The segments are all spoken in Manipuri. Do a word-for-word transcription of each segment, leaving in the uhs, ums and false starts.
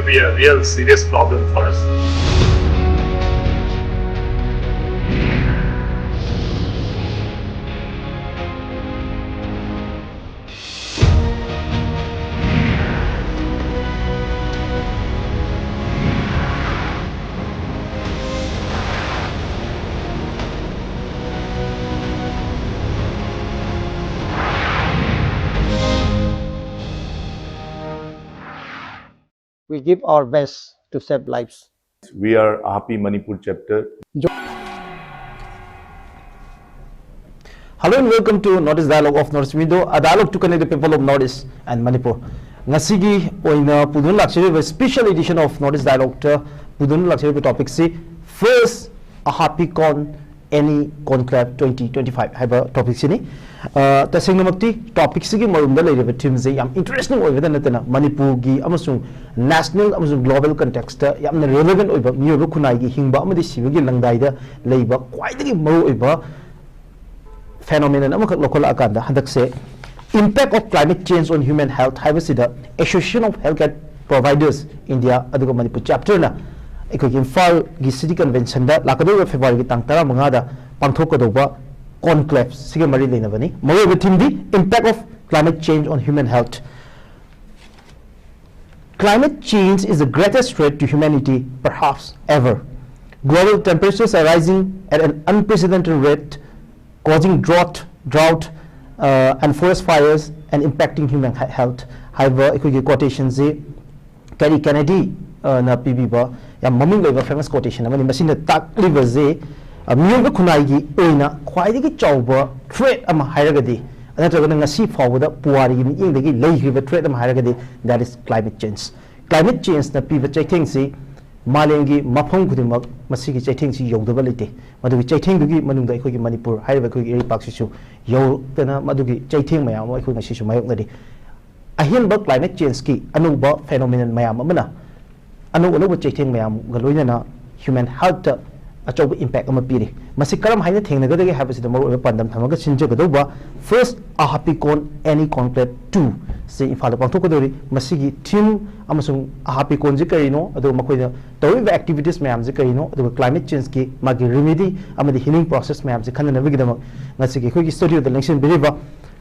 be a real serious problem for us. We give our best to save lives. We are a Happy Manipur chapter. Hello and welcome to Northeast Dialogue of Northeast Window, a dialogue to connect the people of Northeast and Manipur. ꯉꯁꯤꯒꯤ ꯑꯣꯏꯅ ꯄꯨꯗꯨꯅ ꯂꯥꯛꯆꯔꯤꯕ special edition of Northeast Dialogueꯇ ꯄꯨꯗꯨꯅ ꯂꯥꯛꯆꯔꯤꯕ topicꯁꯤ First a Happy Con any Conclave twenty twenty-five ꯍꯥꯏꯕ topicꯁꯤꯅꯤ꯫ ꯇꯁꯦꯡꯅꯃꯛꯇꯤ topicꯁꯤꯒꯤ ꯃꯔꯨꯝꯗ ꯂꯩꯔꯤꯕ themeꯁꯦ ꯌꯥꯝ interesting ꯑꯣꯏꯕꯗ ꯅꯠꯇꯅ ꯃꯅꯤꯄꯨꯔꯒꯤ ꯑꯃꯁꯨꯡ national ꯑꯃꯁꯨꯡ global contextꯇ ꯌꯥꯝꯅ relevant ꯑꯣꯏꯕ ꯃꯤꯑꯣꯏꯕ ꯈꯨꯟꯅꯥꯏꯒꯤ ꯍꯤꯡꯕ ꯑꯃꯗꯤ ꯁꯤꯕꯒꯤ ꯂꯪꯗꯥꯏꯗ ꯂꯩꯕ ꯈ꯭ꯋꯥꯏꯗꯒꯤ ꯃꯔꯨꯑꯣꯏꯕ phenomenon ꯑꯃꯈꯛ ꯂꯧꯈꯠꯂꯛꯑꯀꯥꯟꯗ ꯍꯟꯗꯛꯁꯦ Impact of Climate Change on Human Health ꯍꯥꯏꯕꯁꯤꯗ Association of Healthcare Providers India ꯑꯗꯨꯒ ꯃꯅꯤꯄꯨꯔ chapterꯅ ꯑꯩꯈꯣꯏꯒꯤ ꯏꯝꯐꯥꯜꯒꯤ city conventionꯗ ꯂꯥꯛꯀꯗꯧꯔꯤꯕ Februaryꯒꯤ ꯇꯥꯡ ꯇꯔꯥꯃꯉꯥꯗ ꯄꯥꯡꯊꯣꯛꯀꯗꯧꯕ conclave ꯁꯤꯒ ꯃꯔꯤ ꯂꯩꯅꯕꯅꯤ꯫ ꯃꯔꯨꯑꯣꯏꯕ themeꯗꯤ Impact of Climate Change on Human Health. Climate change is the greatest threat to humanity perhaps ever. Global temperatures are rising at an unprecedented rate, causing drought, drought uh, and forest fires and impacting human health. ꯍꯥꯏꯕ ꯑꯩꯈꯣꯏꯒꯤ quotationꯁꯤ Kerry Kennedyꯅ ꯄꯤꯕꯤꯕ ꯌꯥꯝ ꯃꯃꯤꯡ ꯂꯩꯕ famous quotation ꯑꯃꯅꯤ꯫ ꯃꯁꯤꯅ ꯇꯥꯛꯂꯤꯕꯁꯦ ꯃꯤꯑꯣꯏꯕ ꯈꯨꯟꯅꯥꯏꯒꯤ ꯑꯣꯏꯅ ꯈ꯭ꯋꯥꯏꯗꯒꯤ ꯆꯥꯎꯕ threat ꯑꯃ ꯍꯥꯏꯔꯒꯗꯤ ꯅꯠꯇ꯭ꯔꯒꯅ ꯉꯁꯤ ꯐꯥꯎꯕꯗ ꯄꯨꯋꯥꯔꯤꯒꯤ ꯃꯤꯠꯌꯦꯡꯗꯒꯤ ꯂꯩꯈ꯭ꯔꯤꯕ threat ꯑꯃ ꯍꯥꯏꯔꯒꯗꯤ that is climate change. Climate changeꯅ ꯄꯤꯕ ꯆꯩꯊꯦꯡꯁꯤ ꯃꯥꯂꯦꯝꯒꯤ ꯃꯐꯝ ꯈꯨꯗꯤꯡꯃꯛ ꯃꯁꯤꯒꯤ ꯆꯩꯊꯦꯡꯁꯤ ꯌꯧꯗꯕ ꯂꯩꯇꯦ꯫ ꯃꯗꯨꯒꯤ ꯆꯩꯊꯦꯡꯗꯨꯒꯤ ꯃꯅꯨꯡꯗ ꯑꯩꯈꯣꯏꯒꯤ ꯃꯅꯤꯄꯨꯔ ꯍꯥꯏꯔꯤꯕ ꯑꯩꯈꯣꯏꯒꯤ ꯏꯔꯩꯄꯥꯛꯁꯤꯁꯨ ꯌꯧꯔꯛꯇꯅ ꯃꯗꯨꯒꯤ ꯆꯩꯊꯦꯡ ꯃꯌꯥꯝ ꯑꯃ ꯑꯩꯈꯣꯏ ꯉꯁꯤꯁꯨ ꯃꯥꯌꯣꯛꯅꯔꯤ꯫ ꯑꯍꯦꯟꯕ climate changeꯀꯤ ꯑꯅꯧꯕ phenomenon ꯃꯌꯥꯝ ꯑꯃꯅ ꯑꯅꯧ ꯑꯅꯧꯕ ꯆꯩꯊꯦꯡ ꯃꯌꯥꯝꯒ ꯂꯣꯏꯅꯅ human healthꯇ ꯑꯆꯧꯕ ꯏꯝꯄꯦꯛ ꯑꯃ ꯄꯤꯔꯤ꯫ ꯃꯁꯤ ꯀꯔꯝ ꯍꯥꯏꯅ ꯊꯦꯡꯅꯒꯗꯒꯦ ꯍꯥꯏꯕꯁꯤꯗ ꯃꯔꯨꯑꯣꯏꯕ ꯄꯥꯟꯗꯝ ꯊꯝꯃꯒ ꯁꯤꯟꯖꯒꯗꯧꯕ First Ahapikon Annie Conclave two ꯁꯤ ꯏꯝꯐꯥꯜꯗ ꯄꯥꯡꯊꯣꯛꯀꯗꯧꯔꯤ꯫ ꯃꯁꯤꯒꯤ ꯊꯤꯝ ꯑꯃꯁꯨꯡ Ahapikon ꯁꯤ ꯀꯔꯤꯅꯣ, ꯑꯗꯨꯒ ꯃꯈꯣꯏꯅ ꯇꯧꯔꯤꯕ ꯑꯦꯛꯇꯤꯚꯤꯇꯤꯁ ꯃꯌꯥꯝꯁꯤ ꯀꯔꯤꯅꯣ, ꯑꯗꯨꯒ ꯀ꯭ꯂꯥꯏꯃꯦꯠ ꯆꯦꯟꯖꯀꯤ ꯃꯥꯒꯤ ꯔꯤꯃꯦꯗꯤ ꯑꯃꯗꯤ ꯍꯤꯂꯤꯡ ꯄ꯭ꯔꯣꯁꯦꯁ ꯃꯌꯥꯝꯁꯤ ꯈꯟꯅꯅꯕꯒꯤꯗꯃꯛ ꯉꯁꯤꯒꯤ ꯑꯩꯈꯣꯏꯒꯤ ꯁ꯭ꯇꯨꯗꯤꯑꯣꯗ ꯂꯦꯡꯁꯤꯟꯕꯤꯔꯤꯕ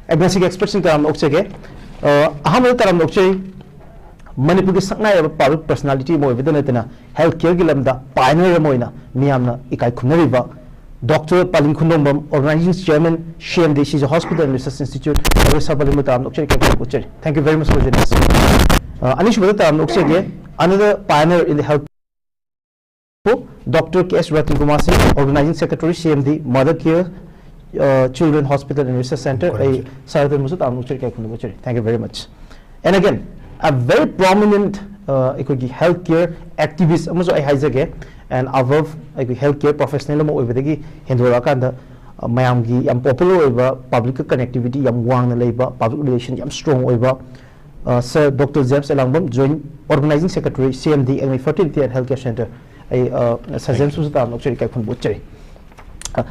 ꯑꯦ, ꯉꯁꯤꯒꯤ ꯑꯦꯛꯁꯄꯔꯠꯁꯤꯡ ꯇꯔꯥꯝꯅ ꯑꯣꯛꯆꯒꯦ꯫ ꯑ, ꯑꯍꯥꯟꯕꯗ ꯇꯔꯥꯝꯅ ꯑꯣꯛꯆꯩ, ꯃꯅꯤꯄꯨꯔꯒꯤ ꯁꯛꯅꯥꯏꯔꯕ ꯄꯕ꯭ꯂꯤꯛ ꯄꯔꯁꯣꯅꯥꯂꯤꯇꯤ ꯑꯃ ꯑꯣꯏꯕꯗ ꯅꯠꯇꯅ ꯍꯦꯜꯊ ꯀꯦꯌꯔꯒꯤ ꯂꯝꯗ ꯄꯥꯏꯅꯔ ꯑꯃ ꯑꯣꯏꯅ ꯃꯤꯌꯥꯝꯅ ꯏꯀꯥꯏ ꯈꯨꯝꯅꯔꯤꯕ doctor Paling Khundongbam, organizing chairman, C M D C G hospital research institute, ꯑꯣꯏꯕ ꯁꯔ ꯄꯥꯂꯤꯡꯕꯨ ꯇꯔꯥꯝꯅ ꯑꯣꯛꯆꯔꯤ, ꯀꯔꯤ ꯀꯔꯤ ꯎꯠꯆꯔꯤ꯫ Thank you very much for joining us. ꯑ, ꯑꯅꯤꯁꯨꯕꯗ ꯇꯔꯥꯝꯅ ꯑꯣꯛꯆꯒꯦ, another pioneer in the health, doctor K S Ratan Kumar Singh, organizing secretary, C M D, mother care, uh, children hospital and research centre, ꯑꯩ ꯁꯔ ꯔꯇꯟꯕꯨꯁꯨ ꯇꯔꯥꯝꯅ ꯑꯣꯛꯆꯔꯤ, ꯀꯔꯤ ꯀꯔꯤ ꯎꯠꯆꯔꯤ꯫ Thank you very much. And again, a very prominent, ꯑ, ꯑꯩꯈꯣꯏꯒꯤ ꯍꯦꯜꯊ ꯀꯦꯌꯔ ꯑꯦꯛꯇꯤꯚꯤꯁ ꯑꯃꯁꯨ ꯑꯩ ꯍꯥꯏꯖꯒꯦ, and above ꯑꯩꯈꯣꯏ ꯍꯦꯜꯊ ꯀꯦꯌꯔ ꯄ꯭ꯔꯣꯐꯦꯁꯅꯦꯜ ꯑꯃ ꯑꯣꯏꯕꯗꯒꯤ ꯍꯦꯟꯗꯣꯔꯛꯑꯀꯥꯟꯗ, ꯑ, ꯃꯌꯥꯝꯒꯤ ꯌꯥꯝ ꯄꯣꯄꯨꯂꯔ ꯑꯣꯏꯕ, ꯄꯕ꯭ꯂꯤꯛꯀ ꯀꯅꯦꯛꯇꯤꯚꯤꯇꯤ ꯌꯥꯝ ꯋꯥꯡꯅ ꯂꯩꯕ, ꯄꯕ꯭ꯂꯤꯛ ꯔꯤꯂꯦꯁꯟ ꯌꯥꯝ ꯁ꯭ꯇꯔꯣꯡ ꯑꯣꯏꯕ, ꯑ, sir doctor James Elangbam, joint organizing secretary, C M D N M fertility and health care centre, ꯑꯩ, ꯑ, ꯁꯔ ꯖꯦꯝꯁꯄꯨꯁꯨ ꯇꯔꯥꯝꯅ ꯑꯣꯛꯆꯔꯤ, ꯏꯀꯥꯏ ꯈꯨꯝꯅꯕ ꯎꯠꯆꯔꯤ꯫ ꯑ,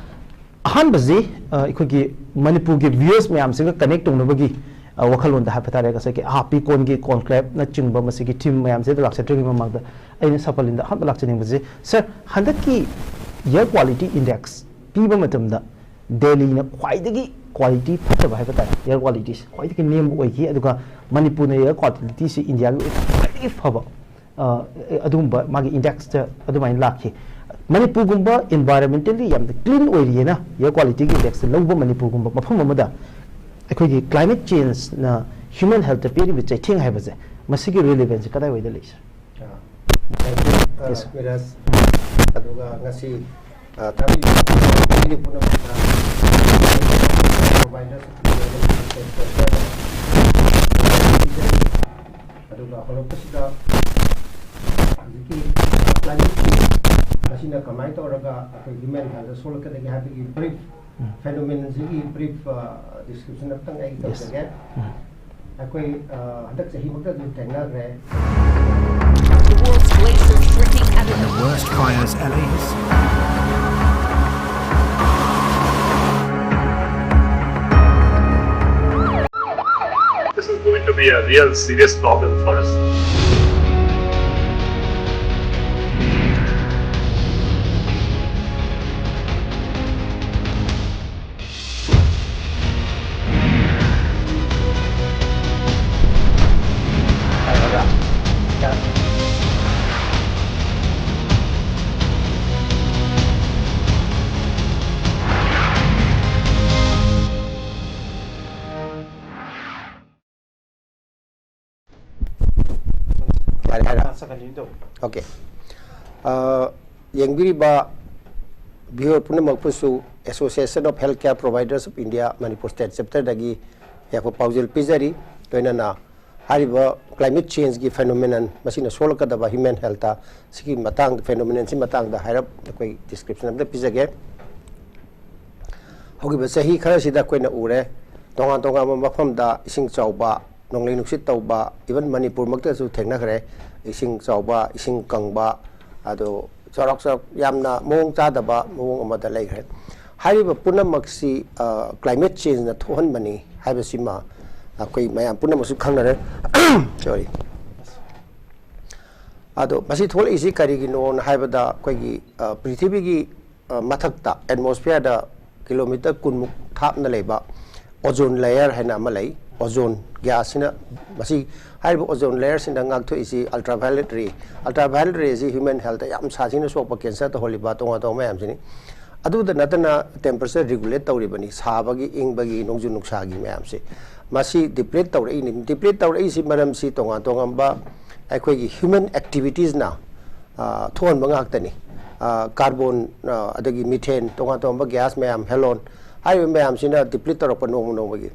ꯑꯍꯥꯟꯕꯁꯤ, ꯑ, ꯑꯩꯈꯣꯏꯒꯤ ꯃꯅꯤꯄꯨꯔꯒꯤ ꯚ꯭ꯌꯨꯋꯔꯁ ꯃꯌꯥꯝꯁꯤꯒ ꯀꯅꯦꯛ ꯇꯧꯅꯕꯒꯤ, ꯑ, ꯋꯥꯈꯜꯂꯣꯟꯗ ꯍꯥꯏꯕ ꯇꯥꯔꯦ, ꯉꯁꯥꯏꯒꯤ ꯑꯍꯥꯄꯤ ꯀꯣꯟꯒꯤ ꯀꯣꯟꯀ꯭ꯂꯦꯕꯅꯆꯤꯡꯕ ꯃꯁꯤꯒꯤ ꯊꯤꯝ ꯃꯌꯥꯝꯁꯤꯗ ꯂꯥꯛꯆꯗ꯭ꯔꯤꯉꯩ ꯃꯃꯥꯡꯗ ꯑꯩꯅ ꯁꯔ ꯄꯥꯂꯤꯡꯗ ꯑꯍꯥꯟꯕ ꯂꯥꯛꯆꯅꯤꯡꯕꯁꯤ, ꯁꯔ, ꯍꯟꯗꯛꯀꯤ ꯏꯌꯔ ꯀ꯭ꯋꯥꯂꯤꯇꯤ ꯏꯟꯗꯦꯛꯁ ꯄꯤꯕ ꯃꯇꯝꯗ ꯗꯦꯜꯂꯤꯅ ꯈ꯭ꯋꯥꯏꯗꯒꯤ ꯀ꯭ꯋꯥꯂꯤꯇꯤ ꯐꯠꯇꯕ ꯍꯥꯏꯕ ꯇꯥꯔꯦ, ꯏꯌꯔ ꯀ꯭ꯋꯥꯂꯤꯇꯤꯁꯦ ꯈ꯭ꯋꯥꯏꯗꯒꯤ ꯅꯦꯝꯕ ꯑꯣꯏꯈꯤ, ꯑꯗꯨꯒ ꯃꯅꯤꯄꯨꯔꯅ ꯏꯌꯔ ꯀ꯭ꯋꯥꯂꯤꯇꯤꯁꯤ ꯏꯟꯗꯤꯌꯥꯒꯤ ꯑꯣꯏꯅ ꯈ꯭ꯋꯥꯏꯗꯒꯤ ꯐꯕ, ꯑ, ꯑꯗꯨꯒꯨꯝꯕ ꯃꯥꯒꯤ ꯏꯟꯗꯦꯛꯁꯇ ꯑꯗꯨꯃꯥꯏꯅ ꯂꯥꯛꯈꯤ꯫ ꯃꯅꯤꯄꯨꯔꯒꯨꯝꯕ ꯏꯟꯚꯥꯏꯔꯣꯟꯃꯦꯟꯇꯦꯜꯂꯤ ꯌꯥꯝꯅ ꯀ꯭ꯂꯤꯟ ꯑꯣꯏꯔꯤꯑꯅ ꯏꯌꯔ ꯀ꯭ꯋꯥꯂꯤꯇꯤꯒꯤ ꯏꯟꯗꯦꯛꯁꯇ ꯂꯧꯕ ꯃꯅꯤꯄꯨꯔꯒꯨꯝꯕ ꯃꯐꯝ ꯑꯃꯗ ꯑꯩꯈꯣꯏꯒꯤ ꯀ꯭ꯂꯥꯏꯃꯦꯠ ꯆꯦꯟꯖꯅ ꯍ꯭ꯌꯨꯃꯦꯟ ꯍꯦꯜꯠꯇ ꯄꯤꯔꯤꯕ ꯆꯩꯊꯦꯡ ꯍꯥꯏꯕꯁꯦ, ꯃꯁꯤꯒꯤ ꯔꯤꯂꯤꯚꯦꯟꯁꯁꯤ ꯀꯗꯥꯏꯋꯥꯏꯗ ꯂꯩ, ꯁꯔ? ꯑ, thank you, ꯑ, Yes, sir. ꯕꯤꯔꯥꯖ꯫ ꯑꯗꯨꯒ ꯉꯁꯤ, ꯑ, ꯇꯥꯕꯤꯔꯤꯕ ꯄꯨꯝꯅꯃꯛꯇ ꯄ꯭ꯔꯣꯚꯥꯏꯗꯔ ꯑꯗꯨꯒ ꯍꯧꯔꯛꯄꯁꯤꯗ ꯍꯧꯖꯤꯛꯀꯤ ꯀ꯭ꯂꯥꯏꯃꯦꯠ ꯆꯦꯟꯖ ꯑꯁꯤꯅ ꯀꯃꯥꯏꯅ ꯇꯧꯔꯒ ꯑꯩꯈꯣꯏ ꯍ꯭ꯌꯨꯃꯦꯟ ꯍꯦꯜꯠꯇ ꯁꯣꯛꯂꯛꯀꯗꯒꯦ ꯍꯥꯏꯕꯒꯤ ꯕ꯭ꯔꯤꯐ ꯎꯝ꯫ ꯐꯦꯅꯣꯃꯦꯅꯣꯂꯣꯖꯤꯒꯤ ꯕ꯭ꯔꯤꯐ, ꯑ, ꯗꯤꯁꯀ꯭ꯔꯤꯞꯁꯟ ꯑꯝꯇꯪ ꯑꯩ Yes. ꯇꯧꯖꯒꯦ꯫ ꯎꯝ꯫ ꯑꯩꯈꯣꯏ, ꯑ, ꯍꯟꯗꯛ ꯆꯍꯤꯃꯛꯇ ꯑꯗꯨꯝ ꯊꯦꯡꯅꯈ꯭ꯔꯦ꯫ The world's glacier shrinking at When the worst fires, L As. This is going to be a real serious problem for us. ꯌꯥꯔꯦ ꯍꯥꯏꯔ? ꯑꯣꯀꯦ꯫ ꯌꯦꯡꯕꯤꯔꯤꯕ ꯚꯤꯌꯨꯋꯔ ꯄꯨꯝꯅꯃꯛꯄꯨꯁꯨ Association of Healthcare Providers of India Manipur State Chapterꯗꯒꯤ ꯌꯥꯏꯐ ꯄꯥꯎꯖꯦꯜ ꯄꯤꯖꯔꯤ꯫ ꯂꯣꯏꯅꯅ ꯍꯥꯏꯔꯤꯕ climate changeꯒꯤ phenomenon, ꯃꯁꯤꯅ ꯁꯣꯛꯂꯛꯀꯗꯕ human healthꯇ, ꯁꯤꯒꯤ ꯃꯇꯥꯡꯗ, phenomenonꯁꯤ ꯃꯇꯥꯡꯗ ꯍꯥꯏꯔꯞ ꯑꯩꯈꯣꯏ description ꯑꯝꯇ ꯄꯤꯖꯒꯦ꯫ ꯍꯧꯈꯤꯕ ꯆꯍꯤ ꯈꯔꯁꯤꯗ ꯑꯩꯈꯣꯏꯅ ꯎꯔꯦ, ꯇꯣꯉꯥꯟ ꯇꯣꯉꯥꯟꯕ ꯃꯐꯝꯗ ꯏꯁꯤꯡ ꯆꯥꯎꯕ, ꯅꯣꯡꯂꯩ ꯅꯨꯡꯁꯤꯠ ꯇꯧꯕ, even ꯃꯅꯤꯄꯨꯔꯃꯛꯇꯁꯨ ꯊꯦꯡꯅꯈ꯭ꯔꯦ꯫ ꯏꯁꯤꯡ ꯆꯥꯎꯕ, ꯏꯁꯤꯡ ꯀꯪꯕ, ꯑꯗꯣ ꯆꯥꯎꯔꯥꯛ ꯆꯥꯎꯔꯥꯛ ꯌꯥꯝꯅ ꯃꯑꯣꯡ ꯆꯥꯗꯕ ꯃꯑꯣꯡ ꯑꯃꯗ ꯂꯩꯈ꯭ꯔꯦ꯫ ꯍꯥꯏꯔꯤꯕ ꯄꯨꯝꯅꯃꯛꯁꯤ climate changeꯅ ꯊꯣꯛꯍꯟꯕꯅꯤ ꯍꯥꯏꯕꯁꯤꯃ ꯑꯩꯈꯣꯏ ꯃꯌꯥꯝ ꯄꯨꯝꯅꯃꯛꯁꯨ ꯈꯪꯅꯔꯦ꯫ Sorry꯫ ꯑꯗꯣ ꯃꯁꯤ ꯊꯣꯛꯂꯛꯏꯁꯤ ꯀꯔꯤꯒꯤꯅꯣꯅ ꯍꯥꯏꯕꯗ, ꯑꯩꯈꯣꯏꯒꯤ ꯄ꯭ꯔꯤꯊꯤꯕꯤꯒꯤ ꯃꯊꯛꯇ, atmosphereꯗ ꯀꯤꯂꯣꯃꯤꯇꯔ ꯀꯨꯟꯃꯨꯛ ꯊꯥꯞꯅ ꯂꯩꯕ ozone layer ꯍꯥꯏꯅ ꯑꯃ ꯂꯩ꯫ Ozone gasꯁꯤꯅ, ꯃꯁꯤ, ꯍꯥꯏꯔꯤꯕ ozone layerꯁꯤꯅ ꯉꯥꯛꯊꯣꯛꯏꯁꯤ ultraviolet ray꯫ Ultraviolet rayꯁꯤ human healthꯇ ꯌꯥꯝ ꯁꯥꯊꯤꯅ ꯁꯣꯛꯄ, cancer ꯇꯧꯍꯜꯂꯤꯕ, ꯇꯣꯉꯥꯟ ꯇꯣꯉꯥꯟꯕ ꯃꯌꯥꯝꯁꯤꯅꯤ꯫ ꯑꯗꯨꯗ ꯅꯠꯇꯅ temperature regulate ꯇꯧꯔꯤꯕꯅꯤ, ꯁꯥꯕꯒꯤ, ꯏꯪꯕꯒꯤ, ꯅꯣꯡꯖꯨ ꯅꯨꯡꯁꯥꯒꯤ ꯃꯌꯥꯝꯁꯦ꯫ ꯃꯁꯤ deplete ꯇꯧꯔꯛꯏꯅꯤ꯫ Deplete ꯇꯧꯔꯛꯏꯁꯤ ꯃꯔꯝꯁꯤ ꯇꯣꯉꯥꯟ ꯇꯣꯉꯥꯟꯕ ꯑꯩꯈꯣꯏꯒꯤ human activitiesꯅ ꯊꯣꯛꯍꯟꯕ ꯉꯥꯛꯇꯅꯤ꯫ Carbon, ꯑꯗꯒꯤ methane, ꯇꯣꯉꯥꯟ ꯇꯣꯉꯥꯟꯕ gas ꯃꯌꯥꯝ, halon, ꯍꯥꯏꯔꯤꯕ ꯃꯌꯥꯝꯁꯤꯅ deplete ꯇꯧꯔꯛꯄ ꯅꯣꯡꯃ ꯅꯣꯡꯃꯒꯤ꯫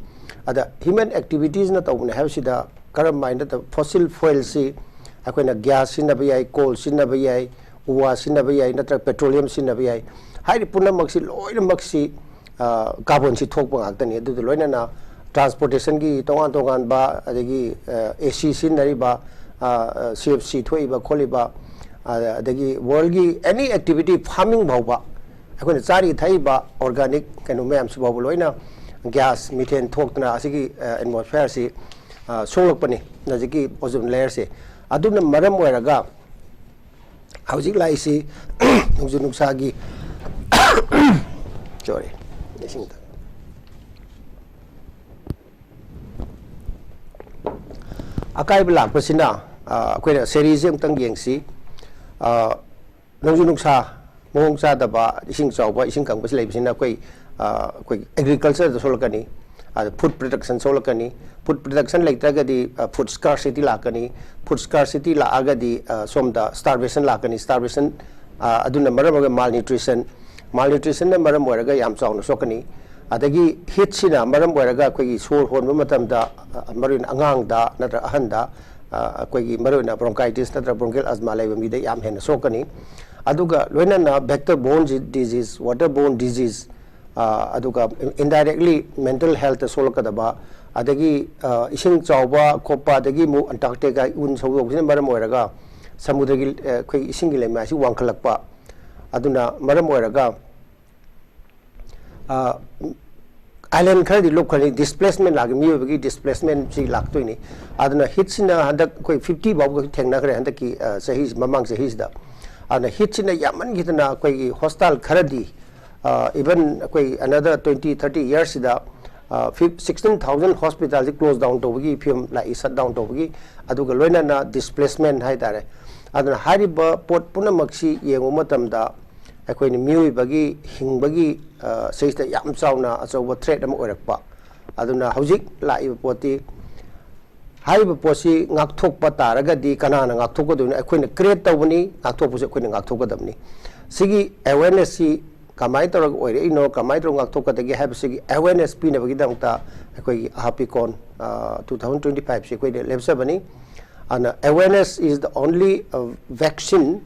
ꯑꯗ human activitiesꯅ ꯇꯧꯕꯅꯦ ꯍꯥꯏꯕꯁꯤꯗ, ꯀꯔꯝ ꯍꯥꯏꯅ ꯇꯧ-, fossil fuelꯁꯤ ꯑꯩꯈꯣꯏꯅ gas ꯁꯤꯖꯤꯟꯅꯕ ꯌꯥꯏ, coal ꯁꯤꯖꯤꯟꯅꯕ ꯌꯥꯏ, ꯎ ꯋꯥ ꯁꯤꯖꯤꯟꯅꯕ ꯌꯥꯏ, ꯅꯠꯇ꯭ꯔꯒ petroleum ꯁꯤꯖꯤꯟꯅꯕ ꯌꯥꯏ꯫ ꯍꯥꯏꯔꯤꯕ ꯄꯨꯝꯅꯃꯛꯁꯤ, ꯂꯣꯏꯅꯃꯛꯁꯤ carbonꯁꯤ ꯊꯣꯛꯄ ꯉꯥꯛꯇꯅꯤ꯫ ꯑꯗꯨꯗ ꯂꯣꯏꯅꯅ transportationꯒꯤ ꯇꯣꯉꯥꯟ ꯇꯣꯉꯥꯟꯕ, ꯑꯗꯒꯤ AC ꯁꯤꯖꯤꯟꯅꯔꯤꯕ, CFC ꯊꯣꯛꯏꯕ ꯈꯣꯠꯂꯤꯕ, ꯑꯗꯒꯤ ꯋꯥꯔꯜꯒꯤ ꯑꯦꯅꯤ ꯑꯦꯛꯇꯤꯚꯤꯇꯤ, ꯐꯥꯔꯃꯤꯡ ꯐꯥꯎꯕ, ꯑꯩꯈꯣꯏꯅ ꯆꯥꯔꯤ ꯊꯛꯏꯕ ꯑꯣꯔꯒꯥꯅꯤꯛ ꯀꯩꯅꯣ ꯃꯌꯥꯝꯁꯤ ꯐꯥꯎꯕ ꯂꯣꯏꯅ ꯒ꯭ꯌꯥꯁ ꯃꯤꯊꯦꯟ ꯊꯣꯛꯇꯅ ꯑꯁꯤꯒꯤ ꯑꯦꯠꯃꯣꯁꯐꯤꯌꯔꯁꯤ ꯁꯣꯛꯂꯛꯄꯅꯤ, ꯍꯧꯖꯤꯛꯀꯤ ꯑꯣꯖꯣꯟ ꯂꯦꯌꯔꯁꯦ꯫ ꯑꯗꯨꯅ ꯃꯔꯝ ꯑꯣꯏꯔꯒ ꯍꯧꯖꯤꯛ ꯂꯥꯛꯏꯁꯤ ꯅꯣꯡꯖꯨ ꯅꯨꯡꯁꯥꯒꯤ ꯁꯣꯔꯤ, ꯏꯁꯤꯡꯗ ꯑꯀꯥꯏꯕ ꯂꯥꯛꯄꯁꯤꯅ, ꯑ, ꯑꯩꯈꯣꯏꯅ ꯁꯦꯔꯤꯁꯦ ꯑꯃꯨꯛꯇꯪ ꯌꯦꯡꯁꯤ꯫ ꯑ, ꯅꯣꯡꯖꯨ ꯅꯨꯡꯁꯥ ꯃꯑꯣꯡ ꯆꯥꯗꯕ, ꯏꯁꯤꯡ ꯆꯥꯎꯕ, ꯏꯁꯤꯡ ꯀꯪꯕꯁꯤ ꯂꯩꯕꯁꯤꯅ ꯑꯩꯈꯣꯏ, ꯑ, ꯑꯩꯈꯣꯏ ꯑꯦꯒ꯭ꯔꯤꯀꯜꯆꯔꯗ ꯁꯣꯛꯂꯛꯀꯅꯤ, ꯑꯗ ꯐꯨꯗ ꯄ꯭ꯔꯗꯛꯁꯟ ꯁꯣꯛꯂꯛꯀꯅꯤ꯫ ꯐꯨꯗ ꯄ꯭ꯔꯗꯛꯁꯟ ꯂꯩꯇ꯭ꯔꯒꯗꯤ, ꯑ, ꯐꯨꯗ ꯁ꯭ꯀꯥꯔꯁꯤꯇꯤ ꯂꯥꯛꯀꯅꯤ꯫ ꯐꯨꯗ ꯁ꯭ꯀꯥꯔꯁꯤꯇꯤ ꯂꯥꯛꯑꯒꯗꯤ, ꯑ, ꯁꯣꯝꯗ ꯁ꯭ꯇꯥꯔꯕꯦꯁꯟ ꯂꯥꯛꯀꯅꯤ꯫ ꯁ꯭ꯇꯥꯔꯕꯦꯁꯟ, ꯑ, ꯑꯗꯨꯅ ꯃꯔꯝ ꯑꯣꯏꯔꯒ ꯃꯥꯜꯅ꯭ꯌꯨꯇ꯭ꯔꯤꯁꯟ, ꯃꯥꯜꯅ꯭ꯌꯨꯇ꯭ꯔꯤꯁꯟꯅ ꯃꯔꯝ ꯑꯣꯏꯔꯒ ꯌꯥꯝ ꯆꯥꯎꯅ ꯁꯣꯛꯀꯅꯤ꯫ ꯑꯗꯒꯤ ꯍꯤꯠꯁꯤꯅ ꯃꯔꯝ ꯑꯣꯏꯔꯒ ꯑꯩꯈꯣꯏꯒꯤ ꯁꯣꯔ ꯍꯣꯟꯕ ꯃꯇꯝꯗ, ꯑ, ꯃꯔꯨꯑꯣꯏꯅ ꯑꯉꯥꯡꯗ ꯅꯠꯇ꯭ꯔꯒ ꯑꯍꯟꯗ, ꯑ, ꯑꯩꯈꯣꯏꯒꯤ ꯃꯔꯨꯑꯣꯏꯅ ꯕ꯭ꯔꯣꯡꯀꯥꯏꯇꯤꯁ ꯅꯠꯇ꯭ꯔꯒ ꯕ꯭ꯔꯣꯡꯀꯤꯌꯦꯜ ꯑꯁꯃꯥ ꯂꯩꯕ ꯃꯤꯗ ꯌꯥꯝ ꯍꯦꯟꯅ ꯁꯣꯛꯀꯅꯤ꯫ ꯑꯗꯨꯒ ꯂꯣꯏꯅꯅ vector Born disease, water Born disease, ꯑ, ꯑꯗꯨꯒ ꯏꯟꯗꯥꯏꯔꯦꯛꯂꯤ ꯃꯦꯟꯇꯦꯜ ꯍꯦꯜꯠꯇ ꯁꯣꯛꯂꯛꯀꯗꯕ, ꯑꯗꯒꯤ, ꯑ, ꯏꯁꯤꯡ ꯆꯥꯎꯕ ꯈꯣꯠꯄ, ꯑꯗꯒꯤ ꯑꯃꯨꯛ ꯑꯟꯇꯥꯔꯛꯇꯤꯀꯥ ꯎꯟ ꯁꯧꯗꯣꯛꯄꯁꯤꯅ ꯃꯔꯝ ꯑꯣꯏꯔꯒ ꯁꯃꯨꯗ꯭ꯔꯒꯤ, ꯑ, ꯑꯩꯈꯣꯏꯒꯤ ꯏꯁꯤꯡꯒꯤ ꯂꯩꯃꯥꯏꯁꯤ ꯋꯥꯡꯈꯠꯂꯛꯄ, ꯑꯗꯨꯅ ꯃꯔꯝ ꯑꯣꯏꯔꯒ, ꯑ, ꯑꯥꯏꯂꯦꯟ ꯈꯔꯗꯤ ꯂꯨꯞꯈ꯭ꯔꯅꯤ, ꯗꯤꯁꯄ꯭ꯂꯦꯁꯃꯦꯟ ꯂꯥꯛꯀꯅꯤ, ꯃꯤꯑꯣꯏꯕꯒꯤ ꯗꯤꯁꯄ꯭ꯂꯦꯁꯃꯦꯟꯁꯤ ꯂꯥꯛꯇꯣꯏꯅꯤ꯫ ꯑꯗꯨꯅ ꯍꯤꯠꯁꯤꯅ ꯍꯟꯗꯛ ꯑꯩꯈꯣꯏ ꯐꯤꯐꯇꯤ ꯐꯥꯎꯕ ꯊꯦꯡꯅꯈ꯭ꯔꯦ ꯍꯟꯗꯛꯀꯤ, ꯑ, ꯆꯍꯤ, ꯃꯃꯥꯡ ꯆꯍꯤꯁꯤꯗ꯫ ꯑꯗꯨꯅ ꯍꯤꯠꯁꯤꯅ ꯌꯥꯝꯃꯟꯈꯤꯗꯅ ꯑꯩꯈꯣꯏꯒꯤ ꯍꯣꯁꯄꯤꯇꯥꯜ ꯈꯔꯗꯤ, ꯑ, even ꯑꯩꯈꯣꯏ another twenty, thirty yearsꯁꯤꯗ, ꯑ, fifth-, sixteen thousand hospitalꯁꯤ close down ꯇꯧꯕꯒꯤ ꯐꯤꯕꯝ ꯂꯥꯛꯏ, shut down ꯇꯧꯕꯒꯤ, ꯑꯗꯨꯒ ꯂꯣꯏꯅꯅ ꯗꯤꯁꯄ꯭ꯂꯦꯁꯃꯦꯟ ꯍꯥꯏꯇꯥꯔꯦ꯫ ꯑꯗꯨꯅ ꯍꯥꯏꯔꯤꯕ ꯄꯣꯠ ꯄꯨꯝꯅꯃꯛꯁꯤ ꯌꯦꯡꯕ ꯃꯇꯝꯗ ꯑꯩꯈꯣꯏꯅ ꯃꯤꯑꯣꯏꯕꯒꯤ ꯍꯤꯡꯕꯒꯤ, ꯑ, ꯁꯤꯗꯩꯁꯤꯗ ꯌꯥꯝ ꯆꯥꯎꯅ ꯑꯆꯧꯕ ꯊ꯭ꯔꯦꯠ ꯑꯃ ꯑꯣꯏꯔꯛꯄ꯫ ꯑꯗꯨꯅ ꯍꯧꯖꯤꯛ ꯂꯥꯛꯏꯕ ꯄꯣꯠꯇꯤ, ꯍꯥꯏꯔꯤꯕ ꯄꯣꯠꯁꯤ ꯉꯥꯛꯊꯣꯛꯄ ꯇꯥꯔꯒꯗꯤ ꯀꯅꯥꯅ ꯉꯥꯛꯊꯣꯛꯀꯗꯣꯏꯅꯣ? ꯑꯩꯈꯣꯏꯅ ꯀ꯭ꯔꯤꯌꯦꯠ ꯇꯧꯕꯅꯤ, ꯉꯥꯛꯊꯣꯛꯄꯁꯨ ꯑꯩꯈꯣꯏꯅ ꯉꯥꯛꯊꯣꯛꯀꯗꯕꯅꯤ꯫ ꯁꯤꯒꯤ ꯑꯦꯋꯦꯔꯅꯦꯁꯁꯤ ꯀꯃꯥꯏꯅ ꯇꯧꯔꯒ ꯑꯣꯏꯔꯛꯏꯅꯣ, ꯀꯃꯥꯏꯅ ꯇꯧꯔꯒ ꯉꯥꯛꯊꯣꯛꯀꯗꯒꯦ ꯍꯥꯏꯕꯁꯤꯒꯤ ꯑꯦꯋꯦꯔꯅꯦꯁ ꯄꯤꯅꯕꯒꯤꯗꯃꯛꯇ ꯑꯩꯈꯣꯏꯒꯤ ꯑꯍꯥꯄꯤꯀꯣꯟ, ꯑ, two thousand twenty fiveꯁꯤ ꯑꯩꯈꯣꯏꯅ ꯂꯦꯞꯆꯕꯅꯤ꯫ ꯑꯗꯨꯅ awareness is the only, uh, vaccine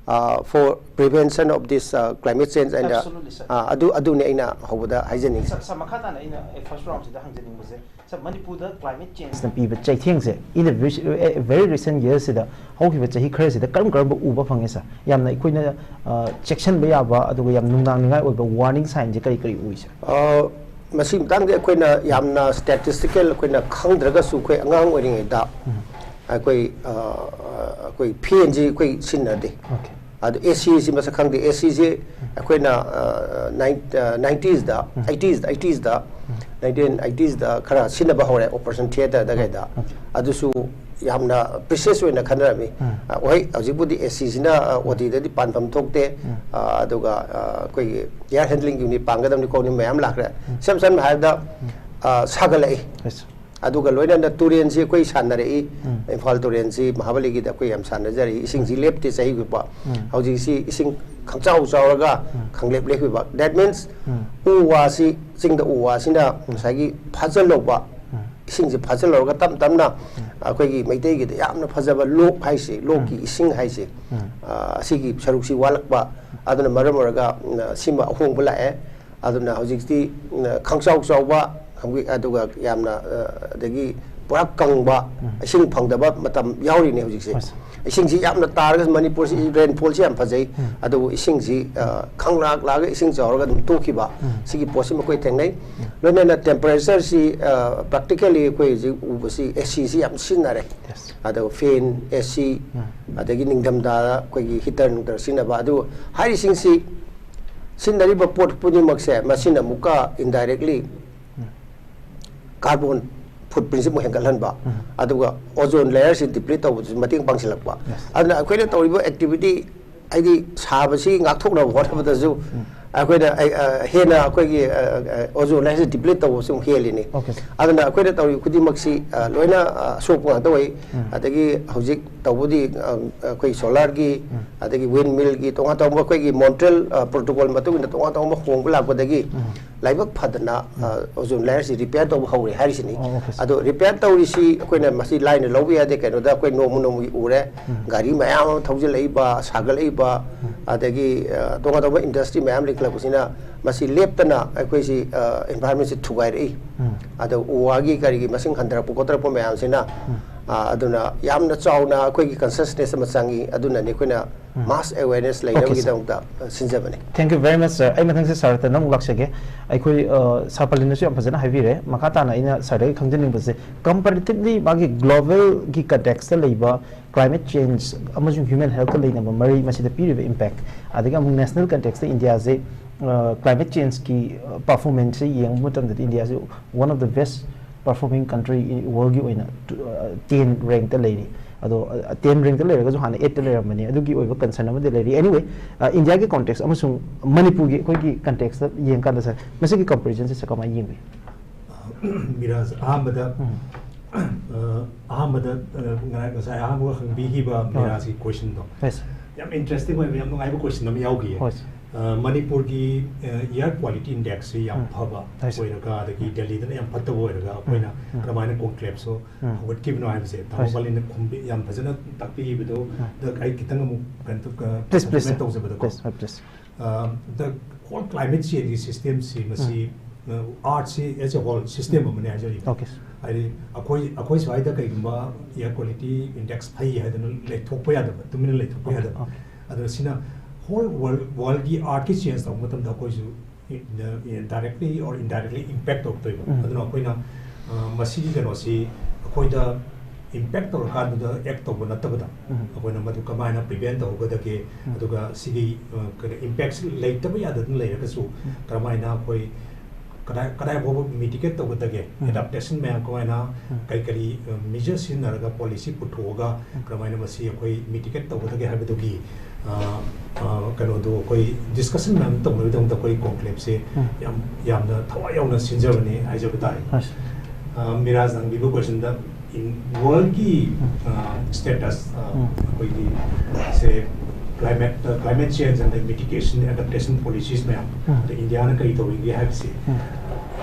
Uh, for prevention of this uh, climate change and uh, Absolutely, sir. Uh, ꯑꯗꯨ ꯑꯗꯨꯅꯤ ꯑꯩꯅ ꯍꯧꯕꯗ ꯍꯥꯏꯖꯅꯤꯡꯉꯤ꯫ Sir, sir, ꯃꯈꯥ ꯇꯥꯅ ꯑꯩꯅ first round ꯁꯤꯗ ꯍꯪꯖꯅꯤꯡꯕꯁꯦ, sir, ꯃꯅꯤꯄꯨꯔꯗ climate change ꯅ ꯄꯤꯕ ꯆꯩꯊꯦꯡꯁꯦ in the very recent years ꯁꯤꯗ, ꯍꯧꯈꯤꯕ ꯆꯍꯤ ꯈꯔꯁꯤꯗ ꯀꯔꯝ ꯀꯔꯝꯕ ꯎꯕ ꯐꯪꯉꯦ, sir? ꯌꯥꯝꯅ ꯑꯩꯈꯣꯏꯅ ꯑ, ꯆꯦꯛꯁꯤꯟꯕ ꯌꯥꯕ ꯑꯗꯨꯒ ꯌꯥꯝ ꯅꯨꯡꯅꯥꯡꯅꯤꯡꯉꯥꯏ ꯑꯣꯏꯕ warning sign ꯁꯦ ꯀꯔꯤ ꯀꯔꯤ ꯎꯏ, sir? ꯑ, ꯃꯁꯤ ꯃꯇꯥꯡꯗꯤ ꯑꯩꯈꯣꯏꯅ ꯌꯥꯝꯅ statistical ꯑꯩꯈꯣꯏꯅ ꯈꯪꯗ꯭ꯔꯒꯁꯨ, ꯑꯩꯈꯣꯏ ꯑꯉꯥꯡ ꯑꯣꯏꯔꯤꯉꯩꯗ ꯑꯩꯈꯣꯏ ꯑ, ꯑꯩꯈꯣꯏ ꯐꯦꯟꯁꯤ ꯑꯩꯈꯣꯏ ꯁꯤꯖꯤꯟꯅꯗꯦ꯫ Okay. ꯑꯗꯨ ꯑꯦ ꯁꯤꯁꯤ ꯃꯁꯛ ꯈꯪꯗꯦ꯫ ꯑꯦ ꯁꯤꯁꯤ ꯑꯩꯈꯣꯏꯅ ꯅꯥꯏꯟꯇꯤꯁꯗ ꯑꯩꯠꯇꯤꯁꯗ ꯑꯩꯠꯇꯤꯁꯗ ꯅꯥꯏꯟꯇꯤꯟ ꯑꯩꯠꯇꯤꯁꯗ ꯈꯔ ꯁꯤꯖꯤꯟꯅꯕ ꯍꯧꯔꯦ, operation theatreꯗ ꯀꯩꯗ꯫ ꯑꯗꯨꯁꯨ ꯌꯥꯝꯅ precious ꯑꯣꯏꯅ ꯈꯟꯅꯔꯝꯃꯤ꯫ ꯑ, ꯍꯣꯏ, ꯍꯧꯖꯤꯛꯄꯨꯗꯤ ꯑꯦ ꯁꯤꯁꯤꯅ ꯑꯣ ꯇꯤꯗꯗꯤ ꯄꯥꯟꯐꯝ ꯊꯣꯛꯇꯦ꯫ ꯑ, ꯑꯗꯨꯒ ꯑ, ꯑꯩꯈꯣꯏꯒꯤ air handling unit ꯄꯥꯟꯒꯗꯕꯅꯤ ꯈꯣꯠꯅꯤ ꯃꯌꯥꯝ ꯂꯥꯛꯈ꯭ꯔꯦ꯫ ꯏꯁꯝ ꯁꯝꯅ ꯍꯥꯏꯔꯕꯗ ꯑ, ꯁꯥꯒꯠꯂꯛꯏ꯫ Yes, sir. ꯑꯗꯨꯒ ꯂꯣꯏꯅꯅ ꯇꯨꯔꯦꯟꯁꯤ ꯑꯩꯈꯣꯏ ꯁꯥꯟꯅꯔꯛꯏ꯫ ꯏꯝꯐꯥꯜ ꯇꯨꯔꯦꯟꯁꯤ ꯃꯍꯥꯕꯂꯤꯒꯤꯗ ꯑꯩꯈꯣꯏ ꯌꯥꯝ ꯁꯥꯟꯅꯖꯔꯛꯏ꯫ ꯏꯁꯤꯡꯁꯤ ꯂꯦꯞꯇꯦ ꯆꯍꯤ ꯈꯨꯗꯤꯡꯃꯛ꯫ ꯍꯧꯖꯤꯛꯁꯤ ꯏꯁꯤꯡ ꯈꯪꯆꯥꯎ ꯆꯥꯎꯔꯒ ꯈꯪꯂꯦꯞ ꯂꯦꯞꯈꯤꯕ꯫ That means ꯎ ꯋꯥꯁꯤ, ꯆꯤꯡꯗ ꯎ ꯋꯥꯁꯤꯅ ꯉꯁꯥꯏꯒꯤ ꯐꯥꯖꯤꯜꯍꯧꯕ, ꯏꯁꯤꯡꯁꯤ ꯐꯥꯖꯤꯜꯍꯧꯔꯒ ꯇꯞ ꯇꯞꯅ ꯑꯩꯈꯣꯏꯒꯤ ꯃꯩꯇꯩꯒꯤꯗ ꯌꯥꯝꯅ ꯐꯖꯕ ꯂꯣꯛ ꯍꯥꯏꯁꯦ, ꯂꯣꯛꯀꯤ ꯏꯁꯤꯡ ꯍꯥꯏꯁꯦ, ꯑ, ꯑꯁꯤꯒꯤ ꯁꯔꯨꯛꯁꯤ ꯋꯥꯠꯂꯛꯄ꯫ ꯑꯗꯨꯅ ꯃꯔꯝ ꯑꯣꯏꯔꯒ, ꯎꯝ, ꯁꯤꯃ ꯑꯍꯣꯡꯕ ꯂꯥꯛꯑꯦ꯫ ꯑꯗꯨꯅ ꯍꯧꯖꯤꯛꯇꯤ, ꯎꯝ, ꯈꯪꯆꯥꯎ ꯆꯥꯎꯕ, ꯈꯪꯕꯤ-, ꯑꯗꯨꯒ ꯌꯥꯝꯅ, ꯑ, ꯑꯗꯒꯤ ꯄꯨꯔꯥ ꯀꯪꯕ, ꯏꯁꯤꯡ ꯐꯪꯗꯕ ꯃꯇꯝ ꯌꯥꯎꯔꯤꯅꯦ ꯍꯧꯖꯤꯛꯁꯦ꯫ Yes. ꯏꯁꯤꯡꯁꯤ ꯌꯥꯝꯅ ꯇꯥꯔꯒ ꯃꯅꯤꯄꯨꯔꯁꯤ rainfallꯁꯤ ꯌꯥꯝ ꯐꯖꯩ, ꯑꯗꯨꯕꯨ ꯏꯁꯤꯡꯁꯤ, ꯑ, ꯈꯪꯂꯥꯛ ꯂꯥꯛꯑꯒ ꯏꯁꯤꯡ ꯆꯥꯎꯔꯒ ꯑꯗꯨꯝ ꯇꯣꯛꯈꯤꯕ, ꯁꯤꯒꯤ ꯄꯣꯠꯁꯤꯃ ꯑꯩꯈꯣꯏ ꯊꯦꯡꯅꯩ꯫ ꯂꯣꯏꯅꯅ temperatureꯁꯤ, ꯑ, practically ꯑꯩꯈꯣꯏ ꯍꯧꯖꯤꯛ ꯎꯕꯁꯤ ꯑꯦ ꯁꯤꯁꯤ ꯌꯥꯝ ꯁꯤꯖꯤꯟꯅꯔꯦ꯫ Yes. ꯑꯗꯨꯒ ꯐꯦꯟ, ꯑꯦ ꯁꯤ, ꯑꯗꯒꯤ ꯅꯤꯡꯊꯝꯊꯥꯗ ꯑꯩꯈꯣꯏꯒꯤ heater ꯅꯨꯡꯇꯔ ꯁꯤꯖꯤꯟꯅꯕ, ꯑꯗꯨ ꯍꯥꯏꯔꯤꯁꯤꯡꯁꯤ ꯁꯤꯖꯤꯟꯅꯔꯤꯕ ꯄꯣꯠ ꯈꯨꯗꯤꯡꯃꯛꯁꯦ ꯃꯁꯤꯅ ꯑꯃꯨꯛꯀ indirectly carbon footprintꯁꯤ ꯑꯃꯨꯛ ꯍꯦꯟꯒꯠꯍꯟꯕ, ꯑꯗꯨꯒ ozone layerꯁꯤ deplete ꯇꯧꯕꯗꯁꯨ ꯃꯇꯦꯡ ꯄꯥꯡꯁꯤꯜꯂꯛꯄ꯫ Yes. ꯑꯗꯨꯅ ꯑꯩꯈꯣꯏꯅ ꯇꯧꯔꯤꯕ activity ꯍꯥꯏꯗꯤ ꯁꯥꯕꯁꯤ ꯉꯥꯛꯊꯣꯛꯅꯕ ꯍꯣꯠꯅꯕꯗꯁꯨ ꯑꯩꯈꯣꯏꯅ ꯑꯩ, ꯑ, ꯍꯦꯟꯅ ꯑꯩꯈꯣꯏꯒꯤ, ꯑ, ꯑ, ozone layerꯁꯦ deplete ꯇꯧꯕꯁꯨ ꯑꯃꯨꯛ ꯍꯦꯜꯂꯤꯅꯤ꯫ Okay, sir. ꯑꯗꯨꯅ ꯑꯩꯈꯣꯏꯅ ꯇꯧꯔꯤꯕ ꯈꯨꯗꯤꯡꯃꯛꯁꯤ, ꯑ, ꯂꯣꯏꯅ, ꯑ, ꯑꯁꯣꯛꯄ ꯉꯥꯛꯇ ꯑꯣꯏ꯫ ꯎꯝ꯫ ꯑꯗꯒꯤ ꯍꯧꯖꯤꯛ ꯇꯧꯕꯗꯤ, ꯑ, ꯑꯩꯈꯣꯏ solarꯒꯤ, ꯎꯝ꯫ ꯑꯗꯒꯤ windmillꯒꯤ ꯇꯣꯉꯥꯟ ꯇꯣꯉꯥꯟꯕ ꯑꯩꯈꯣꯏꯒꯤ Montreal, ꯑ, protocol ꯃꯇꯨꯡ ꯏꯟꯅ ꯇꯣꯉꯥꯟ ꯇꯣꯉꯥꯟꯕ ꯍꯣꯡꯕ ꯂꯥꯛꯄꯗꯒꯤ ꯎꯝ꯫ ꯂꯥꯏꯕꯛ ꯐꯗꯅ, ꯎꯝ꯫ ꯑ, ozone layerꯁꯤ repair ꯇꯧꯕ ꯍꯧꯔꯦ ꯍꯥꯏꯔꯤꯁꯤꯅꯤ꯫ ꯑꯣ, okay, sir. ꯑꯗꯣ repair ꯇꯧꯔꯤꯁꯤ ꯑꯩꯈꯣꯏꯅ ꯃꯁꯤ ꯂꯥꯏꯅ ꯂꯧꯕ ꯌꯥꯗꯦ꯫ ꯀꯩꯅꯣꯗ ꯑꯩꯈꯣꯏ ꯅꯣꯡꯃ ꯅꯣꯡꯃꯒꯤ ꯎꯔꯦ꯫ ꯎꯝ꯫ ꯒꯥꯔꯤ ꯃꯌꯥꯝ ꯑꯃ ꯊꯧꯖꯤꯜꯂꯛꯏꯕ, ꯁꯥꯒꯠꯂꯛꯏꯕ, ꯎꯝ꯫ ꯑꯗꯒꯤ, ꯑ, ꯇꯣꯉꯥꯟ ꯇꯣꯉꯥꯟꯕ industry ꯃꯌꯥꯝ ꯂꯤꯡꯈꯠꯂꯛꯄꯁꯤꯅ ꯃꯁꯤ ꯂꯦꯞꯇꯅ ꯑꯩꯈꯣꯏꯁꯤ, ꯑ, environmentꯁꯤ ꯊꯨꯒꯥꯏꯔꯛꯏ꯫ ꯎꯝ꯫ ꯑꯗꯣ ꯎ ꯋꯥꯒꯤ ꯀꯔꯤꯒꯤ ꯃꯁꯤꯡ ꯍꯟꯊꯔꯛꯄ ꯈꯣꯠꯊꯔꯛꯄ ꯃꯌꯥꯝꯁꯤꯅ, ꯎꯝ꯫ ꯑ, ꯑꯗꯨꯅ ꯌꯥꯝꯅ ꯆꯥꯎꯅ ꯑꯩꯈꯣꯏꯒꯤ consciousness ꯑꯃ ꯆꯪꯉꯤ꯫ ꯑꯗꯨꯅꯅꯤ ꯑꯩꯈꯣꯏꯅ ꯎꯝ꯫ mass awareness Okay, sir. ꯂꯩꯅꯕꯒꯤꯗꯃꯛꯇ, ꯑ, ꯁꯤꯟꯖꯕꯅꯤ꯫ Thank you very much, sir. ꯑꯩ ꯃꯊꯪꯁꯦ sirꯗ ꯑꯃꯨꯛ ꯂꯥꯛꯆꯒꯦ꯫ ꯑꯩꯈꯣꯏ, ꯑ, sir ꯄꯂꯤꯟꯅꯁꯨ ꯌꯥꯝ ꯐꯖꯅ ꯍꯥꯏꯕꯤꯔꯦ꯫ ꯃꯈꯥ ꯇꯥꯅ ꯑꯩꯅ sirꯗꯒꯤ ꯈꯪꯖꯅꯤꯡꯕꯁꯦ, comparatively ꯃꯥꯒꯤ globalꯒꯤ contextꯇ ꯂꯩꯕ climate change ꯑꯃꯁꯨꯡ human healthꯀ ꯂꯩꯅꯕ ꯃꯔꯤ, ꯃꯁꯤꯗ ꯄꯤꯔꯤꯕ impact, ꯑꯗꯒꯤ ꯑꯃꯨꯛ national contextꯇ ꯏꯟꯗꯤꯌꯥꯁꯦ, ꯑ, climate changeꯀꯤ, ꯑ, performanceꯁꯦ ꯌꯦꯡꯕ ꯃꯇꯝꯗꯗꯤ ꯏꯟꯗꯤꯌꯥꯁꯦ one of the best performing country in worldꯒꯤ ꯑꯣꯏꯅ, ꯑ, ten rankꯇ ꯂꯩꯔꯤ꯫ ꯑꯗꯣ, ꯑ, ten rankꯇ ꯂꯩꯔꯒꯁꯨ ꯍꯥꯟꯅ eightꯇ ꯂꯩꯔꯝꯕꯅꯤ꯫ ꯑꯗꯨꯒꯤ ꯑꯣꯏꯕ concern ꯑꯃꯗꯤ ꯂꯩꯔꯤ꯫ Anyway, ꯑ, ꯏꯟꯗꯤꯌꯥꯒꯤ context ꯑꯃꯁꯨꯡ ꯃꯅꯤꯄꯨꯔꯒꯤ ꯑꯩꯈꯣꯏꯒꯤ contextꯇ ꯌꯦꯡꯀꯥꯟꯗ, sir, ꯃꯁꯤꯒꯤ comparisonꯁꯦ, sir, ꯀꯃꯥꯏꯅ ꯌꯦꯡꯕꯤ? ꯃꯤꯔꯥꯖ, ꯑꯍꯥꯟꯕꯗ, ꯎꯝ꯫ ꯑ, ꯑꯍꯥꯟꯕꯗ, ꯑ, ꯉꯔꯥꯡ, ꯉꯁꯥꯏ ꯑꯍꯥꯟꯕ ꯍꯪꯕꯤꯈꯤꯕ ꯍꯣꯏ꯫ ꯃꯤꯔꯥꯖꯀꯤ questionꯗꯣ ꯍꯣꯏ, sir꯫ ꯌꯥꯝ interesting ꯑꯣꯏꯕ, ꯌꯥꯝ ꯅꯨꯡꯉꯥꯏꯕ question ꯑꯃ ꯌꯥꯎꯈꯤꯌꯦ꯫ ꯍꯣꯏ, sir꯫ ꯑ, ꯃꯅꯤꯄꯨꯔꯒꯤ, ꯑ, air quality indexꯁꯤ ꯌꯥꯝ ꯎꯝ꯫ ꯐꯕ ꯍꯣꯏ, sir꯫ ꯑꯣꯏꯔꯒ, ꯑꯗꯒꯤ ꯎꯝ꯫ ꯗꯦꯜꯂꯤꯗꯅ ꯌꯥꯝ ꯐꯠꯇꯕ ꯑꯣꯏꯔꯒ, ꯎꯝ꯫ ꯑꯩꯈꯣꯏꯅ ꯎꯝ꯫ ꯀꯔꯝꯍꯥꯏꯅ conclaveꯁꯨ ꯎꯝ꯫ ꯍꯧꯒꯠꯈꯤꯕꯅꯣ ꯍꯥꯏꯕꯁꯦ ꯇꯥꯃꯣ ꯍꯣꯏ, sir꯫ ꯄꯂꯤꯟꯅ ꯈꯨꯝꯕꯤ-, ꯌꯥꯝ ꯐꯖꯅ ꯇꯥꯛꯄꯤꯈꯤꯕꯗꯣ, ꯎꯝ꯫ ꯑꯗ ꯑꯩ ꯈꯤꯇꯪ ꯑꯃꯨꯛ ꯀꯩꯅꯣ ꯇꯧ-, ꯑ, Please, please, supplement sir꯫ ꯇꯧꯖꯕꯗꯀꯣ꯫ Please, sir, please꯫ ꯑ, the whole climate changeꯀꯤ systemꯁꯤ ꯃꯁꯤ, ꯎꯝ꯫ ꯑ, Earthꯁꯤ as a whole system ꯑꯃꯅꯤ ꯍꯥꯏꯖꯔꯤꯕ꯫ Okay, sir꯫ ꯍꯥꯏꯗꯤ ꯑꯩꯈꯣꯏ, ꯑꯩꯈꯣꯏ ꯁ꯭ꯋꯥꯏꯗ ꯀꯩꯒꯨꯝꯕ air quality index ꯐꯩ ꯍꯥꯏꯗꯅ ꯂꯩꯊꯣꯛꯄ ꯌꯥꯗꯕ, ꯇꯨꯃꯤꯟꯅ ꯂꯩꯊꯣꯛꯄ Okay, ꯌꯥꯗꯕ꯫ Okay꯫ ꯑꯗꯨꯅ ꯁꯤꯅ whole world, worldꯀꯤ Earthꯀꯤ change ꯇꯧꯕ ꯃꯇꯝꯗ ꯑꯩꯈꯣꯏꯁꯨ directly or indirectly impact ꯇꯧꯔꯛꯇꯣꯏꯕ꯫ ꯎꯝ꯫ ꯑꯗꯨꯅ ꯑꯩꯈꯣꯏꯅ, ꯑ, ꯃꯁꯤꯒꯤ ꯀꯩꯅꯣꯁꯤ ꯑꯩꯈꯣꯏꯗ impact ꯇꯧꯔꯀꯥꯟꯗꯨꯗ act ꯇꯧꯕ ꯅꯠꯇꯕꯗ, ꯎꯝ꯫ ꯑꯩꯈꯣꯏꯅ ꯃꯗꯨ ꯀꯃꯥꯏꯅ prevent ꯇꯧꯍꯧꯒꯗꯒꯦ, ꯎꯝ꯫ ꯑꯗꯨꯒ ꯁꯤꯒꯤ, ꯑ, ꯀꯩꯅꯣ, impactꯁꯤ ꯂꯩꯇꯕ ꯌꯥꯗꯗꯅ ꯂꯩꯔꯒꯁꯨ ꯎꯝ꯫ ꯀꯔꯝꯍꯥꯏꯅ ꯑꯩꯈꯣꯏ ꯀꯗꯥꯏ ꯀꯗꯥꯏ ꯐꯥꯎꯕ ꯃꯤꯇꯤꯒꯦꯠ ꯇꯧꯒꯗꯒꯦ, ꯎꯝ꯫ ꯑꯦꯗꯥꯞꯇꯦꯁꯟ ꯃꯌꯥꯝ ꯀꯃꯥꯏꯅ, ꯎꯝ꯫ ꯀꯔꯤ ꯀꯔꯤ ꯃꯤꯖꯔ ꯁꯤꯖꯤꯟꯅꯔꯒ, ꯄꯣꯂꯤꯁꯤ ꯄꯨꯊꯣꯛꯑꯒ ꯎꯝ꯫ ꯀꯔꯝꯍꯥꯏꯅ ꯃꯁꯤ ꯑꯩꯈꯣꯏ ꯃꯤꯇꯤꯒꯦꯠ ꯇꯧꯒꯗꯒꯦ ꯍꯥꯏꯕꯗꯨꯒꯤ ꯑ, ꯑ, ꯀꯩꯅꯣꯗꯣ ꯑꯩꯈꯣꯏ ꯗꯤꯁꯀꯁꯟ ꯃꯌꯥꯝ ꯇꯧꯅꯕꯒꯤꯗꯃꯛꯇ ꯑꯩꯈꯣꯏ ꯀꯣꯟꯀ꯭ꯂꯦꯞꯁꯦ ꯎꯝ꯫ ꯌꯥꯝ ꯌꯥꯝꯅ ꯊꯋꯥꯏ ꯌꯥꯎꯅ ꯁꯤꯟꯖꯕꯅꯦ ꯍꯥꯏꯖꯕ ꯇꯥꯔꯦ꯫ ꯑꯁ꯫ ꯑ, ꯃꯤꯔꯥꯖꯅ ꯍꯪꯕꯤꯕ ꯀꯣꯏꯁꯟꯗ, ꯏꯟ ꯋꯥꯔꯜꯒꯤ ꯎꯝ꯫ ꯁ꯭ꯇꯦꯇꯁ, ꯎꯝ꯫ ꯑꯩꯈꯣꯏꯒꯤ ꯁꯦ, ꯀ꯭ꯂꯥꯏꯃꯦꯠ ꯀ꯭ꯂꯥꯏꯃꯦꯠ ꯆꯦꯟꯖ ꯑꯗꯩ ꯃꯤꯇꯤꯒꯦꯁꯟ ꯑꯦꯗꯥꯞꯇꯦꯁꯟ ꯄꯣꯂꯤꯁꯤꯁ ꯃꯌꯥꯝ, ꯎꯝ꯫ ꯑꯗ ꯏꯟꯗꯤꯌꯥꯅ ꯀꯔꯤ ꯇꯧꯔꯤꯒꯦ ꯍꯥꯏꯕꯁꯦ ꯎꯝ꯫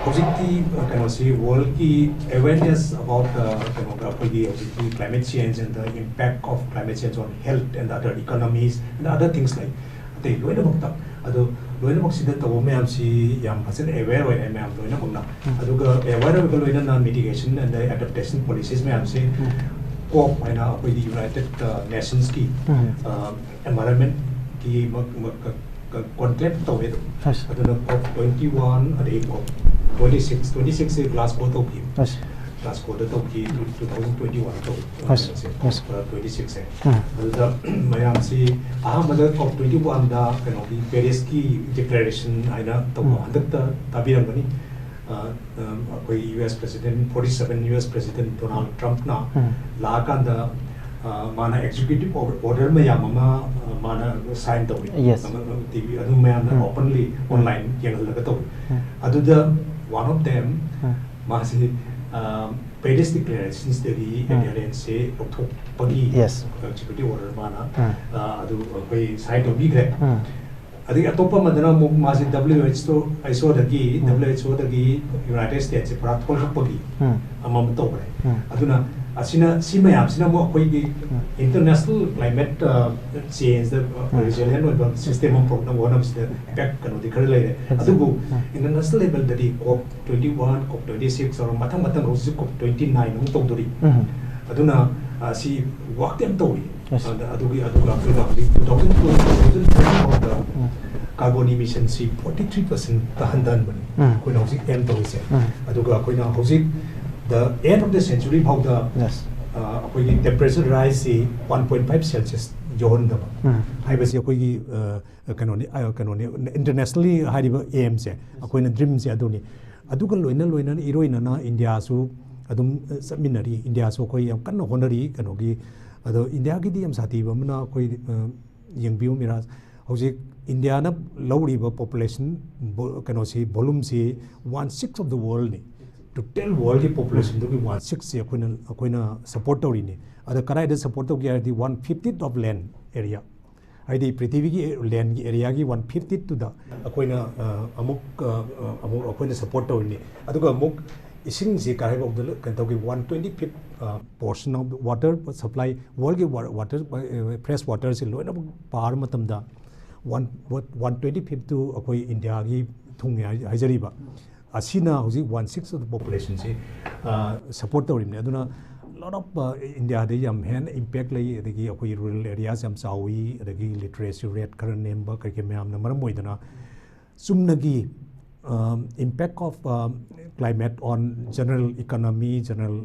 ꯍꯧꯖꯤꯛꯇꯤ, ꯑ, ꯀꯩꯅꯣꯁꯤ ꯋꯥꯔꯜꯒꯤ ꯑꯦꯋꯦꯔꯅꯦꯁ ꯑꯕꯥꯎꯠ, ꯑ, ꯀꯩꯅꯣꯒ ꯑꯩꯈꯣꯏꯒꯤ ꯍꯧꯖꯤꯛꯀꯤ climate change and the impact of climate change on health and other economies and other things like, ꯑꯇꯩ ꯂꯣꯏꯅꯃꯛꯇ꯫ ꯑꯗꯣ ꯂꯣꯏꯅꯃꯛꯁꯤꯗ ꯇꯧꯕ ꯃꯌꯥꯝꯁꯤ ꯌꯥꯝ ꯐꯖꯅ ꯑꯦꯋꯦꯔ ꯑꯣꯏꯔꯦ ꯃꯌꯥꯝ ꯂꯣꯏꯅꯃꯛꯅ꯫ ꯎꯝ꯫ ꯑꯗꯨꯒ ꯑꯦꯋꯦꯔ ꯑꯣꯏꯕ ꯂꯣꯏꯅꯅ ꯃꯤꯇꯤꯒꯦꯁꯟ ꯑꯦꯟ ꯑꯦꯗꯥꯞꯇꯦꯁꯟ ꯄꯣꯂꯤꯁꯤꯁ ꯃꯌꯥꯝꯁꯤ ꯎꯝ꯫ ꯀꯣꯞ ꯍꯥꯏꯅ ꯑꯩꯈꯣꯏꯒꯤ ꯌꯨꯅꯥꯏꯇꯦꯠ ꯅꯦꯁꯟꯁꯀꯤ ꯎꯝ꯫ ꯑꯦꯟꯚꯥꯏꯔꯟꯃꯦꯟꯠꯀꯤ ꯀꯣꯟꯀ꯭ꯂꯦꯞ ꯇꯧꯋꯦ ꯑꯗꯨꯝ꯫ ꯑꯁ꯫ ꯑꯗꯨꯅ ꯀꯣꯞ ꯇ꯭ꯋꯦꯟꯇꯤ ꯋꯥꯟ ꯑꯗꯩ ꯀꯣꯞ ꯇ꯭ꯋꯦꯟꯇꯤ ꯁꯤꯛꯁ, ꯇ꯭ꯋꯦꯟꯇꯤ ꯁꯤꯛꯁꯁꯦ ꯒ꯭ꯂꯥꯁꯒꯣ ꯇꯧꯈꯤ꯫ ꯑꯁ꯫ ꯒ꯭ꯂꯥꯁꯒꯣꯗ ꯇꯧꯈꯤ, ꯇꯨ ꯊꯥꯎꯖꯟ ꯇ꯭ꯋꯦꯟꯇꯤ ꯋꯥꯟ ꯇꯧ ꯑꯁ, ꯑꯁ꯫ ꯇ꯭ꯋꯦꯟꯇꯤ ꯁꯤꯛꯁꯁꯦ꯫ ꯎꯝ꯫ ꯑꯗꯨꯗ ꯃꯌꯥꯝꯁꯤ ꯑꯍꯥꯟꯕꯗ ꯀꯣꯞ ꯇ꯭ꯋꯦꯟꯇꯤ ꯋꯥꯟꯗ ꯀꯩꯅꯣꯒꯤ ꯄꯦꯔꯤꯁꯀꯤ ꯗꯤꯀ꯭ꯂꯦꯔꯦꯁꯟ ꯍꯥꯏꯅ ꯇꯧꯕ ꯎꯝ꯫ ꯍꯟꯗꯛꯇ ꯇꯥꯕꯤꯔꯝꯒꯅꯤ꯫ ꯑ, ꯑ, ꯑꯩꯈꯣꯏ U S president, forty seven U S president Donald ꯇ꯭ꯔꯝꯞꯅ ꯎꯝ꯫ ꯂꯥꯛꯑꯀꯥꯟꯗ, ꯑ, ꯃꯥꯅ ꯑꯦꯛꯖꯤꯀ꯭ꯌꯨꯇꯤꯚ ꯑꯣꯔ-, ꯑꯣꯔꯗꯔ ꯃꯌꯥꯝ ꯑꯃ, ꯑ, ꯃꯥꯅ ꯁꯥꯏꯟ ꯇꯧꯏ꯫ Yes. ꯑꯃ, ꯑꯃ, ꯇꯤ ꯚꯤ ꯑꯗꯨ ꯃꯌꯥꯝꯅ ꯎꯝ꯫ ꯑꯣꯄꯟꯂꯤ ꯎꯝ꯫ ꯑꯣꯟꯂꯥꯏꯟ ꯌꯦꯡꯍꯜꯂꯒ ꯇꯧꯏ꯫ ꯎꯝ꯫ ꯑꯗꯨꯗ one of them, ꯎꯝ꯫ ꯃꯥꯁꯤ, ꯑ, ꯄꯦꯔꯤꯁ ꯗꯤꯀ꯭ꯂꯦꯔꯦꯁꯟꯁꯇꯒꯤ ꯎꯝ꯫ ꯑꯦꯗꯍꯦꯔꯦꯟꯁꯁꯦ ꯂꯧꯊꯣꯛꯄꯒꯤ Yes. ꯑꯦꯛꯖꯤꯀ꯭ꯌꯨꯇꯤꯚ ꯑꯣꯔꯗꯔ ꯃꯥꯅ, ꯎꯝ꯫ ꯑ, ꯑꯗꯨ ꯑꯩꯈꯣꯏ ꯁꯥꯏꯟ ꯇꯧꯕꯤꯈ꯭ꯔꯦ꯫ ꯎꯝ꯫ ꯑꯗꯒꯤ ꯑꯇꯣꯞꯄ ꯑꯃꯗꯅ ꯑꯃꯨꯛ ꯃꯥꯁꯤ ꯗꯕ꯭ꯂꯤꯎ ꯑꯩꯆ ꯑꯣ, ꯑꯩꯆ ꯑꯣꯗꯒꯤ, ꯎꯝ꯫ ꯗꯕ꯭ꯂꯤꯎ ꯑꯩꯆ ꯑꯣꯗꯒꯤ ꯌꯨꯅꯥꯏꯇꯦꯗ ꯁ꯭ꯇꯦꯠꯁꯁꯦ ꯄꯨꯔꯥ ꯊꯣꯛꯂꯛꯄꯒꯤ ꯎꯝ꯫ ꯑꯃ ꯑꯃ ꯇꯧꯈ꯭ꯔꯦ꯫ ꯎꯝ꯫ ꯑꯗꯨꯅ ꯑꯁꯤꯅ, ꯁꯤ ꯃꯌꯥꯝꯁꯤꯅ ꯑꯃꯨꯛ ꯑꯩꯈꯣꯏꯒꯤ ꯎꯝ꯫ ꯏꯟꯇꯔꯅꯦꯁꯅꯦꯜ ꯀ꯭ꯂꯥꯏꯃꯦꯠ, ꯑ, ꯆꯦꯟꯖꯗ ꯎꯝ꯫ ꯔꯤꯖꯤꯂꯤꯌꯦꯟ ꯑꯣꯏꯕ ꯁꯤꯁꯇꯦꯝ ꯑꯃ ꯄꯨꯔꯛꯅꯕ ꯍꯣꯠꯅꯕꯁꯤꯗ ꯏꯝꯄꯦꯛ ꯀꯩꯅꯣꯗꯤ ꯈꯔ ꯂꯩꯔꯦ꯫ Exactly. ꯑꯗꯨꯕꯨ ꯎꯝ꯫ ꯏꯟꯇꯔꯅꯦꯁꯅꯦꯜ ꯂꯦꯚꯦꯜꯗꯗꯤ COP twenty one, COP twenty six or ꯃꯊꯪ ꯃꯊꯪ ꯍꯧꯖꯤꯛ ꯀꯣꯞ ꯇ꯭ꯋꯦꯟꯇꯤ ꯅꯥꯏꯟ ꯑꯃꯨꯛ ꯇꯧꯗꯣꯔꯤ꯫ ꯎꯝ꯫ ꯑꯗꯨꯅ, ꯑ, ꯁꯤ ꯋꯥꯛꯇꯤ ꯌꯥꯝ ꯇꯧꯔꯤ꯫ Yes. ꯑꯗ ꯑꯗꯨꯒꯤ, ꯑꯗꯨꯒ ꯑꯩꯈꯣꯏꯅ ꯍꯧꯖꯤꯛ two thousand twenty, two thousand thirty ꯐꯥꯎꯗ ꯎꯝ꯫ ꯀꯥꯔꯕꯣꯟ ꯏꯃꯤꯁꯟꯁꯤ forty three percent ꯇ ꯍꯟꯊꯍꯟꯕꯅꯤ꯫ ꯎꯝ꯫ ꯑꯩꯈꯣꯏꯅ ꯍꯧꯖꯤꯛ ꯑꯦꯝ ꯇꯧꯔꯤꯁꯦ꯫ ꯎꯝ꯫ ꯑꯗꯨꯒ ꯑꯩꯈꯣꯏꯅ ꯍꯧꯖꯤꯛ the end of the century ꯐꯥꯎꯗ, Yes. ꯑ, ꯑꯩꯈꯣꯏꯒꯤ ꯇꯦꯝꯄꯔꯦꯆꯔ ꯔꯥꯏꯁꯁꯤ one point five Celsius ꯌꯧꯍꯟꯗꯕ ꯍꯥꯏꯕꯁꯤ ꯑꯩꯈꯣꯏꯒꯤ ꯑ, ꯀꯩꯅꯣꯅꯤ ꯑ, ꯀꯩꯅꯣꯅꯤ, ꯏꯟꯇꯔꯅꯦꯁꯅꯦꯜꯂꯤ ꯍꯥꯏꯔꯤꯕ ꯑꯦꯝꯁꯦ, ꯑꯩꯈꯣꯏꯅ ꯗ꯭ꯔꯤꯝꯁꯦ ꯑꯗꯨꯅꯤ꯫ ꯑꯗꯨꯒ ꯂꯣꯏꯅ ꯂꯣꯏꯅꯅ ꯏꯔꯣꯏꯅꯅ ꯏꯟꯗꯤꯌꯥꯁꯨ ꯑꯗꯨꯝ ꯑ, ꯆꯠꯃꯤꯟꯅꯔꯤ꯫ ꯏꯟꯗꯤꯌꯥꯁꯨ ꯑꯩꯈꯣꯏ ꯌꯥꯝ ꯀꯟꯅ ꯍꯣꯠꯅꯔꯤ ꯀꯩꯅꯣꯒꯤ꯫ ꯑꯗꯣ ꯏꯟꯗꯤꯌꯥꯒꯤꯗꯤ ꯌꯥꯝ ꯁꯥꯊꯤꯕ ꯑꯃꯅ ꯑꯩꯈꯣꯏ ꯑ, ꯌꯦꯡꯕꯤꯌꯨ ꯃꯤꯔꯥꯖ, ꯍꯧꯖꯤꯛ ꯏꯟꯗꯤꯌꯥꯅ ꯂꯧꯔꯤꯕ ꯄꯣꯄꯨꯂꯦꯁꯟ ꯀꯩꯅꯣꯁꯤ, ꯚꯣꯂꯨꯝꯁꯤ one sixth of the worldꯅꯤ꯫ ꯇꯣꯇꯦꯜ ꯋꯥꯔꯜꯒꯤ ꯄꯣꯄꯨꯂꯦꯁꯟꯗꯨꯒꯤ ꯋꯥꯟ ꯁꯤꯛꯁꯁꯦ ꯑꯩꯈꯣꯏꯅ ꯑꯩꯈꯣꯏꯅ ꯁꯞꯄꯣꯔꯠ ꯇꯧꯔꯤꯅꯤ꯫ ꯑꯗ ꯀꯗꯥꯏꯗ ꯁꯞꯄꯣꯔꯠ ꯇꯧꯒꯦ ꯍꯥꯏꯔꯗꯤ, one fiftieth of land area, ꯍꯥꯏꯗꯤ ꯄ꯭ꯔꯤꯊꯤꯕꯤꯒꯤ ꯂꯦꯟꯒꯤ ꯑꯦꯔꯤꯌꯥꯒꯤ ꯋꯥꯟ ꯐꯤꯐꯇꯤꯗꯨꯗ ꯑꯩꯈꯣꯏꯅ ꯑ, ꯑꯃꯨꯛ ꯑ, ꯑ, ꯑꯃꯨꯛ ꯑꯩꯈꯣꯏꯅ ꯁꯞꯄꯣꯔꯠ ꯇꯧꯔꯤꯅꯤ꯫ ꯑꯗꯨꯒ ꯑꯃꯨꯛ ꯏꯁꯤꯡꯁꯤ ꯀꯔꯥꯏꯐꯥꯎꯗ ꯂ- ꯀꯩꯅꯣ ꯇꯧꯒꯦ, one twenty fifth portion of water supply, ꯋꯥꯔꯜꯒꯤ ꯋꯥꯇꯔ, ꯐ꯭ꯔꯦꯁ ꯋꯥꯇꯔꯁꯤ ꯂꯣꯏꯅꯃꯛ ꯄꯥꯔ ꯃꯇꯝꯗ ꯋꯥꯟ ꯋꯥꯟ ꯇ꯭ꯋꯦꯟꯇꯤ ꯐꯤꯐꯇꯨ ꯑꯩꯈꯣꯏ ꯏꯟꯗꯤꯌꯥꯒꯤ ꯊꯨꯡꯉꯦ ꯍꯥꯏ- ꯍꯥꯏꯖꯔꯤꯕ꯫ ꯑꯁꯤꯅ ꯍꯧꯖꯤꯛ ꯋꯥꯟ ꯁꯤꯛꯁ ꯑꯣꯐ ꯄꯣꯄꯨꯂꯦꯁꯟꯁꯤ ꯁꯞꯄꯣꯔꯠ ꯇꯧꯔꯤꯕꯅꯤ꯫ ꯑꯗꯨꯅ ꯂꯣꯠ ꯑꯣꯐ ꯏꯟꯗꯤꯌꯥꯗ ꯌꯥꯝ ꯍꯦꯟꯅ ꯏꯝꯄꯦꯛ ꯂꯩ꯫ ꯑꯗꯒꯤ ꯑꯩꯈꯣꯏꯒꯤ ꯔꯨꯔꯦꯜ ꯑꯦꯔꯤꯌꯥꯁ ꯌꯥꯝ ꯆꯥꯎꯏ, ꯑꯗꯒꯤ ꯂꯤꯇꯔꯦꯁꯤ ꯔꯦꯠ ꯈꯔ ꯅꯦꯝꯕ, ꯀꯩ ꯀꯩ ꯃꯌꯥꯝꯅ ꯃꯔꯝ ꯑꯣꯏꯗꯅ ꯆꯨꯝꯅꯒꯤ impact of climate on general economy, general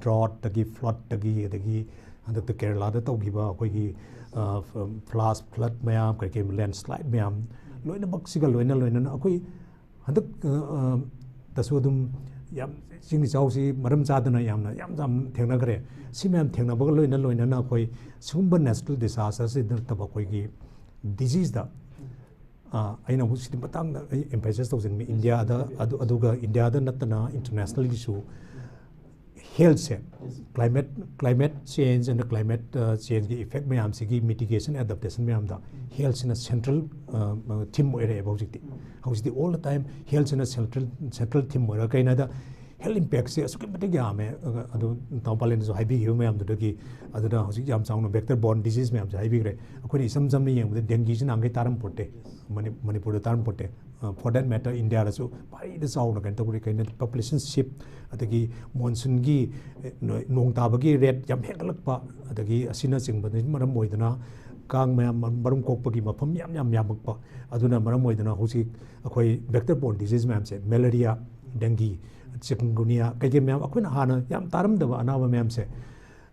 drought ꯇꯒꯤ, flood ꯇꯒꯤ, ꯑꯗꯒꯤ ꯍꯟꯗꯛꯇ ꯀꯦꯔꯂꯥꯗ ꯇꯧꯈꯤꯕ ꯑꯩꯈꯣꯏꯒꯤ ꯐ꯭ꯂꯥꯁ ꯐ꯭ꯂꯠ ꯃꯌꯥꯝ, ꯀꯔꯤ ꯀꯔꯤ ꯂꯦꯟꯁ꯭ꯂꯥꯏꯠ ꯃꯌꯥꯝ, ꯂꯣꯏꯅꯃꯛꯁꯤꯒ ꯂꯣꯏꯅ ꯂꯣꯏꯅꯅ ꯑꯩꯈꯣꯏ ꯍꯟꯗꯛ ꯑ, ꯑ, ꯇꯁꯨ ꯑꯗꯨꯝ ꯌꯥꯝ ꯏꯁꯤꯡ ꯏꯆꯥꯎꯁꯤ ꯃꯔꯝ ꯆꯥꯗꯅ ꯌꯥꯝꯅ ꯌꯥꯝ ꯌꯥꯝ ꯊꯦꯡꯅꯈ꯭ꯔꯦ꯫ ꯁꯤ ꯃꯌꯥꯝ ꯊꯦꯡꯅꯕꯒ ꯂꯣꯏꯅ ꯂꯣꯏꯅꯅ ꯑꯩꯈꯣꯏ ꯁꯤꯒꯨꯝꯕ ꯅꯦꯆꯔꯦꯜ ꯗꯤꯖꯥꯁꯇꯔꯁꯤ ꯅꯠꯇꯕ ꯑꯩꯈꯣꯏꯒꯤ ꯗꯤꯖꯤꯁꯇ ꯑ, ꯑꯩꯅ ꯑꯃꯨꯛ ꯁꯤꯒꯤ ꯃꯇꯥꯡꯗ ꯑꯩ ꯑꯦꯝꯐꯦꯁꯥꯏꯁ ꯇꯧꯖꯅꯤꯡꯉꯤ꯫ ꯏꯟꯗꯤꯌꯥꯗ ꯑꯗꯨ ꯑꯗꯨꯒ ꯏꯟꯗꯤꯌꯥꯗ ꯅꯠꯇꯅ ꯏꯟꯇꯔꯅꯦꯁꯅꯦꯜꯒꯤꯁꯨ ꯍꯦꯜꯊꯁꯦ, climate climate change and climate changeꯒꯤ ꯏꯐꯦꯛ ꯃꯌꯥꯝꯁꯤꯒꯤ ꯃꯤꯇꯤꯒꯦꯁꯟ, ꯑꯦꯗꯥꯞꯇꯦꯁꯟ ꯃꯌꯥꯝꯗ ꯍꯦꯜꯊꯁꯤꯅ ꯁꯦꯟꯇ꯭ꯔꯦꯜ ꯊꯤꯝ ꯑꯣꯏꯔꯛꯑꯦꯕ ꯍꯧꯖꯤꯛꯇꯤ꯫ ꯍꯧꯖꯤꯛꯇꯤ all the time ꯍꯦꯜꯊꯁꯤꯅ ꯁꯦꯟꯇ꯭ꯔꯦꯜ ꯁꯦꯟꯇ꯭ꯔꯦꯜ ꯊꯤꯝ ꯑꯣꯏꯔꯒ ꯀꯩꯅꯣꯗ ꯍꯦꯜꯊ ꯏꯝꯄꯦꯛꯁꯦ ꯑꯁꯨꯛꯀꯤ ꯃꯇꯤꯛ ꯌꯥꯝꯃꯦ꯫ ꯑ, ꯑꯗꯨ ꯇꯥꯃꯣ ꯄꯥꯂꯦꯟꯅꯁꯨ ꯍꯥꯏꯕꯤꯈꯤꯕ ꯃꯌꯥꯝꯗꯨꯗꯒꯤ, ꯑꯗꯨꯅ ꯍꯧꯖꯤꯛ ꯌꯥꯝ ꯆꯥꯎꯅ vector borne disease ꯃꯌꯥꯝꯁꯦ ꯍꯥꯏꯕꯤꯈ꯭ꯔꯦ꯫ ꯑꯩꯈꯣꯏꯅ ꯏꯁꯝ ꯁꯝꯅ ꯌꯦꯡꯕꯗ ꯗꯦꯡꯒꯤꯁꯤ ꯅꯍꯥꯟꯈꯩ ꯇꯥꯔꯝꯄꯣꯠꯇꯦ꯫ ꯃꯅꯤ- ꯃꯅꯤꯄꯨꯔꯗ ꯇꯥꯔꯝꯄꯣꯠꯇꯦ꯫ ꯑ, for that matter, ꯏꯟꯗꯤꯌꯥꯗꯁꯨ ꯚꯥꯔꯤꯗ ꯆꯥꯎꯅ ꯀꯩꯅꯣ ꯇꯧꯔꯤ꯫ ꯀꯩꯅꯣ, ꯄꯣꯄꯨꯂꯦꯁꯟ ꯁꯤꯞ, ꯑꯗꯒꯤ ꯃꯣꯟꯁꯨꯟꯒꯤ, ꯑꯦ, ꯅꯣ- ꯅꯣꯡ ꯇꯥꯕꯒꯤ ꯔꯦꯠ ꯌꯥꯝ ꯍꯦꯟꯒꯠꯂꯛꯄ, ꯑꯗꯒꯤ ꯑꯁꯤꯅꯆꯤꯡꯕꯗꯨꯅ ꯃꯔꯝ ꯑꯣꯏꯗꯅ ꯀꯥꯡ ꯃꯌꯥꯝ ꯃꯔꯨꯝ ꯀꯣꯛꯄꯒꯤ ꯃꯐꯝ ꯌꯥꯝ ꯌꯥꯝ ꯌꯥꯝꯃꯛꯄ, ꯑꯗꯨꯅ ꯃꯔꯝ ꯑꯣꯏꯗꯅ ꯍꯧꯖꯤꯛ ꯑꯩꯈꯣꯏ vector borne disease ꯃꯌꯥꯝꯁꯦ, ꯃꯦꯂꯦꯔꯤꯌꯥ, ꯗꯦꯡꯒꯤ, ꯆꯤꯀꯟꯒꯨꯅꯤꯌꯥ, ꯀꯩꯀꯩ ꯃꯌꯥꯝ ꯑꯩꯈꯣꯏꯅ ꯍꯥꯟꯅ ꯌꯥꯝ ꯇꯥꯔꯝꯗꯕ ꯑꯅꯥꯕ ꯃꯌꯥꯝꯁꯦ,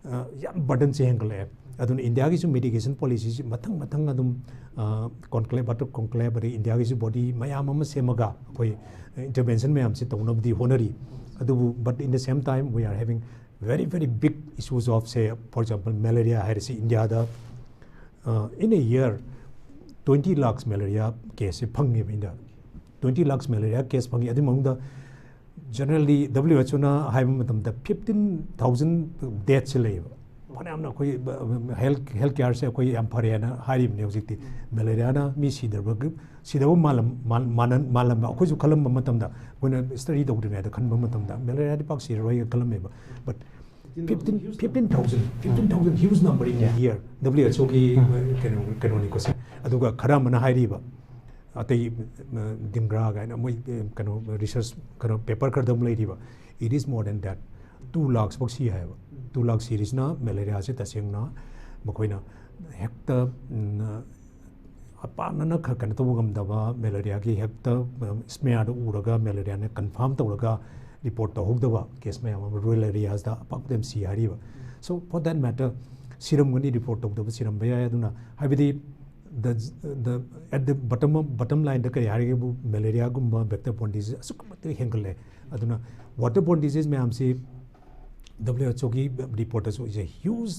ꯑ, ꯌꯥꯝ ꯕꯔꯗꯟꯁꯦ ꯍꯦꯟꯒꯠꯂꯛꯑꯦ꯫ ꯑꯗꯨꯅ ꯏꯟꯗꯤꯌꯥꯒꯤꯁꯨ ꯃꯤꯇꯤꯒꯦꯁꯟ ꯄꯣꯂꯤꯁꯤꯁꯤ ꯃꯊꯪ ꯃꯊꯪ ꯑꯗꯨꯝ ꯀꯣꯟꯀ꯭ꯂꯦꯕ, ꯋꯥꯇꯔ ꯀꯣꯟꯀ꯭ꯂꯦꯕ, ꯑꯗꯩ ꯏꯟꯗꯤꯌꯥꯒꯤꯁꯨ ꯕꯣꯗꯤ ꯃꯌꯥꯝ ꯑꯃ ꯁꯦꯝꯃꯒ ꯑꯩꯈꯣꯏ ꯏꯟꯇꯔꯚꯦꯟꯁꯟ ꯃꯌꯥꯝꯁꯦ ꯇꯧꯅꯕꯗꯤ ꯍꯣꯠꯅꯔꯤ꯫ ꯑꯗꯨꯕꯨ but in the same time we are having very very big issues of, say, for example, malaria ꯍꯥꯏꯔꯁꯤ ꯏꯟꯗꯤꯌꯥꯗ, uh, in a year twenty lakhs malaria case ꯐꯪꯉꯦꯕ ꯏꯟꯗꯤꯌꯥꯗ꯫ Twenty lakhs malaria case ꯐꯪꯉꯤ꯫ ꯑꯗꯨꯒꯤ ꯃꯅꯨꯡꯗ ꯖꯦꯅꯔꯦꯜꯂꯤ ꯗꯕ꯭ꯂꯤꯎ ꯑꯩꯆ ꯑꯣꯅ ꯍꯥꯏꯕ ꯃꯇꯝꯗ fifteen thousand deathꯁꯦ ꯂꯩꯌꯦꯕ꯫ ꯐꯅꯌꯥꯝꯅ ꯑꯩꯈꯣꯏ ꯍꯦꯜꯊ ꯍꯦꯜꯊ ꯀꯤꯌꯔꯁꯦ ꯑꯩꯈꯣꯏ ꯌꯥꯝ ꯐꯔꯦꯅ ꯍꯥꯏꯔꯤꯕꯅꯤ ꯍꯧꯖꯤꯛꯇꯤ꯫ ꯃꯦꯂꯦꯔꯤꯌꯥꯅ ꯃꯤ ꯁꯤꯗꯕꯒꯤ ꯁꯤꯗꯕ ꯃꯥꯜꯂꯝ-, ꯃꯥꯜ-, ꯃꯥꯜꯂꯝ-, ꯃꯥꯜꯂꯝꯕ ꯑꯩꯈꯣꯏꯁꯨ ꯈꯜꯂꯝꯕ ꯃꯇꯝꯗ, ꯑꯩꯈꯣꯏꯅ ꯁ꯭ꯇꯗꯤ ꯇꯧꯗ꯭ꯔꯤꯉꯩꯗ ꯈꯟꯕ ꯃꯇꯝꯗ ꯃꯦꯂꯦꯔꯤꯌꯥꯗꯤ ꯄꯥꯛ ꯁꯤꯔꯔꯣꯏꯒ ꯈꯜꯂꯝꯃꯦꯕ꯫ But fifteen, fifteen thousand, fifteen thousand huge number in a year, W H ꯑꯣꯒꯤ ꯀꯩꯅꯣ, ꯀꯩꯅꯣꯅꯤꯀꯣ ꯁꯦ꯫ ꯑꯗꯨꯒ ꯈꯔ ꯑꯃꯅ ꯍꯥꯏꯔꯤꯕ, ꯑꯇꯩ ꯗꯤꯡꯒ꯭ꯔꯥ ꯀꯥꯏꯅ ꯃꯣꯏ ꯀꯩꯅꯣ ꯔꯤꯁꯔꯁ ꯀꯩꯅꯣ ꯄꯦꯄꯔ ꯈꯔꯗ ꯑꯃꯨꯛ ꯂꯩꯔꯤꯕ, it is more than that, two lakhs ꯐꯥꯎ ꯁꯤ ꯍꯥꯏꯕ꯫ Two lakh ꯁꯤꯔꯤꯁꯤꯅ ꯃꯦꯂꯦꯔꯤꯌꯥꯁꯦ ꯇꯁꯦꯡꯅ ꯃꯈꯣꯏꯅ ꯍꯦꯛꯇ ꯄꯥꯛꯅꯅ ꯀꯩꯅꯣ ꯇꯧꯕ ꯉꯝꯗꯕ, ꯃꯦꯂꯦꯔꯤꯌꯥꯒꯤ ꯍꯦꯛꯇ ꯁ꯭ꯃꯤꯌꯥꯔꯗ ꯎꯔꯒ ꯃꯦꯂꯦꯔꯤꯌꯥꯅ ꯀꯟꯐꯥꯔꯝ ꯇꯧꯔꯒ ꯔꯤꯄꯣꯔꯠ ꯇꯧꯍꯧꯗꯕ ꯀꯦꯁ ꯃꯌꯥꯝ ꯑꯃ ꯔꯨꯔꯦꯜ ꯑꯦꯔꯤꯌꯥꯁꯇ ꯑꯄꯥꯛꯄꯗ ꯌꯥꯝ ꯁꯤ ꯍꯥꯏꯔꯤꯕ꯫ So for that matter, ꯁꯤꯔꯝꯒꯅꯤ, ꯔꯤꯄꯣꯔꯠ ꯇꯧꯗꯕ ꯁꯤꯔꯝꯕ ꯌꯥꯏ꯫ ꯑꯗꯨꯅ ꯍꯥꯏꯕꯗꯤ the, the, at the bottom, bottom lineꯗ ꯀꯔꯤ ꯍꯥꯏꯔꯒꯦꯕꯨ, ꯃꯦꯂꯦꯔꯤꯌꯥꯒꯨꯝꯕ ꯕꯦꯛꯇꯔ ꯕꯣꯔꯟ ꯗꯤꯖꯤꯖ ꯑꯁꯨꯛꯀꯤ ꯃꯇꯤꯛ ꯍꯦꯟꯒꯠꯂꯦ꯫ ꯑꯗꯨꯅ ꯋꯥꯇꯔ ꯕꯣꯔꯟ ꯗꯤꯖꯤꯖ ꯃꯌꯥꯝꯁꯤ ꯗꯕ꯭ꯂꯤꯎ ꯑꯩꯆ ꯑꯣꯒꯤ ꯔꯤꯄꯣꯔꯠꯇꯁꯨ is a huge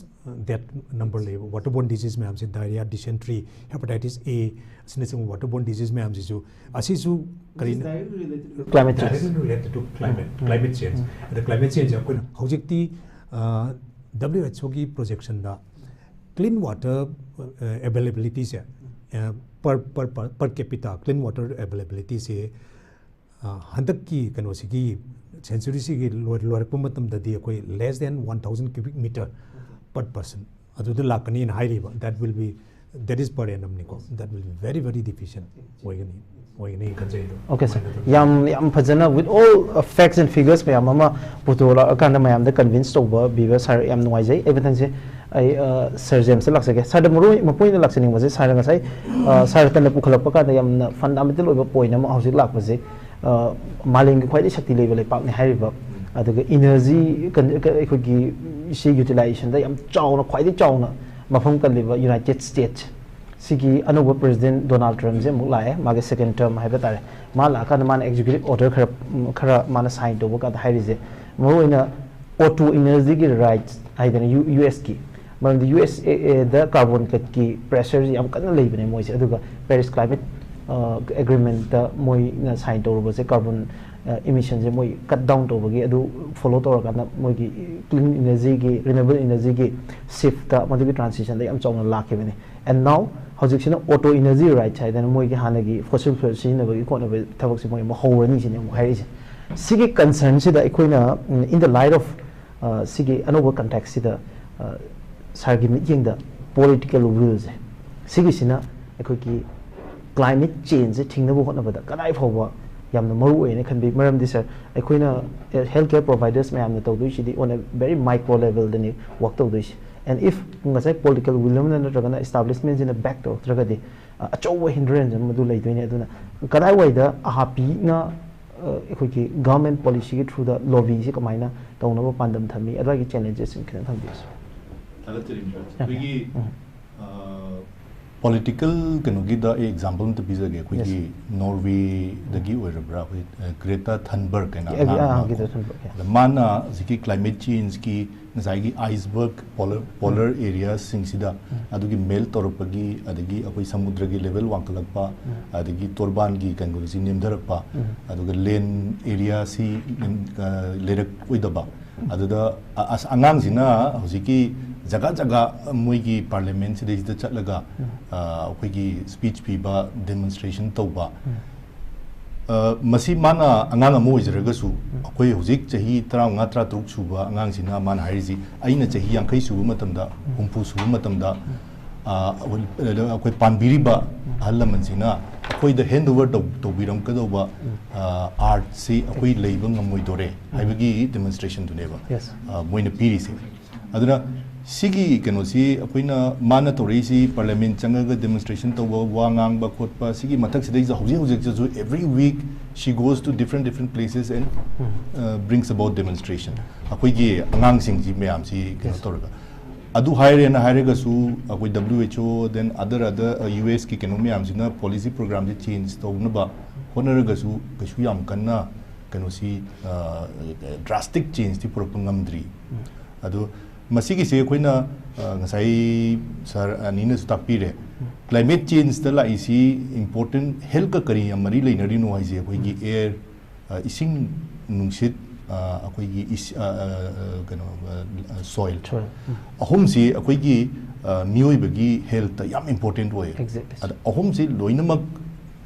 death number ꯂꯩꯌꯦꯕ꯫ ꯋꯥꯇꯔ ꯕꯣꯔꯟ ꯗꯤꯖꯤꯖ ꯃꯌꯥꯝꯁꯤ, ꯗꯥꯏꯔꯤꯌꯥ, ꯗꯤꯁꯦꯟꯇ꯭ꯔꯤ, ꯍꯦꯄꯥꯇꯥꯏꯇꯤꯁ ꯑꯦ ꯑꯁꯤꯅꯆꯤꯡꯕ ꯋꯥꯇꯔ ꯕꯣꯔꯟ ꯗꯤꯖꯤꯖ ꯃꯌꯥꯝꯁꯤꯁꯨ, ꯑꯁꯤꯁꯨ ꯀꯔꯤ, Climate change. Directly related to climate, climate change. ꯑꯗ ꯀ꯭ꯂꯥꯏꯃꯦꯠ ꯆꯦꯟꯖꯁꯦ ꯑꯩꯈꯣꯏꯅ ꯍꯧꯖꯤꯛꯇꯤ ꯗꯕ꯭ꯂꯤꯎ ꯑꯩꯆ ꯑꯣꯒꯤ ꯄ꯭ꯔꯣꯖꯦꯛꯁꯟꯗ ꯀ꯭ꯂꯤꯟ ꯋꯥꯇꯔ ꯑꯦꯕꯥꯏꯂꯦꯕꯤꯂꯤꯇꯤꯁꯦ, per, per, per, per capita clean water availabilityꯁꯦ ꯍꯟꯗꯛꯀꯤ ꯀꯩꯅꯣꯁꯤꯒꯤ ꯁꯦꯟꯆꯨꯔꯤꯁꯤꯒꯤ ꯂꯣꯏꯔꯛꯄ ꯃꯇꯝꯗꯗꯤ ꯑꯩꯈꯣꯏ less than one thousand cubic meter per person ꯑꯗꯨꯗ ꯂꯥꯛꯀꯅꯤꯅ ꯍꯥꯏꯔꯤꯕ꯫ That will be, that is per annumꯅꯤꯀꯣ꯫ That will be very very deficient ꯑꯣꯏꯒꯅꯤ, ꯑꯣꯏꯒꯅꯤ ꯈꯟꯖꯩ ꯑꯗꯣ꯫ Okay sir, ꯌꯥꯝ ꯌꯥꯝ ꯐꯖꯅ with all facts and figures ꯃꯌꯥꯝ ꯑꯃ ꯄꯨꯊꯣꯔꯛꯑꯀꯥꯟꯗ ꯃꯌꯥꯝꯗ convince ꯇꯧꯕ ꯄꯤꯕ sir ꯌꯥꯝ ꯅꯨꯡꯉꯥꯏꯖꯩ꯫ ꯑꯩ ꯃꯊꯪꯁꯦ ꯑꯩ sir ꯖꯦꯝꯁꯇ ꯂꯥꯛꯆꯒꯦ꯫ Sirꯗ ꯃꯔꯨ ꯃꯄꯨ ꯑꯣꯏꯅ ꯂꯥꯛꯆꯅꯤꯡꯕꯁꯦ, sirꯅ ꯉꯁꯥꯏ sir ꯇꯅ ꯄꯨꯈꯠꯂꯛꯄ ꯀꯥꯟꯗ ꯌꯥꯝꯅ fundamental ꯑꯣꯏꯕ point ꯑꯃ ꯍꯧꯖꯤꯛ ꯂꯥꯛꯄꯁꯦ, ꯃꯥꯂꯦꯝꯒꯤ ꯈ꯭ꯋꯥꯏꯗꯒꯤ ꯁꯛꯇꯤ ꯂꯩꯕ ꯂꯩꯄꯥꯛꯅꯤ ꯍꯥꯏꯔꯤꯕ, ꯑꯗꯨꯒ energy ꯑꯩꯈꯣꯏꯒꯤ ꯁꯤ utilizationꯗ ꯌꯥꯝ ꯆꯥꯎꯅ, ꯈ꯭ꯋꯥꯏꯗꯒꯤ ꯆꯥꯎꯅ ꯃꯐꯝ ꯀꯜꯂꯤꯕ United States ꯁꯤꯒꯤ ꯑꯅꯧꯕ President Donald Trump ꯁꯦ ꯑꯃꯨꯛ ꯂꯥꯛꯑꯦ, ꯃꯥꯒꯤ second term ꯍꯥꯏꯕ ꯇꯥꯔꯦ꯫ ꯃꯥ ꯂꯥꯛꯑꯀꯥꯟꯗ ꯃꯥꯅ executive order ꯈꯔ, ꯈꯔ ꯃꯥꯅ sign ꯇꯧꯕ ꯀꯥꯟꯗ ꯍꯥꯏꯔꯤꯁꯦ, ꯃꯔꯨꯑꯣꯏꯅ auto energy ꯒꯤ rights ꯍꯥꯏꯗꯅ, ꯌꯨ ꯑꯦꯁ ꯀꯤ, ꯃꯔꯝꯗꯤ ꯌꯨ ꯑꯦꯁ ꯑꯦ ꯗ carbon cut ꯀꯤ pressure ꯁꯤ ꯌꯥꯝ ꯀꯟꯅ ꯂꯩꯕꯅꯦ ꯃꯣꯏꯁꯦ꯫ ꯑꯗꯨꯒ Paris climate, ꯑ, agreement ꯇ ꯃꯣꯏꯅ sign ꯇꯧꯔꯨꯕꯁꯦ, carbon, ꯑ, emission ꯁꯦ ꯃꯣꯏ cut down ꯇꯧꯕꯒꯤ, ꯑꯗꯨ follow ꯇꯧꯔꯀꯥꯟꯗ ꯃꯣꯏꯒꯤ clean energy ꯒꯤ, renewable energy ꯒꯤ shift ꯇ, ꯃꯗꯨꯒꯤ transition ꯗ ꯌꯥꯝ ꯆꯥꯎꯅ ꯂꯥꯛꯈꯤꯕꯅꯦ꯫ And now ꯍꯧꯖꯤꯛꯁꯤꯅ auto energy rights ꯍꯥꯏꯗꯅ ꯃꯣꯏꯒꯤ ꯍꯥꯟꯅꯒꯤ fossil fuel ꯁꯤꯖꯤꯟꯅꯕꯒꯤ ꯈꯣꯠꯅꯕꯒꯤ ꯊꯕꯛꯁꯦ ꯃꯣꯏ ꯑꯃꯨꯛ ꯍꯧꯔꯅꯤ ꯁꯤꯅꯦ ꯑꯃꯨꯛ ꯍꯥꯏꯔꯛꯏꯁꯦ꯫ ꯁꯤꯒꯤ concern ꯁꯤꯗ ꯑꯩꯈꯣꯏꯅ, ꯎꯝ, in the light of, ꯑ, ꯁꯤꯒꯤ ꯑꯅꯧꯕ context ꯁꯤꯗ, ꯑ, sir ꯒꯤ ꯃꯤꯠꯌꯦꯡꯗ political will ꯁꯦ, ꯁꯤꯒꯤꯁꯤꯅ ꯑꯩꯈꯣꯏꯒꯤ climate change ꯁꯦ ꯊꯤꯡꯅꯕ ꯍꯣꯠꯅꯕꯗ ꯀꯗꯥꯏ ꯐꯥꯎꯕ ꯌꯥꯝꯅ ꯃꯔꯨ ꯑꯣꯏꯅ ꯈꯟꯕꯤ? ꯃꯔꯝꯗꯤ sir, ꯑꯩꯈꯣꯏꯅ health care providers ꯃꯌꯥꯝꯅ ꯇꯧꯗꯣꯏꯁꯤꯗꯤ on a very micro level ꯗꯅꯤ work ꯇꯧꯗꯣꯏꯁꯤ꯫ And if ꯉꯁꯥꯏ political will ꯑꯃꯅ ꯅꯠꯇ꯭ꯔꯒꯅ establishment ꯁꯤꯅ back ꯇꯧꯔꯛꯇ꯭ꯔꯒꯗꯤ, ꯑ, ꯑꯆꯧꯕ hindrance ꯑꯃ ꯑꯗꯨ ꯂꯩꯗꯣꯏꯅꯦ꯫ ꯑꯗꯨꯅ ꯀꯗꯥꯏꯋꯥꯏꯗ ꯑꯍꯥꯞꯄꯤꯅ, ꯑ, ꯑꯩꯈꯣꯏꯒꯤ government policy ꯒꯤ through ꯗ lobby ꯁꯤ ꯀꯃꯥꯏꯅ ꯇꯧꯅꯕ ꯄꯥꯟꯗꯝ ꯊꯝꯃꯤ? ꯑꯗꯨꯋꯥꯏꯒꯤ challenges ꯁꯤꯡ ꯈꯤꯇꯪ ꯊꯝꯕꯤꯌꯨ꯫ ꯊꯥꯒꯠꯆꯔꯤ, ꯃꯤꯁ꯫ ꯑꯩꯈꯣꯏꯒꯤ, ꯎꯝ꯫ ꯑ, political ꯀꯩꯅꯣꯒꯤꯗ ꯑꯩ example ꯑꯝꯇ ꯄꯤꯖꯒꯦ꯫ ꯑꯩꯈꯣꯏꯒꯤ Yes. Norway ꯗꯒꯤ ꯑꯣꯏꯔꯕ꯭ꯔꯥ? ꯑꯩꯈꯣꯏ, ꯑ, Greta Thunberg ꯍꯥꯏꯅ ꯑꯦ, ꯑꯉꯥꯡ ꯑꯥ, ꯑꯃ Greta ꯀꯣ꯫ Thunberg, yeah. ꯑꯗ ꯃꯥꯅ ꯍꯧꯖꯤꯛꯀꯤ climate change ꯀꯤ ꯉꯁꯥꯏꯒꯤ iceberg polar, polar ꯎꯝ꯫ Area ꯁꯤꯡꯁꯤꯗ ꯎꯝ꯫ ꯑꯗꯨꯒꯤ melt ꯇꯧꯔꯛꯄꯒꯤ, ꯑꯗꯒꯤ ꯑꯩꯈꯣꯏ ꯁꯃꯨꯗ꯭ꯔꯒꯤ level ꯋꯥꯡꯈꯠꯂꯛꯄ, ꯎꯝ꯫ ꯑꯗꯒꯤ ꯇꯣꯔꯕꯥꯟꯒꯤ ꯀꯩꯅꯣꯁꯤ ꯅꯦꯝꯊꯔꯛꯄ, ꯎꯝ꯫ ꯑꯗꯨꯒ land area ꯁꯤ ꯅꯦꯝ-, ꯑ, ꯂꯩꯔꯛꯑꯣꯏꯗꯕ꯫ ꯑꯗꯨꯗ ꯑ-, ꯑꯁ-, ꯑꯉꯥꯡꯁꯤꯅ ꯍꯧꯖꯤꯛꯀꯤ ꯖꯒꯥ ꯖꯒꯥ ꯃꯣꯏꯒꯤ parliament ꯁꯤꯗꯩꯁꯤꯗ ꯆꯠꯂꯒ, ꯎꯝ꯫ ꯑ, ꯑꯩꯈꯣꯏꯒꯤ speech ꯄꯤꯕ, demonstration ꯇꯧꯕ, ꯎꯝ꯫ ꯑ, ꯃꯁꯤ ꯃꯥꯅ ꯑꯉꯥꯡ ꯑꯃ ꯑꯣꯏꯖꯔꯒꯁꯨ, ꯎꯝ꯫ ꯑꯩꯈꯣꯏ ꯍꯧꯖꯤꯛ ꯆꯍꯤ ꯇꯔꯥꯃꯉꯥ, ꯇꯔꯥꯇꯔꯨꯛ ꯁꯨꯕ ꯑꯉꯥꯡꯁꯤꯅ ꯃꯥꯅ ꯍꯥꯏꯔꯤꯁꯤ, "ꯑꯩꯅ ꯆꯍꯤ ꯌꯥꯡꯈꯩ ꯁꯨꯕ ꯃꯇꯝꯗ, ꯎꯝ꯫ ꯍꯨꯝꯐꯨ ꯁꯨꯕ ꯃꯇꯝꯗ, ꯎꯝ꯫ ꯑ, ꯑꯩꯈꯣꯏ, ꯑꯩꯈꯣꯏ ꯄꯥꯟꯕꯤꯔꯤꯕ ꯎꯝ꯫ ꯑꯍꯜ ꯂꯃꯟꯁꯤꯅ ꯑꯩꯈꯣꯏꯗ hand over ꯇꯧ-, ꯇꯧꯕꯤꯔꯝꯒꯗꯧꯕ, ꯎꯝ꯫ ꯑ, earth ꯁꯤ ꯑꯩꯈꯣꯏ ꯂꯩꯕ ꯉꯝꯃꯣꯏꯗꯣꯔꯦ" ꯎꯝ꯫ ꯍꯥꯏꯕꯒꯤ demonstration ꯗꯨꯅꯦꯕ, Yes. ꯑ, ꯃꯣꯏꯅ ꯄꯤꯔꯤꯁꯦ꯫ ꯑꯗꯨꯅ ꯁꯤꯒꯤ ꯀꯩꯅꯣꯁꯤ ꯑꯩꯈꯣꯏꯅ, ꯃꯥꯅ ꯇꯧꯔꯛꯏꯁꯤ parliament ꯆꯪꯉꯒ demonstration ꯇꯧꯕ, ꯋꯥ ꯉꯥꯡꯕ ꯈꯣꯠꯄ, ꯁꯤꯒꯤ ꯃꯊꯛꯁꯤꯗꯩꯁꯤꯗ ꯍꯧꯖꯤꯛ ꯍꯧꯖꯤꯛꯇꯁꯨ every week she goes to different, different places and, um. uh, brings about demonstration꯫ ꯑꯩꯈꯣꯏꯒꯤ ꯑꯉꯥꯡꯁꯤꯡꯁꯤ ꯃꯌꯥꯝꯁꯤ ꯀꯩꯅꯣ Yes. ꯇꯧꯔꯒ꯫ ꯑꯗꯨ ꯍꯥꯏꯔꯦꯅ ꯍꯥꯏꯔꯒꯁꯨ ꯑꯩꯈꯣꯏ W H O, then other other, uh, U S ꯀꯤ ꯀꯩꯅꯣ ꯃꯌꯥꯝꯁꯤꯅ policy programꯁꯦ change ꯇꯧꯅꯕ ꯍꯣꯠꯅꯔꯒꯁꯨ ꯀꯩꯁꯨ ꯌꯥꯝ ꯀꯟꯅ ꯀꯩꯅꯣꯁꯤ, drastic changeꯇꯤ ꯄꯨꯔꯛꯄ ꯉꯝꯗ꯭ꯔꯤ꯫ ꯑꯗꯣ ꯃꯁꯤꯒꯤꯁꯦ ꯑꯩꯈꯣꯏꯅ, ꯑ, ꯉꯁꯥꯏ ꯁꯥꯔ ꯑꯅꯤꯅꯁꯨ ꯇꯥꯛꯄꯤꯔꯦ, climate changeꯇ ꯂꯥꯛꯏꯁꯤ important healthꯀ ꯀꯔꯤ ꯌꯥꯝ ꯃꯔꯤ ꯂꯩꯅꯔꯤꯅꯣ ꯍꯥꯏꯁꯦ ꯑꯩꯈꯣꯏꯒꯤ air, ꯑ, ꯏꯁꯤꯡ, ꯅꯨꯡꯁꯤꯠ, ꯑ, ꯑꯩꯈꯣꯏꯒꯤ ꯏꯁ-, ꯑ, ꯑ, ꯑ, ꯀꯩꯅꯣ, ꯑ, soil꯫ Soil꯫ ꯑꯍꯨꯝꯁꯤ ꯑꯩꯈꯣꯏꯒꯤ, ꯑ, ꯃꯤꯑꯣꯏꯕꯒꯤ healthꯇ ꯌꯥꯝ important ꯑꯣꯏꯌꯦ꯫ Exactly꯫ ꯑꯗ ꯑꯍꯨꯝꯁꯤ ꯂꯣꯏꯅꯃꯛ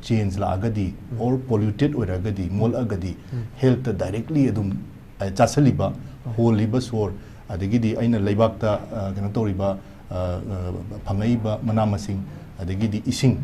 change ꯂꯥꯛꯑꯒꯗꯤ, or polluted ꯑꯣꯏꯔꯒꯗꯤ, ꯃꯣꯠꯂꯛꯑꯒꯗꯤ, healthꯇ directly ꯑꯗꯨꯝ, ꯑ, ꯆꯥꯁꯜꯂꯤꯕ, ꯍꯣꯜꯂꯤꯕ ꯁꯣꯔ, ꯑꯗꯒꯤꯗꯤ ꯑꯩꯅ ꯂꯩꯕꯥꯛꯇ, ꯑ, ꯀꯩꯅꯣ ꯇꯧꯔꯤꯕ, ꯑ, ꯑ, ꯐꯪꯉꯛꯏꯕ ꯃꯅꯥ ꯃꯁꯤꯡ, ꯑꯗꯒꯤꯗꯤ ꯏꯁꯤꯡ,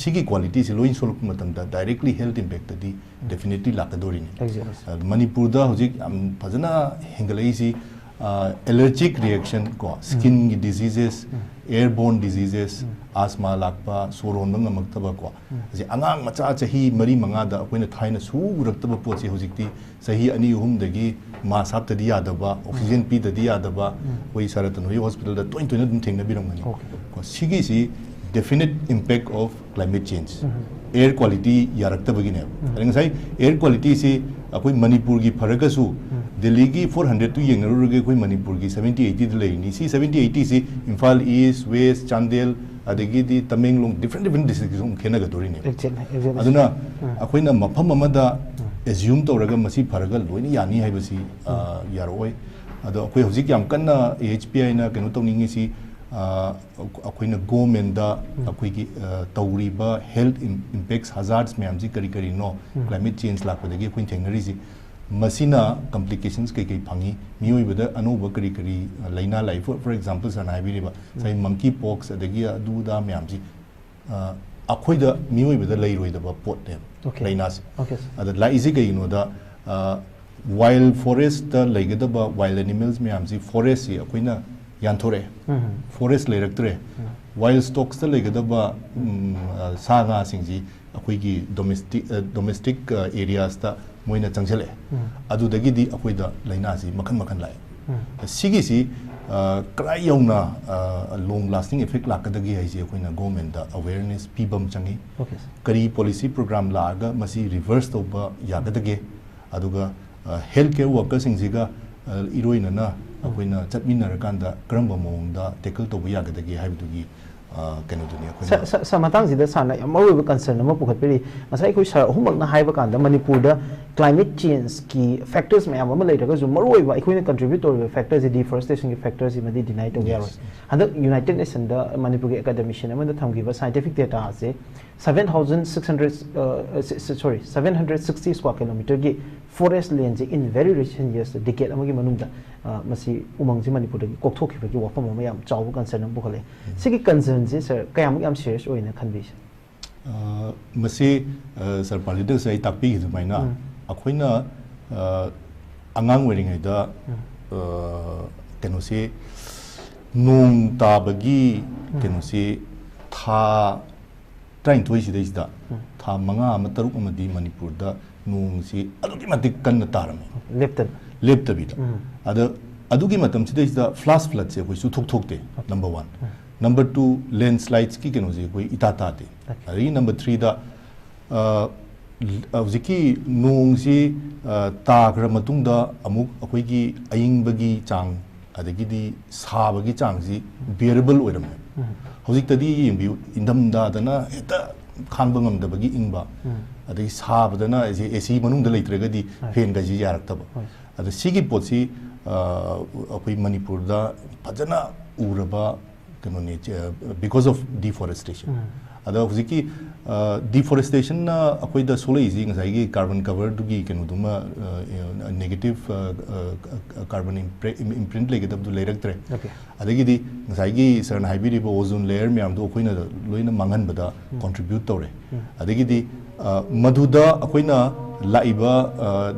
ꯁꯤꯒꯤ qualityꯁꯦ ꯂꯣꯏ ꯁꯣꯛꯂꯛꯄ ꯃꯇꯝꯗ directly health impactꯇꯗꯤ definitely ꯂꯥꯛꯀꯗꯣꯔꯤꯅꯤ꯫ Exactly꯫ ꯑ, ꯃꯅꯤꯄꯨꯔꯗ ꯍꯧꯖꯤꯛ ꯌꯥꯝ ꯐꯖꯅ ꯍꯦꯟꯒꯠꯂꯛꯏꯁꯤ, ꯑ, allergic reaction ꯀꯣ, skinꯒꯤ diseases, airborne diseases, asthma ꯂꯥꯛꯄ, ꯁꯣꯔ ꯍꯣꯟꯕ ꯉꯝꯃꯛꯇꯕ ꯀꯣ, ꯑꯁꯤ ꯑꯉꯥꯡ ꯃꯆꯥ ꯆꯍꯤ ꯃꯔꯤ ꯃꯉꯥꯗ ꯑꯩꯈꯣꯏꯅ ꯊꯥꯏꯅ ꯁꯨꯔꯛꯇꯕ ꯄꯣꯠꯁꯤ ꯍꯧꯖꯤꯛꯇꯤ ꯆꯍꯤ ꯑꯅꯤ ꯑꯍꯨꯝꯗꯒꯤ mask ꯍꯥꯞꯇꯗꯤ ꯌꯥꯗꯕ, oxygen ꯄꯤꯗꯗꯤ ꯌꯥꯗꯕ, ꯑꯩꯈꯣꯏ ꯁꯥꯔ ꯔꯇꯟ ꯍꯣꯏ hospitalꯗ ꯇꯣꯏ ꯇꯣꯏꯅ ꯑꯗꯨꯝ ꯊꯦꯡꯅꯕꯤꯔꯝꯒꯅꯤ꯫ Okay꯫ ꯀꯣ, ꯁꯤꯒꯤꯁꯤ definite impact of climate change, air quality ꯌꯥꯔꯛꯇꯕꯒꯤꯅꯦꯕ꯫ ꯑꯗ ꯉꯁꯥꯏ air qualityꯁꯤ ꯑꯩꯈꯣꯏ ꯃꯅꯤꯄꯨꯔꯒꯤ ꯐꯔꯒꯁꯨ, ꯗꯦꯜꯂꯤꯒꯤ four hundredꯇꯨ ꯌꯦꯡꯅꯔꯨꯔꯒ ꯑꯩꯈꯣꯏ ꯃꯅꯤꯄꯨꯔꯒꯤ seventy eightyꯗ ꯂꯩꯔꯤꯅꯤ꯫ ꯁꯤ seventy eightyꯁꯤ Imphal East, West, Chandel, ꯑꯗꯒꯤꯗꯤ ꯇꯃꯦꯡꯂꯣꯡ, different different districtꯀꯤꯁꯨ ꯑꯃꯨꯛ ꯈꯦꯠꯅꯒꯗꯣꯔꯤꯅꯦꯕ꯫ Exactly, exactly꯫ ꯑꯗꯨꯅ ꯑꯩꯈꯣꯏꯅ ꯃꯐꯝ ꯑꯃꯗ assume ꯇꯧꯔꯒ ꯃꯁꯤ ꯐꯔꯒ ꯂꯣꯏꯅ ꯌꯥꯅꯤ ꯍꯥꯏꯕꯁꯤ, ꯑ, ꯌꯥꯔꯛꯑꯣꯏ꯫ ꯑꯗꯣ ꯑꯩꯈꯣꯏ ꯍꯧꯖꯤꯛ ꯌꯥꯝ ꯀꯟꯅ A H P Iꯅ ꯀꯩꯅꯣ ꯇꯧꯅꯤꯡꯉꯤꯁꯤ, ꯑ, ꯑꯩꯈꯣꯏꯅ governmentꯗ ꯑꯩꯈꯣꯏꯒꯤ, ꯑ, ꯇꯧꯔꯤꯕ health im-, impacts hazards ꯃꯌꯥꯝꯁꯤ ꯀꯔꯤ ꯀꯔꯤꯅꯣ, climate change ꯂꯥꯛꯄꯗꯒꯤ ꯑꯩꯈꯣꯏꯅ ꯊꯦꯡꯅꯔꯤꯁꯤ, ꯃꯁꯤꯅ complications ꯀꯩ ꯀꯩ ꯐꯪꯉꯤ, ꯃꯤꯑꯣꯏꯕꯗ ꯑꯅꯧꯕ ꯀꯔꯤ ꯀꯔꯤ, ꯑ, ꯂꯥꯏꯅꯥ ꯂꯥꯛꯏ, for, for example ꯁꯥꯔꯅ ꯍꯥꯏꯕꯤꯔꯤꯕ ꯉꯁꯥꯏ monkey pox ꯑꯗꯒꯤ ꯑꯗꯨ ꯑꯗꯥ ꯃꯌꯥꯝꯁꯤ, ꯑ, ꯑꯩꯈꯣꯏꯗ ꯃꯤꯑꯣꯏꯕꯗ ꯂꯩꯔꯣꯏꯗꯕ ꯄꯣꯠꯅꯦꯕ, okay, ꯂꯥꯏꯅꯥꯁꯦ꯫ Okay, sir꯫ ꯑꯗ ꯂꯥꯛꯏꯁꯦ ꯀꯩꯒꯤꯅꯣꯗ, ꯑ, wild forestꯇ ꯂꯩꯒꯗꯕ wild animals ꯃꯌꯥꯝꯁꯤ, forestꯁꯤ ꯑꯩꯈꯣꯏꯅ ꯌꯥꯟꯊꯣꯔꯛꯑꯦ꯫ Forest ꯂꯩꯔꯛꯇ꯭ꯔꯦ꯫ Wild stocksꯇ ꯂꯩꯒꯗꯕ, ꯎꯝ, ꯑ, ꯁꯥ ꯉꯥꯁꯤꯡꯁꯤ ꯑꯩꯈꯣꯏꯒꯤ domestic, ꯑ, domestic, ꯑ, areasꯇ ꯃꯣꯏꯅ ꯆꯪꯁꯤꯜꯂꯛꯑꯦ꯫ ꯑꯗꯨꯗꯒꯤꯗꯤ ꯑꯩꯈꯣꯏꯗ ꯂꯥꯏꯅꯥꯁꯤ ꯃꯈꯜ ꯃꯈꯜ ꯂꯥꯛꯑꯦ꯫ ꯁꯤꯒꯤꯁꯤ ꯑ, ꯀꯗꯥꯏ ꯌꯧꯅ, ꯑ, long lasting effect ꯂꯥꯛꯀꯗꯒꯦ ꯍꯥꯏꯁꯦ ꯑꯩꯈꯣꯏꯅ government ꯇ awareness ꯄꯤꯕ ꯑꯃ ꯆꯪꯉꯤ꯫ Okay, sir. ꯀꯔꯤ policy program ꯂꯥꯛꯑꯒ ꯃꯁꯤ reverse ꯇꯧꯕ ꯌꯥꯒꯗꯒꯦ, ꯑꯗꯨꯒ, ꯑ, health care worker ꯁꯤꯡꯁꯤꯒ, ꯑ, ꯏꯔꯣꯏꯅꯅ ꯑꯩꯈꯣꯏꯅ ꯆꯠꯃꯤꯟꯅꯔꯀꯥꯟꯗ ꯀꯔꯝꯕ ꯃꯑꯣꯡꯗ tackle ꯇꯧꯕ ꯌꯥꯒꯗꯒꯦ ꯍꯥꯏꯕꯗꯨꯒꯤ, ꯑ, ꯀꯩꯅꯣꯗꯨꯅꯤ ꯑꯩꯈꯣꯏꯅ ꯁ- ꯁ- ꯁ- ꯃꯇꯥꯡꯁꯤꯗ ꯁꯥꯔꯅ ꯌꯥꯝ ꯃꯔꯨꯑꯣꯏꯕ concern ꯑꯃ ꯄꯨꯈꯠꯄꯤꯔꯤ꯫ ꯉꯁꯥꯏ ꯑꯩꯈꯣꯏ ꯁꯥꯔ ꯑꯍꯨꯝꯃꯛꯅ ꯍꯥꯏꯕ ꯀꯥꯟꯗ ꯃꯅꯤꯄꯨꯔꯗ climate change ꯀꯤ factors ꯃꯌꯥꯝ ꯑꯃ ꯂꯩꯔꯒꯁꯨ ꯃꯔꯨꯑꯣꯏꯕ ꯑꯩꯈꯣꯏꯅ contribute ꯇꯧꯔꯤꯕ factor ꯁꯤ deforestation ꯒꯤ factor ꯁꯤꯃꯗꯤ deny ꯇꯧꯕ ꯌꯥꯔꯣꯏ꯫ Yes, yes. ꯍꯟꯗꯛ United Nation ꯗ ꯃꯅꯤꯄꯨꯔꯒꯤ academician ꯑꯃꯅ ꯊꯝꯈꯤꯕ scientific data ꯁꯦ seven thousand six hundred, ꯑ, ꯁ- ꯁ- sorry, seven hundred sixty square kilometer ꯒꯤ forest land say in very recent years, decade ꯑꯃꯒꯤ ꯃꯅꯨꯡꯗ, ꯑ, ꯃꯁꯤ ꯎꯃꯪꯁꯤ ꯃꯅꯤꯄꯨꯔꯗꯒꯤ ꯀꯣꯛꯊꯣꯛꯈꯤꯕꯒꯤ ꯋꯥꯐꯝ ꯑꯃ ꯌꯥꯝ ꯆꯥꯎꯕ concern ꯑꯃ ꯄꯨꯈꯠꯂꯛꯑꯦ꯫ ꯁꯤꯒꯤ concern ꯁꯦ ꯁꯥꯔ ꯀꯌꯥꯃꯨꯛ ꯌꯥꯝ serious ꯑꯣꯏꯅ ꯈꯟꯕꯤ, ꯁꯥꯔ? ꯑ, ꯃꯁꯤ, ꯑ, ꯁꯥꯔ ꯄꯥꯔꯂꯤꯗꯁ ꯑꯩ ꯇꯥꯛꯄꯤꯈꯤ ꯑꯗꯨꯃꯥꯏꯅ ꯎꯝ꯫ ꯑꯩꯈꯣꯏꯅ, ꯑ, ꯑꯉꯥꯡ ꯑꯣꯏꯔꯤꯉꯩꯗ, ꯎꯝ꯫ ꯑ, ꯀꯩꯅꯣꯁꯤ ꯅꯣꯡ ꯇꯥꯕꯒꯤ ꯎꯝ꯫ ꯀꯩꯅꯣꯁꯤ ꯊꯥ ꯇꯔꯥꯅꯤꯊꯣꯏ ꯁꯤꯗꯩꯁꯤꯗ ꯎꯝ꯫ ꯊꯥ ꯃꯉꯥ ꯑꯃ ꯇꯔꯨꯛ ꯑꯃꯗꯤ ꯃꯅꯤꯄꯨꯔꯗ ꯅꯣꯡꯁꯤ ꯑꯗꯨꯛꯀꯤ ꯃꯇꯤꯛ ꯀꯟꯅ ꯇꯥꯔꯝꯃꯤ꯫ ꯂꯦꯞꯇꯅ꯫ ꯂꯦꯞꯇꯕꯤꯗ꯫ ꯎꯝ꯫ ꯑꯗ ꯑꯗꯨꯒꯤ ꯃꯇꯝꯁꯤꯗꯩꯁꯤꯗ flash flood ꯁꯦ ꯑꯩꯈꯣꯏ ꯁꯨꯊꯣꯛ ꯊꯣꯛꯇꯦ, number one꯫ Number two, landslides ꯀꯤ ꯀꯩꯅꯣꯁꯦ ꯑꯩꯈꯣꯏ ꯏꯇꯥ ꯇꯥꯗꯦ꯫ Okay. ꯑꯗꯒꯤ number three ꯗ, ꯑ, ꯍꯧꯖꯤꯛꯀꯤ ꯅꯣꯡꯁꯤ, ꯑ, ꯇꯥꯈ꯭ꯔ ꯃꯇꯨꯡꯗ ꯑꯃꯨꯛ ꯑꯩꯈꯣꯏꯒꯤ ꯑꯏꯪꯕꯒꯤ ꯆꯥꯡ, ꯑꯗꯒꯤꯗꯤ ꯁꯥꯕꯒꯤ ꯆꯥꯡꯁꯤ bearable ꯑꯣꯏꯔꯝꯃꯦ꯫ ꯎꯝ꯫ ꯍꯧꯖꯤꯛꯇꯗꯤ ꯌꯦꯡꯕꯤꯌꯨ, ꯏꯪꯊꯝꯊꯥꯗꯅ ꯍꯦꯛꯇ ꯈꯥꯡꯕ ꯉꯝꯗꯕꯒꯤ ꯏꯪꯕ, ꯎꯝ꯫ ꯑꯗꯒꯤ ꯁꯥꯕꯗꯅ ꯑꯩꯁꯦ AC ꯃꯅꯨꯡꯗ ꯂꯩꯇ꯭ꯔꯒꯗꯤ ꯍꯣꯏ꯫ fan ꯒꯁꯤ ꯌꯥꯔꯛꯇꯕ꯫ ꯍꯣꯏ꯫ ꯑꯗ ꯁꯤꯒꯤ ꯄꯣꯠꯁꯤ, ꯑ, ꯑꯩꯈꯣꯏ ꯃꯅꯤꯄꯨꯔꯗ ꯐꯖꯅ ꯎꯔꯕ ꯀꯩꯅꯣꯅꯤ, ꯆ-, because of deforestation꯫ ꯎꯝ꯫ ꯑꯗ ꯍꯧꯖꯤꯛꯀꯤ, ꯑ, deforestation ꯅ ꯑꯩꯈꯣꯏꯗ ꯁꯣꯛꯂꯛꯏꯁꯤ ꯉꯁꯥꯏꯒꯤ carbon cover ꯗꯨꯒꯤ ꯀꯩꯅꯣꯗꯨꯃ, ꯑ, negative, ꯑ, ꯑ, carbon impre-, imprint ꯂꯩꯒꯗꯕꯗꯨ ꯂꯩꯔꯛꯇ꯭ꯔꯦ꯫ Okay꯫ ꯑꯗꯒꯤꯗꯤ ꯉꯁꯥꯏꯒꯤ ꯁꯥꯔꯅ ꯍꯥꯏꯕꯤꯔꯤꯕ ozone layer ꯃꯌꯥꯝꯗꯣ ꯑꯩꯈꯣꯏꯅ ꯂꯣꯏꯅ ꯃꯥꯡꯍꯟꯕꯗ ꯎꯝ꯫ contribute ꯇꯧꯔꯦ꯫ ꯎꯝ꯫ ꯑꯗꯒꯤꯗꯤ, ꯑ, ꯃꯗꯨꯗ ꯑꯩꯈꯣꯏꯅ ꯂꯥꯛꯏꯕ, ꯑ,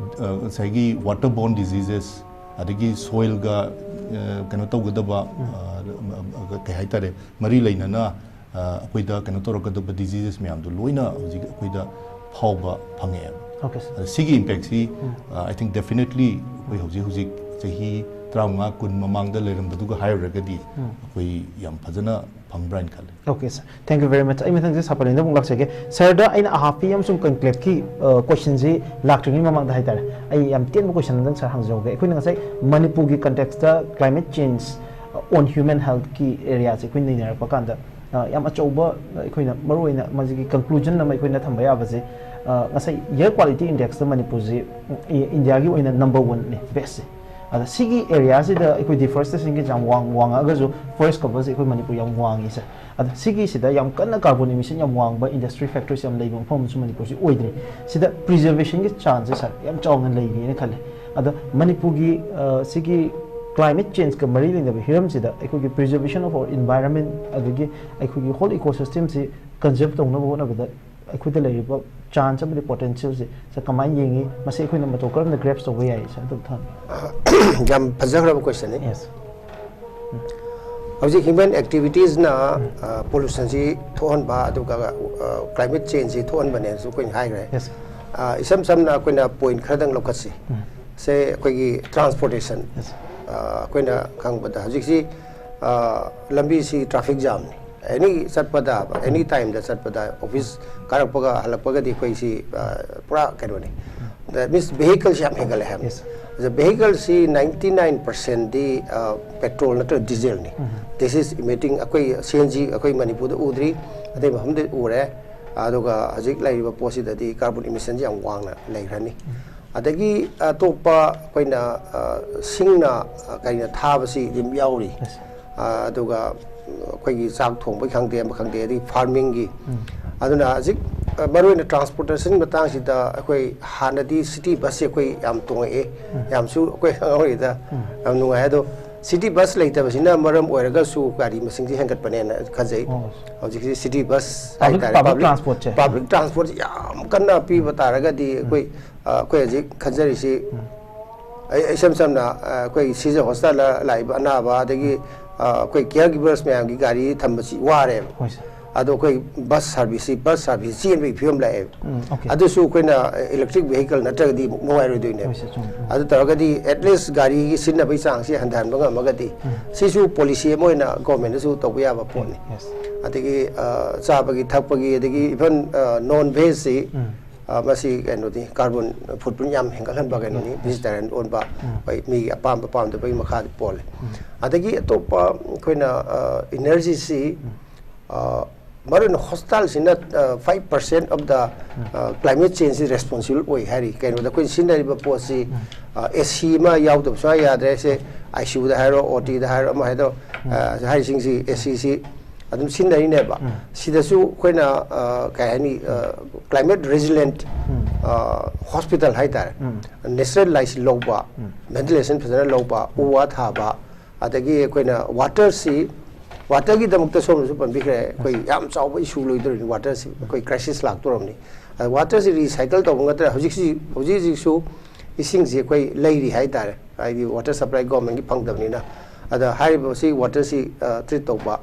ꯑ, ꯉꯁꯥꯏꯒꯤ water borne diseases, ꯑꯗꯒꯤ soil ꯒ, ꯑ, ꯀꯩꯅꯣ ꯇꯧꯒꯗꯕ, ꯎꯝ꯫ ꯑ, ꯀꯩ ꯍꯥꯏꯇꯥꯔꯦ, ꯃꯔꯤ ꯂꯩꯅꯅ, ꯑ, ꯑꯩꯈꯣꯏꯗ ꯀꯩꯅꯣ ꯇꯧꯔꯛꯀꯗꯕ diseases ꯃꯌꯥꯝꯗꯣ ꯂꯣꯏꯅ ꯍꯧꯖꯤꯛ ꯑꯩꯈꯣꯏꯗ ꯐꯥꯎꯕ ꯐꯪꯉꯛꯑꯦꯕ꯫ Okay, sir. ꯑꯗ ꯁꯤꯒꯤ impact ꯁꯤ, ꯎꯝ꯫ ꯑ, I think definitely ꯑꯩꯈꯣꯏ ꯍꯧꯖꯤꯛ ꯍꯧꯖꯤꯛ ꯆꯍꯤ ꯇꯔꯥꯃꯉꯥ ꯀꯨꯟ ꯃꯃꯥꯡꯗ ꯂꯩꯔꯝꯕꯗꯨꯒ ꯍꯥꯏꯔꯨꯔꯒꯗꯤ ꯑꯩꯈꯣꯏ ꯌꯥꯝ ꯐꯖꯅ ꯐꯪꯕ꯭ꯔꯥ ꯍꯥꯏꯅ ꯈꯜꯂꯤ꯫ Okay, sir. Thank you very much. ꯑꯩ ꯃꯊꯪꯁꯦ ꯁꯥꯄꯂꯦꯟꯗ ꯑꯃꯨꯛ ꯂꯥꯛꯆꯒꯦ꯫ Sir ꯗ ꯑꯩꯅ ꯑꯍꯥꯞꯄꯤ ꯑꯃꯁꯨꯡ conclave ꯀꯤ question ꯁꯤ ꯂꯥꯛꯇ꯭ꯔꯤꯉꯩ ꯃꯃꯥꯡꯗ ꯍꯥꯏꯇꯥꯔꯦ, ꯑꯩ ꯌꯥꯝ ꯇꯦꯟꯕ question ꯑꯝꯇꯪ sir ꯍꯪꯖꯍꯧꯒꯦ꯫ ꯑꯩꯈꯣꯏꯅ ꯉꯁꯥꯏ ꯃꯅꯤꯄꯨꯔꯒꯤ context ꯇ climate change on human health ꯀꯤ area ꯁꯦ ꯑꯩꯈꯣꯏ ꯅꯩꯅꯔꯛꯄ ꯀꯥꯟꯗ ꯌꯥꯝ ꯑꯆꯧꯕ ꯑꯩꯈꯣꯏꯅ ꯃꯔꯨꯑꯣꯏꯅ ꯃꯁꯤꯒꯤ conclusion ꯑꯃ ꯑꯩꯈꯣꯏꯅ ꯊꯝꯕ ꯌꯥꯕꯁꯦ, ꯉꯁꯥꯏ air quality index ꯇ ꯃꯅꯤꯄꯨꯔꯁꯤ India ꯒꯤ ꯑꯣꯏꯅ number one ꯅꯦ, best ꯁꯦ꯫ ꯑꯗ ꯁꯤꯒꯤ area ꯁꯤꯗ ꯑꯩꯈꯣꯏ deforestation ꯒꯤ ꯌꯥꯝ ꯋꯥꯡ ꯋꯥꯡꯉꯛꯑꯒꯁꯨ forest cover ꯁꯦ ꯑꯩꯈꯣꯏ ꯃꯅꯤꯄꯨꯔ ꯌꯥꯝ ꯋꯥꯡꯉꯤ sir꯫ ꯑꯗ ꯁꯤꯒꯤꯁꯤꯗ ꯌꯥꯝ ꯀꯟꯅ carbon emission ꯌꯥꯝ ꯋꯥꯡꯕ industry factories ꯌꯥꯝ ꯂꯩꯕ ꯃꯐꯝ ꯑꯃꯁꯨ ꯃꯅꯤꯄꯨꯔꯁꯤ ꯑꯣꯏꯗ꯭ꯔꯤ꯫ ꯁꯤꯗ preservation ꯒꯤ chance ꯁꯦ sir ꯌꯥꯝ ꯆꯥꯎꯅ ꯂꯩꯔꯤꯅ ꯈꯜꯂꯦ꯫ ꯑꯗ ꯃꯅꯤꯄꯨꯔꯒꯤ ꯁꯤꯒꯤ climate change ꯀ ꯃꯔꯤ ꯂꯩꯅꯕ ꯍꯤꯔꯝꯁꯤꯗ ꯑꯩꯈꯣꯏꯒꯤ preservation of our environment ꯑꯗꯒꯤ ꯑꯩꯈꯣꯏꯒꯤ whole ecosystem ꯁꯤ conserve ꯇꯧꯅꯕ ꯍꯣꯠꯅꯕꯗ ꯑꯩꯈꯣꯏꯗ ꯂꯩꯔꯤꯕ chance ꯑꯃꯗꯤ potential ꯁꯦ sir ꯀꯃꯥꯏꯅ ꯌꯦꯡꯉꯤ? ꯃꯁꯤ ꯑꯩꯈꯣꯏꯅ ꯃꯇꯧ ꯀꯔꯝꯅ grasp ꯇꯧꯕ ꯌꯥꯏ sir? ꯑꯗꯨꯝ ꯊꯝ- ꯌꯥꯝ ꯐꯖꯈ꯭ꯔꯕ question ꯅꯤ꯫ Yes. ꯍꯧꯖꯤꯛ human activities ꯅ pollution ꯁꯤ ꯊꯣꯛꯍꯟꯕ ꯑꯗꯨꯒ climate change ꯁꯤ ꯊꯣꯛꯍꯟꯕꯅꯦꯁꯨ ꯑꯩꯈꯣꯏꯅ ꯍꯥꯏꯈ꯭ꯔꯦ꯫ Yes, sir. ꯏꯁꯝ ꯁꯝꯅ ꯑꯩꯈꯣꯏꯅ point ꯈꯔꯗꯪ ꯂꯧꯈꯠꯁꯤ꯫ ꯁꯦ ꯑꯩꯈꯣꯏꯒꯤ transportation, Yes, sir. ꯑꯩꯈꯣꯏꯅ ꯈꯪꯕꯗ ꯍꯧꯖꯤꯛꯁꯤ ꯂꯝꯕꯤꯁꯤ traffic jam ꯅꯤ꯫ Any ꯆꯠꯄꯗ, any time ꯗ ꯆꯠꯄꯗ, office ꯀꯥꯔꯛꯄꯒ ꯍꯜꯂꯛꯄꯒꯗꯤ ꯑꯩꯈꯣꯏꯁꯤ ꯄꯨꯔꯥ ꯀꯩꯅꯣꯅꯤ꯫ That means vehicle ꯁꯤ ꯌꯥꯝ ꯍꯦꯟꯒꯠꯂꯦ ꯍꯥꯏꯕ꯫ Yes, sir. ꯑꯗ vehicle ꯁꯤ ninety nine percent ꯗꯤ petrol ꯅꯠꯇ꯭ꯔꯒ diesel ꯅꯤ꯫ This is emitting, ꯑꯩꯈꯣꯏ C N G ꯑꯩꯈꯣꯏ ꯃꯅꯤꯄꯨꯔꯗ ꯎꯗ꯭ꯔꯤ, ꯑꯇꯩ ꯃꯐꯝꯗ ꯎꯔꯦ꯫ ꯑꯗꯨꯒ ꯍꯧꯖꯤꯛ ꯂꯩꯔꯤꯕ ꯄꯣꯠꯁꯤꯗꯗꯤ carbon emission ꯁꯤ ꯌꯥꯝ ꯋꯥꯡꯅ ꯂꯩꯈ꯭ꯔꯅꯤ꯫ ꯑꯗꯒꯤ ꯑꯇꯣꯞꯄ ꯑꯩꯈꯣꯏꯅ ꯁꯤꯡꯅ ꯀꯩꯅ ꯊꯥꯕꯁꯤ ꯑꯗꯨꯝ ꯌꯥꯎꯔꯤ꯫ Yes, sir. ꯑꯗꯨꯒ ꯑꯩꯈꯣꯏꯒꯤ ꯆꯥꯛ ꯊꯣꯡꯕꯒꯤ ꯈꯪꯗꯦ, ꯑꯃ ꯈꯪꯗꯦ, ꯑꯗꯒꯤ farming ꯒꯤ꯫ ꯑꯗꯨꯅ ꯍꯧꯖꯤꯛ ꯃꯔꯨꯑꯣꯏꯅ transportation ꯒꯤ ꯃꯇꯥꯡꯁꯤꯗ ꯑꯩꯈꯣꯏ ꯍꯥꯟꯅꯗꯤ city bus ꯁꯦ ꯑꯩꯈꯣꯏ ꯌꯥꯝ ꯇꯣꯡꯉꯛꯑꯦ꯫ ꯌꯥꯝꯁꯨ ꯑꯩꯈꯣꯏ ꯈꯪꯍꯧꯔꯤꯗ, ꯌꯥꯝ ꯅꯨꯡꯉꯥꯏ꯫ ꯑꯗꯣ city bus ꯂꯩꯇꯕꯁꯤꯅ ꯃꯔꯝ ꯑꯣꯏꯔꯒꯁꯨ ꯒꯥꯔꯤ ꯃꯁꯤꯡꯁꯦ ꯍꯦꯟꯒꯠꯄꯅꯦꯅ ꯈꯟꯖꯩ꯫ ꯑꯣ꯫ ꯍꯧꯖꯤꯛꯁꯤ city bus Public- ꯍꯥꯏꯇꯥꯔꯦ, public transport ꯁꯦ꯫ Public transport ꯁꯦ ꯌꯥꯝ ꯀꯟꯅ ꯄꯤꯕ ꯇꯥꯔꯒꯗꯤ ꯑꯩꯈꯣꯏ ꯑꯩꯈꯣꯏ ꯍꯧꯖꯤꯛ ꯈꯟꯖꯔꯤꯁꯤ, ꯑꯩ ꯏꯁꯝ ꯁꯝꯅ ꯑꯩꯈꯣꯏ ꯁꯤꯖ hospital ꯗ ꯂꯥꯛꯏꯕ ꯑꯅꯥꯕ, ꯑꯗꯒꯤ ꯑꯩꯈꯣꯏ care givers ꯃꯌꯥꯝꯒꯤ ꯒꯥꯔꯤ ꯊꯝꯕꯁꯤ ꯋꯥꯔꯦꯕ꯫ ꯍꯣꯏ, sir. ꯑꯗꯣ ꯑꯩꯈꯣꯏ ꯕꯁ ꯁꯥꯔꯚꯤꯁꯁꯤ, ꯕꯁ ꯁꯥꯔꯚꯤꯁ ꯆꯦꯟꯕꯒꯤ ꯐꯤꯕꯝ ꯂꯥꯛꯑꯦꯕ꯫ ꯎꯝ, okay. ꯑꯗꯨꯁꯨ ꯑꯩꯈꯣꯏꯅ ꯏꯂꯦꯛꯇ꯭ꯔꯤꯛ ꯚꯦꯍꯤꯀꯜ ꯅꯠꯇ꯭ꯔꯒꯗꯤ ꯑꯃꯨꯛ ꯅꯨꯡꯉꯥꯏꯔꯣꯏꯗꯣꯏꯅꯦꯕ꯫ ꯍꯣꯏ, ꯁꯦ, ꯆꯨꯝꯃꯦ꯫ ꯎꯝ꯫ ꯑꯗꯨ ꯇꯧꯔꯒꯗꯤ ꯑꯦꯠꯂꯤꯁ ꯒꯥꯔꯤꯒꯤ ꯁꯤꯖꯤꯟꯅꯕꯒꯤ ꯆꯥꯡꯁꯤ ꯍꯟꯊꯍꯟꯕ ꯉꯝꯃꯒꯗꯤ, ꯎꯝ꯫ ꯁꯤꯁꯨ ꯄꯣꯂꯤꯁꯤ ꯑꯃ ꯑꯣꯏꯅ ꯒꯣꯔꯃꯦꯟꯅꯁꯨ ꯇꯧꯕ ꯌꯥꯕ ꯄꯣꯠꯅꯤ꯫ Yes. ꯑꯗꯒꯤ ꯑ, ꯆꯥꯕꯒꯤ ꯊꯛꯄꯒꯤ, ꯑꯗꯒꯤ ꯏꯚꯟ ꯅꯣꯟ ꯚꯦꯖꯁꯤ, ꯎꯝ꯫ ꯑ, ꯃꯁꯤ ꯀꯩꯅꯣꯗꯤ, ꯀꯥꯔꯕꯣꯟ ꯐꯨꯠꯄ꯭ꯔꯤꯟ ꯌꯥꯝ ꯍꯦꯟꯒꯠꯍꯟꯕ ꯀꯩꯅꯣꯅꯤ꯫ Yes. ꯚꯦꯖꯤꯇꯦꯔꯤꯌꯟ ꯑꯣꯟꯕ, ꯎꯝ꯫ ꯑꯩꯈꯣꯏ ꯃꯤꯒꯤ ꯑꯄꯥꯝꯕ ꯄꯥꯝꯗꯕꯒꯤ ꯃꯈꯥꯗꯤ ꯄꯣꯜꯂꯦ꯫ ꯎꯝ꯫ ꯑꯗꯒꯤ ꯑꯇꯣꯞꯄ ꯑꯩꯈꯣꯏꯅ ꯏꯅꯔꯖꯤꯁꯤ, ꯎꯝ꯫ ꯑ, ꯃꯔꯨꯑꯣꯏꯅ ꯍꯣꯁꯄꯤꯇꯥꯜꯁꯤꯅ five percent of the climate change ꯁꯤ ꯔꯦꯁꯄꯣꯟꯁꯤꯕꯜ ꯑꯣꯏ ꯍꯥꯏꯔꯤ꯫ ꯀꯩꯅꯣꯗ ꯑꯩꯈꯣꯏꯅ ꯁꯤꯖꯤꯟꯅꯔꯤꯕ ꯄꯣꯠꯁꯤ, ꯎꯝ꯫ ꯑꯦ ꯁꯤ ꯑꯃ ꯌꯥꯎꯗꯕ ꯁꯨꯡꯌꯥ ꯌꯥꯗ꯭ꯔꯦ꯫ ꯁꯦ ꯑꯥꯏ ꯁꯤ ꯌꯨꯗ ꯍꯥꯏꯔꯣ, ꯑꯣ ꯇꯤꯗ ꯍꯥꯏꯔꯣ, ꯑꯃ ꯍꯥꯏꯔꯣ, ꯎꯝ꯫ ꯑ, ꯍꯥꯏꯔꯤꯁꯤꯡꯁꯤ ꯑꯦ ꯁꯤꯁꯤ ꯑꯗꯨꯝ ꯁꯤꯖꯤꯟꯅꯔꯤꯅꯦꯕ꯫ ꯎꯝ꯫ ꯁꯤꯗꯁꯨ ꯑꯩꯈꯣꯏꯅ, ꯑ, ꯀꯩ ꯍꯥꯏꯅꯤ, climate resilient ꯎꯝ꯫ ꯍꯣꯁꯄꯤꯇꯥꯜ ꯍꯥꯏꯇꯥꯔꯦ, ꯎꯝ꯫ ꯅꯦꯆꯔꯦꯜ ꯂꯥꯏꯠꯁꯤ ꯂꯧꯕ, ꯎꯝ꯫ ꯚꯦꯟꯇꯤꯂꯦꯁꯟ ꯐꯖꯅ ꯂꯧꯕ, ꯎ ꯋꯥ ꯊꯥꯕ, ꯑꯗꯒꯤ ꯑꯩꯈꯣꯏꯅ ꯋꯥꯇꯔꯁꯤ, ꯋꯥꯇꯔꯒꯤꯗꯃꯛꯇ ꯁꯣꯝꯅꯁꯨ ꯄꯟꯕꯤꯈ꯭ꯔꯦ, ꯑꯩꯈꯣꯏ ꯌꯥꯝ ꯆꯥꯎꯕ ꯏꯁꯨ ꯂꯣꯏꯗꯧꯔꯤꯅꯤ꯫ ꯋꯥꯇꯔꯁꯤ ꯑꯩꯈꯣꯏ ꯀ꯭ꯔꯥꯏꯁꯤꯁ ꯂꯥꯛꯇꯧꯔꯕꯅꯤ꯫ ꯑꯗ ꯋꯥꯇꯔꯁꯤ ꯔꯤꯁꯥꯏꯀꯜ ꯇꯧꯕ ꯅꯠꯇ꯭ꯔ ꯍꯧꯖꯤꯛꯁꯤ, ꯍꯧꯖꯤꯛ ꯍꯧꯖꯤꯛꯁꯨ ꯏꯁꯤꯡꯁꯤ ꯑꯩꯈꯣꯏ ꯂꯩꯔꯤ ꯍꯥꯏꯇꯥꯔꯦ, ꯍꯥꯏꯗꯤ ꯋꯥꯇꯔ ꯁꯄ꯭ꯂꯥꯏ ꯒꯣꯔꯃꯦꯟꯒꯤ ꯐꯪꯗꯕꯅꯤꯅ꯫ ꯑꯗ ꯍꯥꯏꯔꯤꯕꯁꯤ ꯋꯥꯇꯔꯁꯤ, ꯑ, ꯇ꯭ꯔꯤꯠ ꯇꯧꯕ,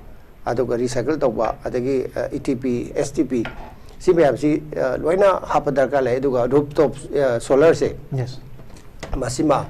ꯑꯗꯨꯒ ꯔꯤꯁꯥꯏꯀꯜ ꯇꯧꯕ, ꯑꯗꯒꯤ, ꯑ, ꯏ ꯇꯤ ꯄꯤ, ꯑꯦꯁ ꯇꯤ ꯄꯤ, ꯁꯤ ꯃꯌꯥꯝꯁꯤ, ꯑ, ꯂꯣꯏꯅ ꯍꯥꯞꯄ ꯗꯔꯀꯥꯔ ꯂꯩ꯫ ꯑꯗꯨꯒ ꯔꯨꯞ ꯇꯣꯞ, ꯑ, ꯁꯣꯂꯔꯁꯦ, Yes. ꯃꯁꯤꯃ,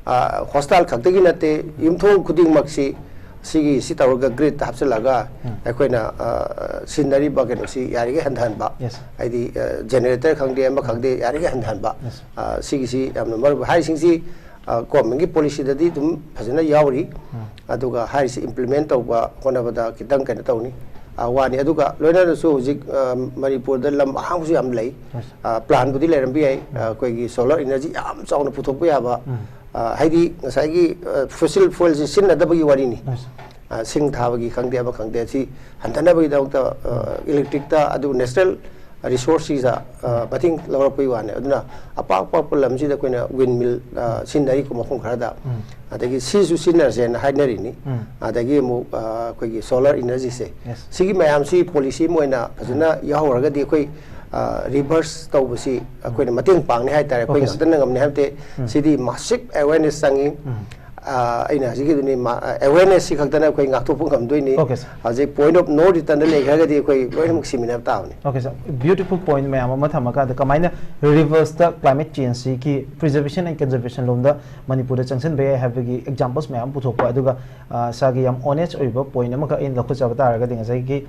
ꯑ, ꯍꯣꯁꯄꯤꯇꯥꯜ ꯈꯛꯇꯒꯤ ꯅꯠꯇꯦ, ꯌꯨꯝꯊꯣꯡ ꯈꯨꯗꯤꯡꯃꯛꯁꯤ ꯁꯤꯒꯤ, ꯁꯤ ꯇꯧꯔꯒ ꯒ꯭ꯔꯤꯠꯇ ꯍꯥꯞꯆꯤꯜꯂꯒ ꯎꯝ꯫ ꯑꯩꯈꯣꯏꯅ, ꯑ, ꯁꯤꯖꯤꯟꯅꯔꯤꯕ ꯀꯩꯅꯣꯁꯤ ꯌꯥꯔꯤꯈꯩ ꯍꯟꯊꯍꯟꯕ꯫ Yes. ꯍꯥꯏꯗꯤ, ꯑ, ꯖꯦꯅꯦꯔꯦꯇꯔ ꯈꯪꯗꯦ, ꯑꯃ ꯈꯪꯗꯦ, ꯌꯥꯔꯤꯈꯩ ꯍꯟꯊꯍꯟꯕ꯫ Yes. ꯑ, ꯁꯤꯒꯤꯁꯤ ꯌꯥꯝꯅ ꯃꯔꯨ ꯑꯣꯏ꯫ ꯍꯥꯏꯔꯤꯁꯤꯡꯁꯤ, ꯑ, ꯒꯣꯔꯃꯦꯟꯒꯤ ꯄꯣꯂꯤꯁꯤꯗꯗꯤ ꯑꯗꯨꯝ ꯐꯖꯅ ꯌꯥꯎꯔꯤ꯫ ꯎꯝ꯫ ꯑꯗꯨꯒ ꯍꯥꯏꯔꯤꯁꯤ ꯏꯝꯄ꯭ꯂꯤꯃꯦꯟ ꯇꯧꯕ ꯍꯣꯠꯅꯕꯗ ꯈꯤꯇꯪ ꯀꯩꯅꯣ ꯇꯧꯅꯤ, ꯑ, ꯋꯥꯅꯤ꯫ ꯑꯗꯨꯒ ꯂꯣꯏꯅꯅꯁꯨ ꯍꯧꯖꯤꯛ, ꯑ, ꯃꯅꯤꯄꯨꯔꯗ ꯂꯝ ꯑꯍꯥꯡꯕꯁꯨ ꯌꯥꯝ ꯂꯩ꯫ Yes. ꯑ, ꯄ꯭ꯂꯥꯟꯕꯨꯗꯤ ꯂꯩꯔꯝꯕ ꯌꯥꯏ, ꯑ, ꯑꯩꯈꯣꯏꯒꯤ ꯁꯣꯂꯔ ꯏꯅꯔꯖꯤ ꯌꯥꯝ ꯆꯥꯎꯅ ꯄꯨꯊꯣꯛꯄ ꯌꯥꯕ, ꯎꯝ꯫ ꯑ, ꯍꯥꯏꯗꯤ ꯉꯁꯥꯏꯒꯤ, ꯑ, ꯐꯣꯁꯤꯜ ꯐ꯭ꯌꯨꯑꯦꯜꯁꯤ ꯁꯤꯖꯤꯟꯅꯗꯕꯒꯤ ꯋꯥꯔꯤꯅꯤ꯫ Yes. ꯑ, ꯁꯤꯡ ꯊꯥꯕꯒꯤ ꯈꯪꯗꯦ, ꯑꯃ ꯈꯪꯗꯦ, ꯁꯤ ꯍꯟꯊꯅꯕꯒꯤꯗꯃꯛꯇ, ꯑ, ꯏꯂꯦꯛꯇ꯭ꯔꯤꯛꯇ, ꯑꯗꯨ ꯅꯦꯆꯔꯦꯜ ꯔꯤꯁꯣꯔꯁꯁꯤꯗ, ꯑ, ꯃꯇꯦꯡ ꯂꯧꯔꯛꯄꯒꯤ ꯋꯥꯅꯤ꯫ ꯑꯗꯨꯅ ꯑꯄꯥꯛ ꯑꯄꯥꯛꯄ ꯂꯝꯁꯤꯗ ꯑꯩꯈꯣꯏꯅ ꯋꯤꯟ ꯃꯤꯜ, ꯑ, ꯁꯤꯖꯤꯟꯅꯔꯤꯀꯣ, ꯃꯐꯝ ꯈꯔꯗ꯫ ꯎꯝ꯫ ꯑꯗꯒꯤ ꯁꯤꯁꯨ ꯁꯤꯖꯤꯟꯅꯔꯁꯦꯅ ꯍꯥꯏꯅꯔꯤꯅꯤ꯫ ꯎꯝ꯫ ꯑꯗꯒꯤ ꯑꯃꯨꯛ, ꯑ, ꯑꯩꯈꯣꯏꯒꯤ ꯁꯣꯂꯔ ꯏꯅꯔꯖꯤꯁꯦ, Yes. ꯁꯤꯒꯤ ꯃꯌꯥꯝꯁꯤ ꯄꯣꯂꯤꯁꯤ ꯑꯃ ꯑꯣꯏꯅ ꯐꯖꯅ ꯌꯥꯎꯍꯧꯔꯒꯗꯤ ꯑꯩꯈꯣꯏ, ꯑ, ꯔꯤꯚꯔꯁ ꯇꯧꯕꯁꯤ ꯑꯩꯈꯣꯏꯅ ꯃꯇꯦꯡ ꯄꯥꯡꯅꯤ ꯍꯥꯏꯇꯥꯔꯦ꯫ ꯑꯩꯈꯣꯏ Okay, sir. ꯉꯥꯛꯇꯅ ꯉꯝꯅꯤ ꯍꯥꯏꯕ ꯅꯠꯇꯦ꯫ ꯎꯝ꯫ ꯁꯤꯗꯤ ꯃꯥꯁꯤꯞ ꯑꯦꯋꯦꯔꯅꯦꯁ ꯆꯪꯉꯤ꯫ ꯎꯝ꯫ ꯑ, ꯑꯩꯅ ꯍꯧꯖꯤꯛꯀꯤꯗꯨꯅꯤ, ꯃꯥ-, ꯑ, awareness ꯁꯤ ꯈꯛꯇꯅ ꯑꯩꯈꯣꯏ ꯉꯥꯛꯊꯣꯛꯄ ꯉꯝꯗꯣꯏꯅꯤ꯫ Okay, sir. ꯍꯧꯖꯤꯛ point of no return ꯗ ꯂꯩꯈ꯭ꯔꯒꯗꯤ ꯑꯩꯈꯣꯏ ꯂꯣꯏꯅꯃꯛ ꯁꯤꯃꯤꯟꯅꯕ ꯇꯥꯕꯅꯤ꯫ Okay, sir. Beautiful point ꯃꯌꯥꯝ ꯑꯃ ꯊꯝꯃꯀꯥꯟꯗ ꯀꯃꯥꯏꯅ reverse ꯇ climate change ꯁꯤꯒꯤ preservation and conservation ꯂꯣꯝꯗ ꯃꯅꯤꯄꯨꯔꯗ ꯆꯪꯁꯤꯟꯕ ꯌꯥꯏ ꯍꯥꯏꯕꯒꯤ examples ꯃꯌꯥꯝ ꯑꯃ ꯄꯨꯊꯣꯛꯄ, ꯑꯗꯨꯒ, ꯑ, sir ꯒꯤ ꯌꯥꯝ honest ꯑꯣꯏꯕ point ꯑꯃꯈꯛ ꯑꯩꯅ ꯂꯧꯈꯠꯆꯕ ꯇꯥꯔꯒꯗꯤ ꯉꯁꯥꯏꯒꯤ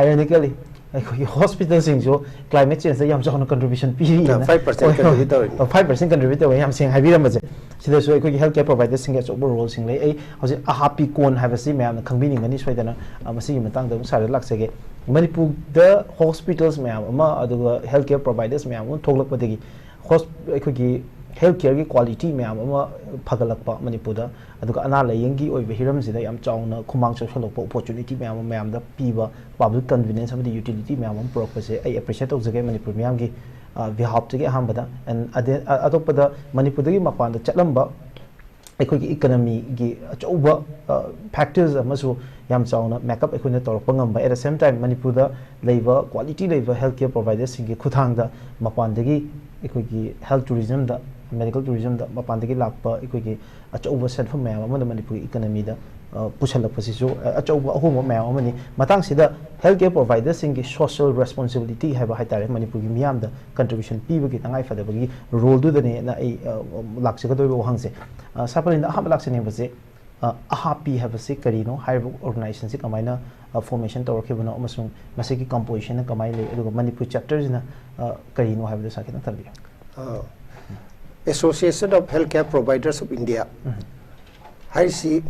ironically ꯑꯩꯈꯣꯏꯒꯤ hospital ꯁꯤꯡꯁꯨ climate change ꯇ ꯌꯥꯝ ꯆꯥꯎꯅ contribution ꯄꯤꯔꯤꯅ five percent contribute ꯇꯧꯔꯤꯅꯤ꯫ Five percent contribute ꯇꯧꯋꯦ, ꯌꯥꯝ ꯁꯦꯡꯅ ꯍꯥꯏꯕꯤꯔꯝꯕꯁꯦ꯫ ꯁꯤꯗꯁꯨ ꯑꯩꯈꯣꯏꯒꯤ health care providers ꯁꯤꯡꯒꯤ ꯑꯆꯧꯕ role ꯁꯤꯡ ꯂꯩ꯫ ꯑꯩ ꯍꯧꯖꯤꯛ ꯑꯍꯥꯄꯤ ꯀꯣꯟ ꯍꯥꯏꯕꯁꯤ ꯃꯌꯥꯝꯅ ꯈꯪꯕꯤꯅꯤꯡꯒꯅꯤ ꯁꯣꯏꯗꯅ꯫ ꯑ, ꯃꯁꯤꯒꯤ ꯃꯇꯥꯡꯗ ꯑꯃꯨꯛ sir ꯗ ꯂꯥꯛꯆꯒꯦ꯫ ꯃꯅꯤꯄꯨꯔꯗ hospitals ꯃꯌꯥꯝ ꯑꯃ, ꯑꯗꯨꯒ health care providers ꯃꯌꯥꯝ ꯑꯃ ꯊꯣꯛꯂꯛꯄꯗꯒꯤ ꯍꯣꯁ-, ꯑꯩꯈꯣꯏꯒꯤ health care ꯒꯤ quality ꯃꯌꯥꯝ ꯑꯃ ꯐꯒꯠꯂꯛꯄ ꯃꯅꯤꯄꯨꯔꯗ, ꯑꯗꯨꯒ ꯑꯅꯥ ꯂꯥꯏꯌꯦꯡꯒꯤ ꯑꯣꯏꯕ ꯍꯤꯔꯝꯁꯤꯗ ꯌꯥꯝ ꯆꯥꯎꯅ ꯈꯨꯃꯥꯡ ꯆꯥꯎꯁꯜꯂꯛꯄ opportunity ꯃꯌꯥꯝ ꯑꯃ ꯃꯌꯥꯝꯗ ꯄꯤꯕ, public convenience ꯑꯃꯗꯤ utility ꯃꯌꯥꯝ ꯑꯃ ꯄꯨꯔꯛꯄꯁꯦ ꯑꯩ appreciate ꯇꯧꯖꯒꯦ ꯃꯅꯤꯄꯨꯔ ꯃꯤꯌꯥꯝꯒꯤ, ꯑ, behalf ꯇꯒꯤ ꯑꯍꯥꯟꯕꯗ꯫ And ꯑꯗꯦ-, ꯑ-, ꯑꯇꯣꯞꯄꯗ ꯃꯅꯤꯄꯨꯔꯗꯒꯤ ꯃꯄꯥꯟꯗ ꯆꯠꯂꯝꯕ ꯑꯩꯈꯣꯏꯒꯤ economy ꯒꯤ ꯑꯆꯧꯕ, ꯑ, factors ꯑꯃꯁꯨ ꯌꯥꯝ ꯆꯥꯎꯅ make up ꯑꯩꯈꯣꯏꯅ ꯇꯧꯔꯛꯄ ꯉꯝꯕ꯫ At the same time, ꯃꯅꯤꯄꯨꯔꯗ ꯂꯩꯕ quality ꯂꯩꯕ health care providers ꯁꯤꯡꯒꯤ ꯈꯨꯠꯊꯥꯡꯗ ꯃꯄꯥꯟꯗꯒꯤ ꯑꯩꯈꯣꯏꯒꯤ health tourism ꯗ, medical tourism ꯗ ꯃꯄꯥꯟꯗꯒꯤ ꯂꯥꯛꯄ ꯑꯩꯈꯣꯏꯒꯤ ꯑꯆꯧꯕ ꯁꯦꯟꯐꯝ ꯃꯌꯥꯝ ꯑꯃꯅ ꯃꯅꯤꯄꯨꯔꯒꯤ economy ꯗ, ꯑ, ꯄꯨꯁꯜꯂꯛꯄꯁꯤꯁꯨ, ꯑ, ꯑꯆꯧꯕ ꯑꯍꯣꯡꯕ ꯃꯌꯥꯝ ꯑꯃꯅꯤ꯫ ꯃꯇꯥꯡꯁꯤꯗ health care providers ꯁꯤꯡꯒꯤ social responsibility ꯍꯥꯏꯕ ꯍꯥꯏꯇꯥꯔꯦ, ꯃꯅꯤꯄꯨꯔꯒꯤ ꯃꯤꯌꯥꯝꯗ contribution ꯄꯤꯕꯒꯤ ꯇꯉꯥꯏ ꯐꯗꯕꯒꯤ role ꯗꯨꯗꯅꯦꯅ ꯑꯩ, ꯑ, ꯂꯥꯛꯆꯒꯗꯧꯔꯤꯕ ꯋꯥꯍꯪꯁꯦ꯫ ꯑ, ꯁꯥꯔ ꯄꯔꯤꯟꯗ ꯑꯍꯥꯟꯕ ꯂꯥꯛꯆꯅꯤꯡꯕꯁꯦ, ꯑ, ꯑꯍꯥꯄꯤ ꯍꯥꯏꯕꯁꯤ ꯀꯔꯤꯅꯣ? ꯍꯥꯏꯔꯤꯕ organization ꯁꯤ ꯀꯃꯥꯏꯅ, ꯑ, formation ꯇꯧꯔꯛꯈꯤꯕꯅꯣ ꯑꯃꯁꯨꯡ ꯃꯁꯤꯒꯤ composition ꯅ ꯀꯃꯥꯏꯅ ꯂꯩ? ꯑꯗꯨꯒ ꯃꯅꯤꯄꯨꯔ chapter ꯁꯤꯅ, ꯑ, ꯀꯔꯤꯅꯣ ꯍꯥꯏꯕꯗꯨ ꯁꯥꯔ ꯈꯤꯇꯪ ꯊꯝꯕꯤꯌꯨ꯫ ꯑ, Association of Healthcare Providers of India ꯎꯝ꯫ ꯍꯥꯏꯔꯤꯁꯤ,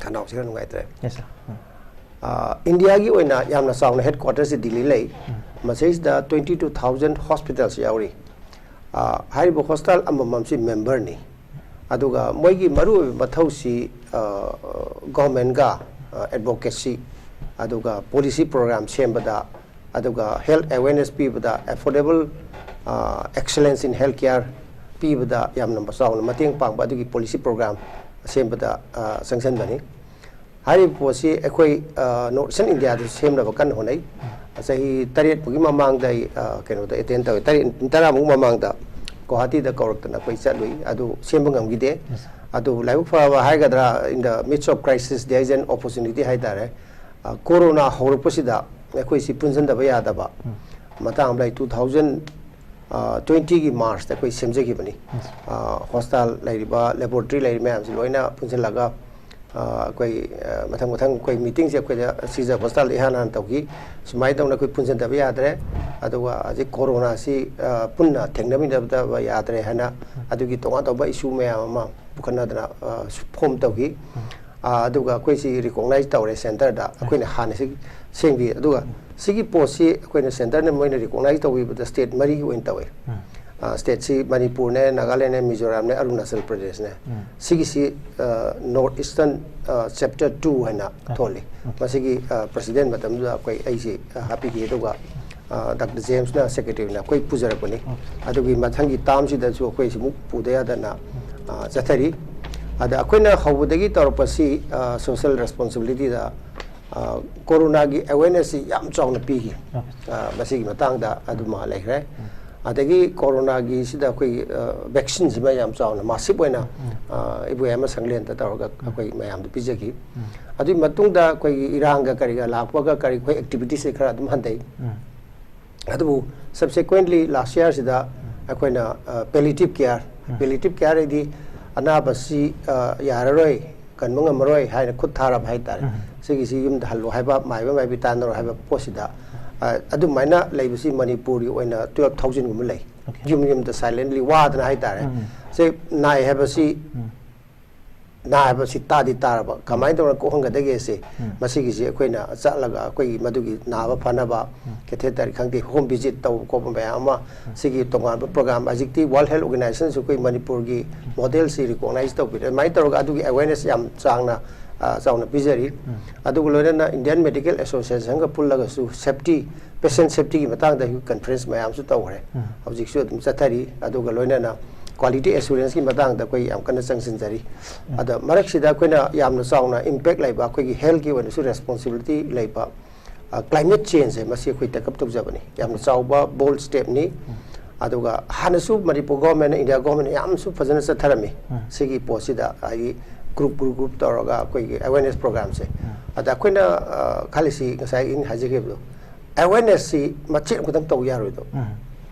ꯈꯅꯥꯎꯁꯤ ꯈꯔ ꯅꯨꯡꯉꯥꯏꯇ꯭ꯔꯦ꯫ Yes, sir. ꯎꯝ꯫ ꯑ, ꯏꯟꯗꯤꯌꯥꯒꯤ ꯑꯣꯏꯅ ꯌꯥꯝꯅ ꯆꯥꯎꯅ headquarters ꯁꯤ ꯗꯤꯜꯂꯤ ꯂꯩ꯫ ꯎꯝ꯫ ꯃꯁꯤꯗꯩꯁꯤꯗ twenty two thousand hospitals ꯌꯥꯎꯔꯤ꯫ ꯑ, ꯍꯥꯏꯔꯤꯕ hospital ꯑꯃꯃꯝꯁꯤ member ꯅꯤ꯫ ꯑꯗꯨꯒ ꯃꯣꯏꯒꯤ ꯃꯔꯨꯑꯣꯏꯕ ꯃꯊꯧꯁꯤ, ꯑ, government ꯒ, ꯑ, advocacy, ꯑꯗꯨꯒ policy program ꯁꯦꯝꯕꯗ, ꯑꯗꯨꯒ health awareness ꯄꯤꯕꯗ, affordable, ꯑ, excellence in health care ꯄꯤꯕꯗ ꯌꯥꯝꯅ ꯆꯥꯎꯅ ꯃꯇꯦꯡ ꯄꯥꯡꯕ ꯑꯗꯨꯒꯤ policy program ꯁꯦꯝꯕꯗ, ꯑ, ꯆꯪꯁꯤꯟꯕꯅꯤ꯫ ꯍꯥꯏꯔꯤꯕ ꯄꯣꯠꯁꯤ ꯑꯩꯈꯣꯏ, ꯑ, North Eastern India ꯗ ꯁꯦꯝꯅꯕ ꯀꯟꯅ ꯍꯣꯠꯅꯩ꯫ ꯆꯍꯤ ꯇꯔꯦꯠ ꯃꯨꯛꯀꯤ ꯃꯃꯥꯡꯗ ꯑꯩ, ꯑ, ꯀꯩꯅꯣꯗ attend ꯇꯧꯋꯤ꯫ ꯇꯔꯦꯠ, ꯇꯔꯥ ꯃꯨꯛ ꯃꯃꯥꯡꯗ ꯒꯨꯋꯥꯍꯥꯇꯤꯗ ꯀꯧꯔꯛꯇꯅ ꯑꯩꯈꯣꯏ ꯆꯠꯂꯨꯏ꯫ ꯑꯗꯨ ꯁꯦꯝꯕ ꯉꯝꯈꯤꯗꯦ꯫ ꯑꯗꯨ ꯂꯥꯏꯕꯛ ꯐꯕ ꯍꯥꯏꯒꯗ꯭ꯔꯥ, in the midst of crisis there is an opportunity ꯍꯥꯏ ꯇꯥꯔꯦ꯫ ꯑ, ꯀꯣꯔꯣꯅꯥ ꯍꯧꯔꯛꯄꯁꯤꯗ ꯑꯩꯈꯣꯏꯁꯤ ꯄꯨꯟꯁꯤꯟꯗꯕ ꯌꯥꯗꯕ ꯃꯇꯥꯡ ꯑꯃ ꯂꯩ꯫ ꯇꯨ ꯊꯥꯎꯖꯟ ꯇ꯭ꯋꯦꯟꯇꯤꯒꯤ ꯃꯥꯔꯁꯇ ꯑꯩꯈꯣꯏ ꯁꯦꯝꯖꯈꯤꯕꯅꯤ꯫ ꯑ, ꯍꯣꯁꯄꯤꯇꯥꯜ ꯂꯩꯔꯤꯕ, ꯂꯦꯕꯣꯔꯦꯇꯔꯤ ꯂꯩꯔꯤꯕ ꯃꯌꯥꯝꯁꯤ ꯂꯣꯏꯅ ꯄꯨꯟꯁꯤꯜꯂꯒ, ꯑ, ꯑꯩꯈꯣꯏ, ꯑ, ꯃꯊꯪ ꯃꯊꯪ ꯑꯩꯈꯣꯏ ꯃꯤꯇꯤꯡꯁꯦ ꯑꯩꯈꯣꯏꯗ ꯁꯤꯖ ꯍꯣꯁꯄꯤꯇꯥꯜꯗ ꯏꯍꯥꯟ ꯍꯥꯟꯅ ꯇꯧꯈꯤ꯫ ꯁꯨꯃꯥꯏꯅ ꯇꯧꯅ ꯑꯩꯈꯣꯏ ꯄꯨꯟꯁꯤꯟꯗꯕ ꯌꯥꯗ꯭ꯔꯦ꯫ ꯑꯗꯨꯒ ꯍꯧꯖꯤꯛ ꯀꯣꯔꯣꯅꯥꯁꯤ, ꯑ, ꯄꯨꯟꯅ ꯊꯦꯡꯅꯃꯤꯟꯅꯗꯕ ꯌꯥꯗ꯭ꯔꯦ ꯍꯥꯏꯅ ꯑꯗꯨꯒꯤ ꯇꯣꯉꯥꯟ ꯇꯣꯉꯥꯟꯕ ꯏꯁꯨ ꯃꯌꯥꯝ ꯑꯃ ꯄꯨꯈꯠꯅꯗꯅ, ꯑ, ꯐꯣꯝ ꯇꯧꯈꯤ꯫ ꯑ, ꯑꯗꯨꯒ ꯑꯩꯈꯣꯏꯁꯤ ꯔꯤꯀꯣꯛꯅꯥꯏꯖ ꯇꯧꯔꯦ ꯁꯦꯟꯇꯔꯗ꯫ ꯑꯩꯈꯣꯏꯅ ꯍꯥꯟꯅ ꯁꯤ ꯁꯦꯝꯈꯤ꯫ ꯑꯗꯨꯒ ꯁꯤꯒꯤ ꯄꯣꯠꯁꯤ ꯑꯩꯈꯣꯏꯅ ꯁꯦꯟꯇꯔꯅ ꯃꯣꯏꯅ ꯔꯤꯀꯣꯛꯅꯥꯏꯖ ꯇꯧꯕꯤꯕꯗ ꯁ꯭ꯇꯦꯠ ꯃꯔꯤꯒꯤ ꯑꯣꯏꯅ ꯇꯧꯋꯦ꯫ ꯑ, ꯁ꯭ꯇꯦꯠꯁꯤ ꯃꯅꯤꯄꯨꯔꯅꯦ, ꯅꯥꯒꯥꯂꯦꯟꯅꯦ, ꯃꯤꯖꯣꯔꯥꯝꯅꯦ, ꯑꯔꯨꯅꯥꯆꯜ ꯄ꯭ꯔꯗꯦꯁꯅꯦ꯫ ꯁꯤꯒꯤꯁꯤ, ꯑ, ꯅꯣꯔꯠ ꯏꯁꯇꯔꯟ, ꯑ, ꯆꯦꯞꯇꯔ ꯇꯨ ꯍꯥꯏꯅ ꯊꯣꯜꯂꯤ꯫ ꯃꯁꯤꯒꯤ, ꯑ, ꯄ꯭ꯔꯁꯤꯗꯦꯟ ꯃꯇꯝꯗꯨꯗ ꯑꯩꯈꯣꯏ, ꯑꯩꯁꯤ, ꯑ, ꯍꯥꯞꯄꯤꯈꯤ꯫ ꯑꯗꯨꯒ, ꯑ, ꯗꯥꯛꯇꯔ ꯖꯦꯝꯁꯅ ꯁꯦꯀ꯭ꯔꯦꯇꯔꯤꯅ ꯑꯩꯈꯣꯏ ꯄꯨꯖꯔꯛꯄꯅꯤ꯫ ꯑꯗꯨꯒꯤ ꯃꯊꯪꯒꯤ ꯇꯥꯝꯁꯤꯗꯁꯨ ꯑꯩꯈꯣꯏ ꯁꯤꯃꯨꯛ ꯄꯨꯗ ꯌꯥꯗꯅ, ꯑ, ꯆꯠꯊꯔꯤ꯫ ꯑꯗ ꯑꯩꯈꯣꯏꯅ ꯍꯧꯕꯗꯒꯤ ꯇꯧꯔꯛꯄꯁꯤ, ꯑ, ꯁꯣꯁꯤꯌꯦꯜ ꯔꯦꯁꯄꯣꯟꯁꯤꯕꯤꯂꯤꯇꯤꯗ, ꯑ, ꯀꯣꯔꯣꯅꯥꯒꯤ ꯑꯦꯋꯦꯔꯅꯦꯁꯁꯤ ꯌꯥꯝ ꯆꯥꯎꯅ ꯄꯤꯈꯤ꯫ ꯑ, ꯃꯁꯤꯒꯤ ꯃꯇꯥꯡꯗ ꯑꯗꯨꯃ ꯂꯩꯈ꯭ꯔꯦ꯫ ꯑꯗꯒꯤ ꯀꯣꯔꯣꯅꯥꯒꯤꯁꯤꯗ ꯑꯩꯈꯣꯏꯒꯤ, ꯑ, ꯚꯦꯛꯁꯤꯟꯁꯤꯃ ꯌꯥꯝ ꯆꯥꯎꯅ ꯃꯥꯁꯤꯞ ꯑꯣꯏꯅ, ꯑ, ꯏꯕꯣꯌꯥꯏꯃ ꯁꯪꯂꯦꯟꯗ ꯇꯧꯔꯒ ꯑꯩꯈꯣꯏ ꯃꯌꯥꯝꯗ ꯄꯤꯖꯈꯤ꯫ ꯑꯗꯨꯒꯤ ꯃꯇꯨꯡꯗ ꯑꯩꯈꯣꯏꯒꯤ ꯏꯔꯥꯡꯒ ꯀꯔꯤꯒ ꯂꯥꯛꯄꯒ ꯀꯔꯤ ꯑꯩꯈꯣꯏ ꯑꯦꯛꯇꯤꯚꯤꯇꯤꯁꯁꯦ ꯈꯔ ꯑꯗꯨꯝ ꯍꯟꯊꯩ꯫ ꯑꯗꯨꯕꯨ subsequently last yearꯁꯤꯗ ꯑꯩꯈꯣꯏꯅ, ꯑ, palliative care, palliative care ꯍꯥꯏꯗꯤ ꯑꯅꯥꯕꯁꯤ, ꯑ, ꯌꯥꯔꯔꯣꯏ, ꯀꯟꯕ ꯉꯝꯃꯔꯣꯏ ꯍꯥꯏꯅ ꯈꯨꯠ ꯊꯥꯔꯕ ꯍꯥꯏꯇꯥꯔꯦ꯫ ꯁꯤꯒꯤꯁꯤ ꯌꯨꯝꯗ ꯍꯜꯂꯣ ꯍꯥꯏꯕ, ꯃꯥꯏꯕ ꯃꯥꯏꯕꯤ ꯇꯥꯟꯅꯔꯣ ꯍꯥꯏꯕ ꯄꯣꯠꯁꯤꯗ, ꯑ, ꯑꯗꯨꯃꯥꯏꯅ ꯂꯩꯕꯁꯤ ꯃꯅꯤꯄꯨꯔꯒꯤ ꯑꯣꯏꯅ twelve thousandꯒꯨꯝꯕ ꯂꯩ꯫ ꯌꯨꯝ ꯌꯨꯝꯗ silently ꯋꯥꯗꯅ ꯍꯥꯏꯇꯥꯔꯦ꯫ ꯁꯦ ꯅꯥꯏ ꯍꯥꯏꯕꯁꯤ, ꯅꯥꯏ ꯍꯥꯏꯕꯁꯤ ꯇꯥꯗꯤ ꯇꯥꯔꯕ, ꯀꯃꯥꯏꯅ ꯇꯧꯔꯒ ꯀꯣꯛꯍꯟꯒꯗꯒꯦꯁꯦ, ꯃꯁꯤꯒꯤꯁꯤ ꯑꯩꯈꯣꯏꯅ ꯆꯠꯂꯒ ꯑꯩꯈꯣꯏꯒꯤ ꯃꯗꯨꯒꯤ ꯅꯥꯕ ꯐꯅꯕ, catheter ꯈꯪꯗꯦ, home visit ꯇꯧꯕ ꯈꯣꯠꯄ ꯃꯌꯥꯝ ꯑꯃ, ꯁꯤꯒꯤ ꯇꯣꯉꯥꯟꯕ program, ꯍꯧꯖꯤꯛꯇꯤ World Health Organizationꯁꯨ ꯑꯩꯈꯣꯏ ꯃꯅꯤꯄꯨꯔꯒꯤ modelꯁꯤ recognize ꯇꯧꯕꯤꯔꯦ꯫ ꯑꯗꯨꯃꯥꯏꯅ ꯇꯧꯔꯒ ꯑꯗꯨꯒꯤ awareness ꯌꯥꯝ ꯆꯥꯡꯅ, ꯑ, ꯆꯥꯎꯅ ꯄꯤꯖꯔꯤ꯫ ꯑꯗꯨꯒ ꯂꯣꯏꯅꯅ Indian Medical Associationꯒ ꯄꯨꯜꯂꯒꯁꯨ safety, patient safetyꯒꯤ ꯃꯇꯥꯡꯗ ꯑꯩꯈꯣꯏ conference ꯃꯌꯥꯝꯁꯨ ꯇꯧꯈ꯭ꯔꯦ꯫ ꯍꯧꯖꯤꯛꯁꯨ ꯑꯗꯨꯝ ꯆꯠꯊꯔꯤ꯫ ꯑꯗꯨꯒ ꯂꯣꯏꯅꯅ quality assuranceꯀꯤ ꯃꯇꯥꯡꯗ ꯑꯩꯈꯣꯏ ꯌꯥꯝ ꯀꯟꯅ ꯆꯪꯁꯤꯟꯖꯔꯤ꯫ ꯑꯗ ꯃꯔꯛꯁꯤꯗ ꯑꯩꯈꯣꯏꯅ ꯌꯥꯝꯅ ꯆꯥꯎꯅ impact ꯂꯩꯕ, ꯑꯩꯈꯣꯏꯒꯤ healthꯀꯤ ꯑꯣꯏꯅꯁꯨ responsibility ꯂꯩꯕ, ꯑ, climate changeꯁꯦ ꯃꯁꯤ ꯑꯩꯈꯣꯏ take up ꯇꯧꯖꯕꯅꯤ꯫ ꯌꯥꯝꯅ ꯆꯥꯎꯕ bold stepꯅꯤ꯫ ꯑꯗꯨꯒ ꯍꯥꯟꯅꯁꯨ ꯃꯅꯤꯄꯨꯔ ꯒꯣꯔꯃꯦꯟꯅ, ꯏꯟꯗꯤꯌꯥ ꯒꯣꯔꯃꯦꯟꯅ ꯌꯥꯝꯁꯨ ꯐꯖꯅ ꯆꯠꯊꯔꯝꯃꯤ꯫ ꯎꯝ꯫ ꯁꯤꯒꯤ ꯄꯣꯠꯁꯤꯗ ꯍꯥꯏꯗꯤ ꯒ꯭ꯔꯨꯞ, ꯒ꯭ꯔꯨꯞ, ꯒ꯭ꯔꯨꯞ ꯇꯧꯔꯒ ꯑꯩꯈꯣꯏꯒꯤ ꯑꯦꯋꯦꯔꯅꯦꯁ ꯄ꯭ꯔꯣꯒ꯭ꯔꯥꯝꯁꯦ꯫ ꯎꯝ꯫ ꯑꯗ ꯑꯩꯈꯣꯏꯅ, ꯑ, ꯈꯜꯂꯤꯁꯤ ꯉꯁꯥꯏ ꯑꯩꯅ ꯍꯥꯏꯖꯈꯤꯕꯗꯣ, ꯑꯦꯋꯦꯔꯅꯦꯁꯁꯤ ꯃꯆꯦꯠ ꯑꯃꯈꯛꯇꯪ ꯇꯧ ꯌꯥꯔꯣꯏꯗꯣ꯫ ꯎꯝ꯫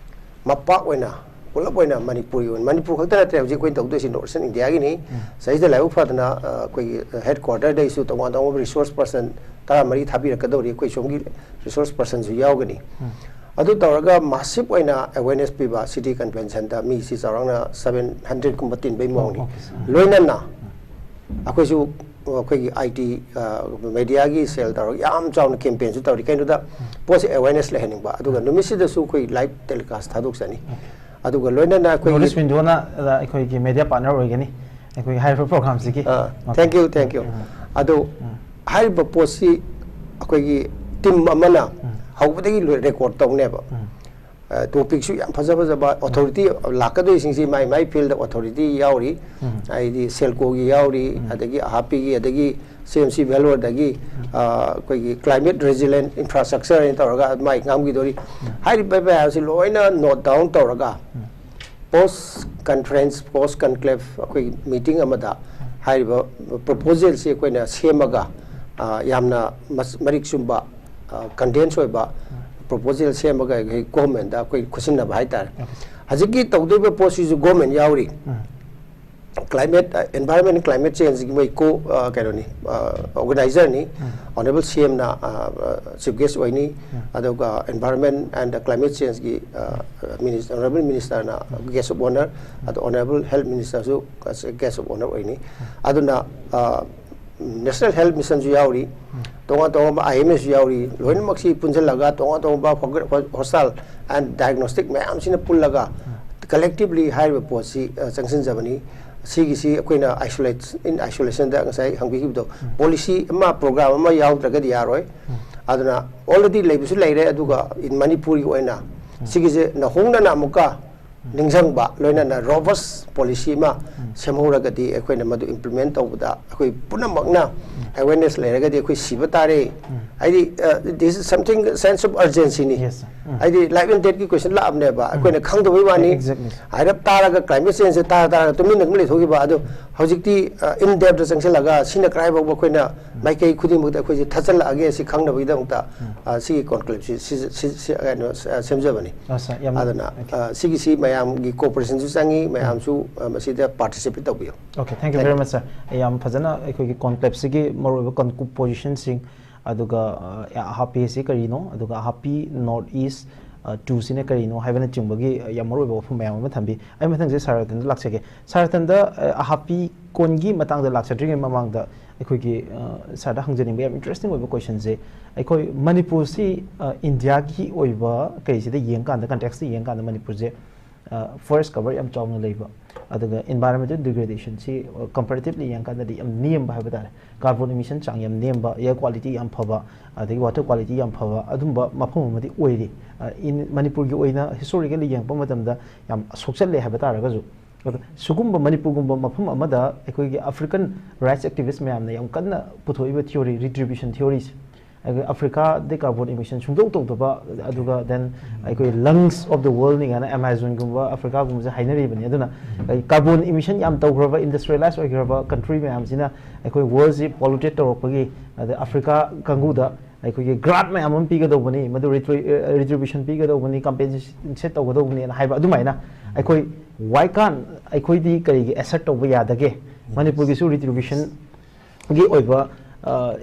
ꯃꯄꯥꯛ ꯑꯣꯏꯅ, ꯄꯨꯂꯞ ꯑꯣꯏꯅ ꯃꯅꯤꯄꯨꯔꯒꯤ ꯑꯣꯏꯅ, ꯃꯅꯤꯄꯨꯔ ꯈꯛꯇ ꯅꯠꯇ꯭ꯔꯦ ꯍꯧꯖꯤꯛ ꯑꯩꯈꯣꯏꯅ ꯇꯧꯗꯣꯏꯁꯤ North Eastern ꯏꯟꯗꯤꯌꯥꯒꯤꯅꯤ꯫ ꯎꯝ꯫ ꯁꯤꯗꯩꯁꯤꯗ ꯂꯥꯏꯕꯛ ꯐꯗꯅ, ꯑ, ꯑꯩꯈꯣꯏꯒꯤ ꯍꯦꯗ ꯀ꯭ꯋꯥꯇꯔꯗꯩꯁꯨ ꯇꯣꯉꯥꯟ ꯇꯣꯉꯥꯟꯕ ꯔꯤꯁꯣꯔꯁ ꯄꯔꯁꯟ ꯇꯔꯥꯃꯔꯤ ꯊꯥꯕꯤꯔꯛꯀꯗꯧꯔꯤ, ꯑꯩꯈꯣꯏ ꯁꯣꯝꯒꯤ ꯔꯤꯁꯣꯔꯁ ꯄꯔꯁꯟꯁꯨ ꯌꯥꯎꯒꯅꯤ꯫ ꯎꯝ꯫ ꯑꯗꯨ ꯇꯧꯔꯒ ꯃꯥꯁꯤꯞ ꯑꯣꯏꯅ ꯑꯦꯋꯦꯔꯅꯦꯁ ꯄꯤꯕ, ꯁꯤꯇꯤ ꯀꯟꯚꯦꯟꯁꯟꯗ ꯃꯤꯁꯤ ꯆꯥꯎꯔꯥꯛꯅ ꯁꯚꯦꯟ ꯍꯟꯗ꯭ꯔꯦꯠ ꯀꯨꯝꯕ ꯇꯤꯟꯕꯩ ꯃꯑꯣꯡꯅꯤ꯫ ꯑꯣ, ꯑꯣꯀꯦ, ꯁꯔ꯫ ꯎꯝ꯫ ꯂꯣꯏꯅꯅ ꯎꯝ꯫ ꯑꯩꯈꯣꯏꯁꯨ ꯑꯩꯈꯣꯏꯒꯤ ꯑꯥꯏ ꯇꯤ, ꯑ, ꯃꯦꯗꯤꯌꯥꯒꯤ ꯁꯦꯜ ꯇꯧꯔꯒ ꯌꯥꯝ ꯆꯥꯎꯅ ꯀꯦꯝꯄꯦꯟꯁꯨ ꯇꯧꯔꯤ꯫ ꯀꯩꯅꯣꯗ ꯎꯝ꯫ ꯄꯣꯠꯁꯦ ꯑꯦꯋꯦꯔꯅꯦꯁ ꯂꯩꯍꯟꯅꯤꯡꯕ, ꯑꯗꯨꯒ ꯎꯝ꯫ ꯅꯨꯃꯤꯠꯁꯤꯗꯁꯨ ꯑꯩꯈꯣꯏ ꯂꯥꯏꯚ ꯇꯦꯂꯤꯀꯥꯁ ꯊꯥꯗꯣꯛꯆꯅꯤ꯫ ꯎꯝ꯫ ꯑꯗꯨꯒ ꯂꯣꯏꯅꯅ ꯑꯩꯈꯣꯏꯒꯤ ꯅꯣꯔꯠ ꯏꯁ ꯋꯤꯟꯗꯣꯅ, ꯑ, ꯑꯩꯈꯣꯏꯒꯤ ꯃꯦꯗꯤꯌꯥ ꯄꯥꯔꯠꯅꯔ ꯑꯣꯏꯒꯅꯤ ꯑꯩꯈꯣꯏꯒꯤ ꯍꯥꯏꯔꯤꯕ ꯄ꯭ꯔꯣꯒ꯭ꯔꯥꯝꯁꯤꯒꯤ꯫ ꯑ, okay. Thank you, thank you꯫ ꯎꯝ꯫ ꯑꯗꯨ ꯎꯝ꯫ ꯍꯥꯏꯔꯤꯕ ꯄꯣꯠꯁꯤ ꯑꯩꯈꯣꯏꯒꯤ ꯇꯤꯝ ꯑꯃꯅ ꯎꯝ꯫ ꯍꯧꯕꯗꯒꯤ ꯂꯣꯏ ꯔꯦꯀꯣꯔꯗ ꯇꯧꯅꯦꯕ꯫ ꯎꯝ꯫ ꯑ, ꯇꯣꯄꯤꯛꯁꯨ ꯌꯥꯝ ꯐꯖ ꯐꯖꯕ, ꯑꯣꯊꯣꯔꯤꯇꯤ ꯂꯥꯛꯀꯗꯣꯏꯁꯤꯡꯁꯤ ꯃꯥꯏ ꯃꯥꯏ ꯐꯤꯜꯗ ꯑꯣꯊꯣꯔꯤꯇꯤ ꯌꯥꯎꯔꯤ, ꯎꯝ꯫ ꯍꯥꯏꯗꯤ ꯁꯦꯜꯀꯣꯒꯤ ꯌꯥꯎꯔꯤ, ꯎꯝ꯫ ꯑꯗꯒꯤ ꯑꯍꯥꯞꯄꯤꯒꯤ, ꯑꯗꯒꯤ ꯁꯤ ꯑꯦꯝ ꯁꯤ ꯚꯦꯂꯣꯔꯗꯒꯤ, ꯎꯝ꯫ ꯑ, ꯑꯩꯈꯣꯏꯒꯤ ꯀ꯭ꯂꯥꯏꯃꯦꯠ ꯔꯦꯖꯤꯂꯦꯟ ꯏꯟꯐ꯭ꯔꯥꯁ꯭ꯇ꯭ꯔꯛꯆꯔ ꯍꯥꯏꯅ ꯇꯧꯔꯒ ꯃꯥꯏ ꯉꯥꯡꯈꯤꯗꯣꯔꯤ꯫ ꯎꯝ꯫ ꯍꯥꯏꯔꯤꯕ ꯃꯌꯥꯝꯁꯤ ꯂꯣꯏꯅ ꯅꯣꯠ ꯗꯥꯎꯟ ꯇꯧꯔꯒ ꯎꯝ꯫ ꯄꯣꯁ ꯀꯟꯐ꯭ꯔꯦꯟꯁ, ꯄꯣꯁ ꯀꯟꯀ꯭ꯂꯦꯞ ꯑꯩꯈꯣꯏꯒꯤ ꯃꯤꯇꯤꯡ ꯑꯃꯗ ꯎꯝ꯫ ꯍꯥꯏꯔꯤꯕ ꯄ꯭ꯔꯣꯄꯣꯖꯦꯜꯁꯤ ꯑꯩꯈꯣꯏꯅ ꯁꯦꯝꯃꯒ, ꯑ, ꯌꯥꯝꯅ ꯃꯁ-, ꯃꯔꯤꯛ ꯆꯨꯝꯕ, ꯑ, ꯀꯟꯗꯦꯟꯁ ꯑꯣꯏꯕ ꯎꯝ꯫ ꯄ꯭ꯔꯣꯄꯣꯖꯦꯜ ꯁꯦꯝꯃꯒ ꯑꯩꯈꯣꯏ ꯒꯣꯔꯃꯦꯟꯗ ꯑꯩꯈꯣꯏ ꯈꯨꯠꯁꯤꯟꯅꯕ ꯍꯥꯏꯇꯥꯔꯦ꯫ Okay, sir. ꯍꯧꯖꯤꯛꯀꯤ ꯇꯧꯗꯣꯏꯕ ꯄꯣꯠꯁꯤꯁꯨ ꯒꯣꯔꯃꯦꯟ ꯌꯥꯎꯔꯤ꯫ ꯎꯝ꯫ ꯀ꯭ꯂꯥꯏꯃꯦꯠ, ꯑ, ꯏꯟꯚꯥꯏꯔꯣꯟꯃꯦꯟ ꯀ꯭ꯂꯥꯏꯃꯦꯠ ꯆꯦꯟꯖꯀꯤ ꯃꯣꯏ ꯀꯣ, ꯑ, ꯀꯩꯅꯣꯅꯤ, ꯑ, ꯑꯣꯔꯒꯅꯥꯏꯖꯔꯅꯤ꯫ ꯎꯝ꯫ ꯑꯣꯅꯔꯦꯕꯜ ꯁꯤ ꯑꯦꯝꯅ, ꯑ, ꯑ, ꯆꯤꯐ ꯒꯦꯁ ꯑꯣꯏꯅꯤ꯫ ꯎꯝ꯫ ꯑꯗꯨꯒ ꯏꯟꯚꯥꯏꯔꯣꯟꯃꯦꯟ ꯑꯦꯟ ꯀ꯭ꯂꯥꯏꯃꯦꯠ ꯆꯦꯟꯖꯀꯤ, ꯑ, ꯃꯤꯅꯤꯁ-, ꯑꯣꯅꯔꯦꯕꯜ ꯃꯤꯅꯤꯁꯇꯔꯅ ꯎꯝ꯫ ꯒꯦꯁ ꯑꯣꯐ ꯑꯣꯅꯔ, ꯎꯝ꯫ ꯑꯗꯣ ꯑꯣꯅꯔꯦꯕꯜ ꯍꯦꯜꯊ ꯃꯤꯅꯤꯁꯇꯔꯁꯨ ꯒꯦꯁ ꯑꯣꯐ ꯑꯣꯅꯔ ꯑꯣꯏꯅꯤ꯫ ꯎꯝ꯫ ꯑꯗꯨꯅ, ꯑ, ꯅꯦꯁꯅꯦꯜ ꯍꯦꯜꯊ ꯃꯤꯁꯟꯁꯨ ꯌꯥꯎꯔꯤ, ꯎꯝ꯫ ꯇꯣꯉꯥꯟ ꯇꯣꯉꯥꯟꯕ ꯑꯥꯏ ꯑꯦꯝ ꯑꯦꯁꯨ ꯌꯥꯎꯔꯤ, ꯂꯣꯏꯅꯃꯛꯁꯤ ꯄꯨꯟꯁꯤꯜꯂꯒ ꯇꯣꯉꯥꯟ ꯇꯣꯉꯥꯟꯕ ꯍꯣ-, ꯍꯣ-, ꯍꯣꯁꯇꯥꯜ ꯑꯦꯟ ꯗꯥꯏꯒꯅꯣꯁꯇꯤꯛ ꯃꯌꯥꯝꯁꯤꯅ ꯄꯨꯜꯂꯒ ꯎꯝ꯫ ꯀꯂꯦꯛꯇꯤꯚꯂꯤ ꯍꯥꯏꯔꯤꯕ ꯄꯣꯠꯁꯤ, ꯑ, ꯆꯪꯁꯤꯟꯖꯕꯅꯤ꯫ ꯁꯤꯒꯤꯁꯤ ꯑꯩꯈꯣꯏꯅ ꯑꯥꯏꯁꯣꯂꯦꯠ, ꯏꯟ ꯑꯥꯏꯁꯣꯂꯦꯁꯟꯗ ꯉꯁꯥꯏ ꯍꯪꯕꯤꯈꯤꯕꯗꯣ, ꯎꯝ꯫ ꯄꯣꯂꯤꯁꯤ ꯑꯃ, ꯄ꯭ꯔꯣꯒ꯭ꯔꯥꯝ ꯑꯃ ꯌꯥꯎꯗ꯭ꯔꯒꯗꯤ ꯌꯥꯔꯣꯏ꯫ ꯎꯝ꯫ ꯑꯗꯨꯅ ꯑꯣꯜꯔꯦꯗꯤ ꯂꯩꯕꯁꯨ ꯂꯩꯔꯦ, ꯑꯗꯨꯒ ꯏꯟ ꯃꯅꯤꯄꯨꯔꯒꯤ ꯑꯣꯏꯅ ꯎꯝ꯫ ꯁꯤꯒꯤꯁꯦ ꯅꯧꯍꯧꯅꯅ ꯑꯃꯨꯛꯀ ꯅꯤꯡꯁꯤꯡꯕ, ꯂꯣꯏꯅꯅ ꯔꯣꯕꯁ ꯄꯣꯂꯤꯁꯤ ꯑꯃ ꯁꯦꯝꯍꯧꯔꯒꯗꯤ, ꯑꯩꯈꯣꯏꯅ ꯃꯗꯨ ꯏꯝꯄ꯭ꯂꯤꯃꯦꯟ ꯇꯧꯕꯗ ꯑꯩꯈꯣꯏ ꯄꯨꯝꯅꯃꯛꯅ ꯑꯦꯋꯦꯔꯅꯦꯁ ꯂꯩꯔꯒꯗꯤ ꯑꯩꯈꯣꯏ ꯁꯤꯕ ꯇꯥꯔꯦ꯫ ꯍꯥꯏꯗꯤ, this is something, sense of urgencyꯅꯤ꯫ Yes, sir. ꯎꯝ. ꯍꯥꯏꯗꯤ, ꯂꯥꯏꯐ ꯑꯦꯟ ꯗꯦꯠꯀꯤ ꯀꯣꯏꯁꯟ ꯂꯥꯛꯑꯕꯅꯦꯕ, ꯑꯩꯈꯣꯏꯅ ꯈꯪꯗꯕꯩ ꯋꯥꯅꯤ꯫ Exactly, sir. ꯍꯥꯏꯔꯞ ꯇꯥꯔꯒ, ꯀ꯭ꯂꯥꯏꯃꯦꯠ ꯆꯦꯟꯖꯁꯦ ꯇꯥꯔ ꯇꯥꯔꯒ ꯇꯨꯃꯤꯟꯅ ꯑꯗꯨꯝ ꯂꯩꯊꯣꯛꯈꯤꯕ꯫ ꯑꯗꯣ ꯍꯧꯖꯤꯛꯇꯤ ꯏꯟ ꯗꯦꯞꯇ ꯆꯪꯁꯤꯜꯂꯒ, ꯁꯤꯅ ꯀꯗꯥꯏ ꯐꯥꯎꯕ ꯑꯩꯈꯣꯏꯅ ꯃꯥꯏꯀꯩ ꯈꯨꯗꯤꯡꯃꯛꯇ ꯑꯩꯈꯣꯏꯁꯦ ꯊꯥꯖꯤꯜꯂꯛꯑꯒꯦ, ꯁꯤ ꯈꯪꯅꯕꯒꯤꯗꯃꯛꯇ, ꯑ, ꯁꯤꯒꯤ ꯀꯣꯟꯀ꯭ꯂꯦꯕꯁꯤ ꯁꯤ, ꯁꯤ, ꯁꯤ, ꯀꯩꯅꯣ, ꯑ, ꯁꯦꯝꯖꯕꯅꯤ꯫ ꯑ, sir, ꯌꯥꯝ ꯑꯗꯨꯅ, okay. ꯑ, ꯁꯤꯒꯤꯁꯤ ꯃꯌꯥꯝꯒꯤ ꯀꯣꯑꯣꯄꯔꯦꯁꯟꯁꯨ ꯆꯪꯉꯤ, ꯃꯌꯥꯝꯁꯨ, ꯑ, ꯃꯁꯤꯗ ꯄꯥꯔꯇꯤꯁꯤꯄꯦꯠ ꯇꯧꯕꯤꯌꯨ꯫ Okay, thank you very much, sir. ꯌꯥꯝ ꯐꯖꯅ ꯑꯩꯈꯣꯏꯒꯤ ꯀꯣꯟꯀ꯭ꯂꯦꯕꯁꯤꯒꯤ ꯃꯔꯨꯑꯣꯏꯕ ꯀꯟ-, ꯄꯣꯖꯤꯁꯟꯁꯤꯡ, ꯑꯗꯨꯒ, ꯑ, ꯑꯍꯥꯞꯄꯤ ꯑꯁꯤ ꯀꯔꯤꯅꯣ, ꯑꯗꯨꯒ ꯑꯍꯥꯞꯄꯤ ꯅꯣꯔꯠ ꯏꯁ, ꯑ, ꯇꯨꯁꯤꯅ ꯀꯔꯤꯅꯣ ꯍꯥꯏꯕꯅꯆꯤꯡꯕꯒꯤ, ꯑ, ꯌꯥꯝ ꯃꯔꯨꯑꯣꯏꯕ ꯋꯥꯐꯝ ꯃꯌꯥꯝ ꯑꯃ ꯊꯝꯕꯤ꯫ ꯑꯩ ꯃꯊꯪꯁꯦ ꯁꯥꯔ ꯔꯇꯟꯗ ꯂꯥꯛꯆꯒꯦ꯫ ꯁꯥꯔ ꯔꯇꯟꯗ, ꯑ, ꯑꯍꯥꯞꯄꯤ ꯀꯣꯟꯒꯤ ꯃꯇꯥꯡꯗ ꯂꯥꯛꯆꯗ꯭ꯔꯤꯉꯩ ꯃꯃꯥꯡꯗ ꯑꯩꯈꯣꯏꯒꯤ, ꯑ, ꯁꯥꯔꯗ ꯍꯪꯖꯅꯤꯡꯕ ꯌꯥꯝ ꯏꯟꯇꯔꯦꯁꯇꯤꯡ ꯑꯣꯏꯕ ꯀꯣꯏꯁꯟꯁꯦ, ꯑꯩꯈꯣꯏ ꯃꯅꯤꯄꯨꯔꯁꯤ, ꯑ, ꯏꯟꯗꯤꯌꯥꯒꯤ ꯑꯣꯏꯕ ꯀꯔꯤꯁꯤꯗ ꯌꯦꯡꯀꯥꯟꯗ, ꯀꯟꯇꯦꯛꯁꯇ ꯌꯦꯡꯀꯥꯟꯗ ꯃꯅꯤꯄꯨꯔꯁꯦ, ꯑ, ꯐꯣꯔꯦꯁ ꯀꯚꯔ ꯌꯥꯝ ꯆꯥꯎꯅ ꯂꯩꯕ, ꯑꯗꯨꯒ ꯏꯟꯚꯥꯏꯔꯣꯟꯃꯦꯟꯇꯦꯜ ꯗꯤꯒ꯭ꯔꯦꯗꯦꯁꯟꯁꯤ, ꯑ, ꯀꯝꯄꯦꯔꯦꯇꯤꯚꯂꯤ ꯌꯦꯡꯀꯥꯟꯗꯗꯤ ꯌꯥꯝ ꯅꯦꯝꯕ ꯍꯥꯏꯕ ꯇꯥꯔꯦ꯫ ꯀꯥꯔꯕꯣꯟ ꯏꯃꯤꯁꯟ ꯆꯥꯡ ꯌꯥꯝ ꯅꯦꯝꯕ, ꯑꯦꯌꯔ ꯀ꯭ꯋꯥꯂꯤꯇꯤ ꯌꯥꯝ ꯐꯕ, ꯑꯗꯒꯤ ꯋꯥꯇꯔ ꯀ꯭ꯋꯥꯂꯤꯇꯤ ꯌꯥꯝ ꯐꯕ ꯑꯗꯨꯝꯕ ꯃꯐꯝ ꯑꯃꯗꯤ ꯑꯣꯏꯔꯤ꯫ ꯑ, in ꯃꯅꯤꯄꯨꯔꯒꯤ ꯑꯣꯏꯅ ꯍꯤꯁꯇꯣꯔꯤꯀꯦꯜꯂꯤ ꯌꯦꯡꯉꯛꯄ ꯃꯇꯝꯗ ꯌꯥꯝ ꯁꯣꯛꯆꯜꯂꯦ ꯍꯥꯏꯕ ꯇꯥꯔꯒꯁꯨ꯫ ꯑꯗꯣ ꯁꯤꯒꯨꯝꯕ ꯃꯅꯤꯄꯨꯔꯒꯨꯝꯕ ꯃꯐꯝ ꯑꯃꯗ ꯑꯩꯈꯣꯏꯒꯤ ꯑꯐ꯭ꯔꯤꯀꯥꯟ ꯔꯥꯏꯠꯁ ꯑꯦꯛꯇꯤꯚꯤꯁ ꯃꯌꯥꯝꯅ ꯌꯥꯝ ꯀꯟꯅ ꯄꯨꯊꯣꯛꯏꯕ ꯊꯤꯑꯣꯔꯤ, ꯔꯤꯇ꯭ꯔꯤꯕ꯭ꯌꯨꯁꯟ ꯊꯤꯑꯣꯔꯤꯁꯦ, ꯑꯩꯈꯣꯏ ꯑꯐ꯭ꯔꯤꯀꯥꯗ ꯀꯥꯔꯕꯣꯟ ꯏꯃꯤꯁꯟ ꯁꯨꯡꯇꯧ ꯇꯧꯗꯕ, ꯑꯗꯨꯒ then ꯑꯩꯈꯣꯏ lungs of the worldꯅꯤ ꯀꯥꯏꯅ ꯑꯦꯃꯥꯖꯣꯟꯒꯨꯝꯕ ꯑꯐ꯭ꯔꯤꯀꯥꯒꯨꯝꯕꯁꯦ ꯍꯥꯏꯅꯔꯤꯕꯅꯤ꯫ ꯑꯗꯨꯅ ꯀꯥꯔꯕꯣꯟ ꯏꯃꯤꯁꯟ ꯌꯥꯝ ꯇꯧꯈ꯭ꯔꯕ, ꯏꯟꯗꯁꯇ꯭ꯔꯤꯌꯦꯂꯥꯏꯁ ꯑꯣꯏꯈ꯭ꯔꯕ ꯀꯟꯇ꯭ꯔꯤ ꯃꯌꯥꯝꯁꯤꯅ ꯑꯩꯈꯣꯏ ꯋꯥꯔꯜꯁꯤ ꯄꯣꯂꯨꯇꯦꯠ ꯇꯧꯔꯛꯄꯒꯤ, ꯑꯗ ꯑꯐ꯭ꯔꯤꯀꯥ ꯀꯥꯡꯕꯨꯗ ꯑꯩꯈꯣꯏꯒꯤ ꯒ꯭ꯔꯥꯟꯠ ꯃꯌꯥꯝ ꯑꯃ ꯄꯤꯒꯗꯧꯕꯅꯤ, ꯃꯗꯨ ꯔꯤꯇ꯭ꯔꯤ-, ꯑ, ꯔꯤꯇ꯭ꯔꯤꯕ꯭ꯌꯨꯁꯟ ꯄꯤꯒꯗꯧꯕꯅꯤ, ꯀꯝꯄꯦꯟꯁꯦꯁꯟ ꯇꯧꯒꯗꯧꯕꯅꯤ ꯍꯥꯏꯕ ꯑꯗꯨꯃꯥꯏꯅ ꯑꯩꯈꯣꯏ why can't, ꯑꯩꯈꯣꯏꯗꯤ ꯀꯔꯤꯒꯤ ꯑꯦꯁꯔꯠ ꯇꯧꯕ ꯌꯥꯗꯒꯦ? ꯃꯅꯤꯄꯨꯔꯒꯤꯁꯨ ꯔꯤꯇ꯭ꯔꯤꯕ꯭ꯌꯨꯁꯟꯒꯤ ꯑꯣꯏꯕ, ꯑ,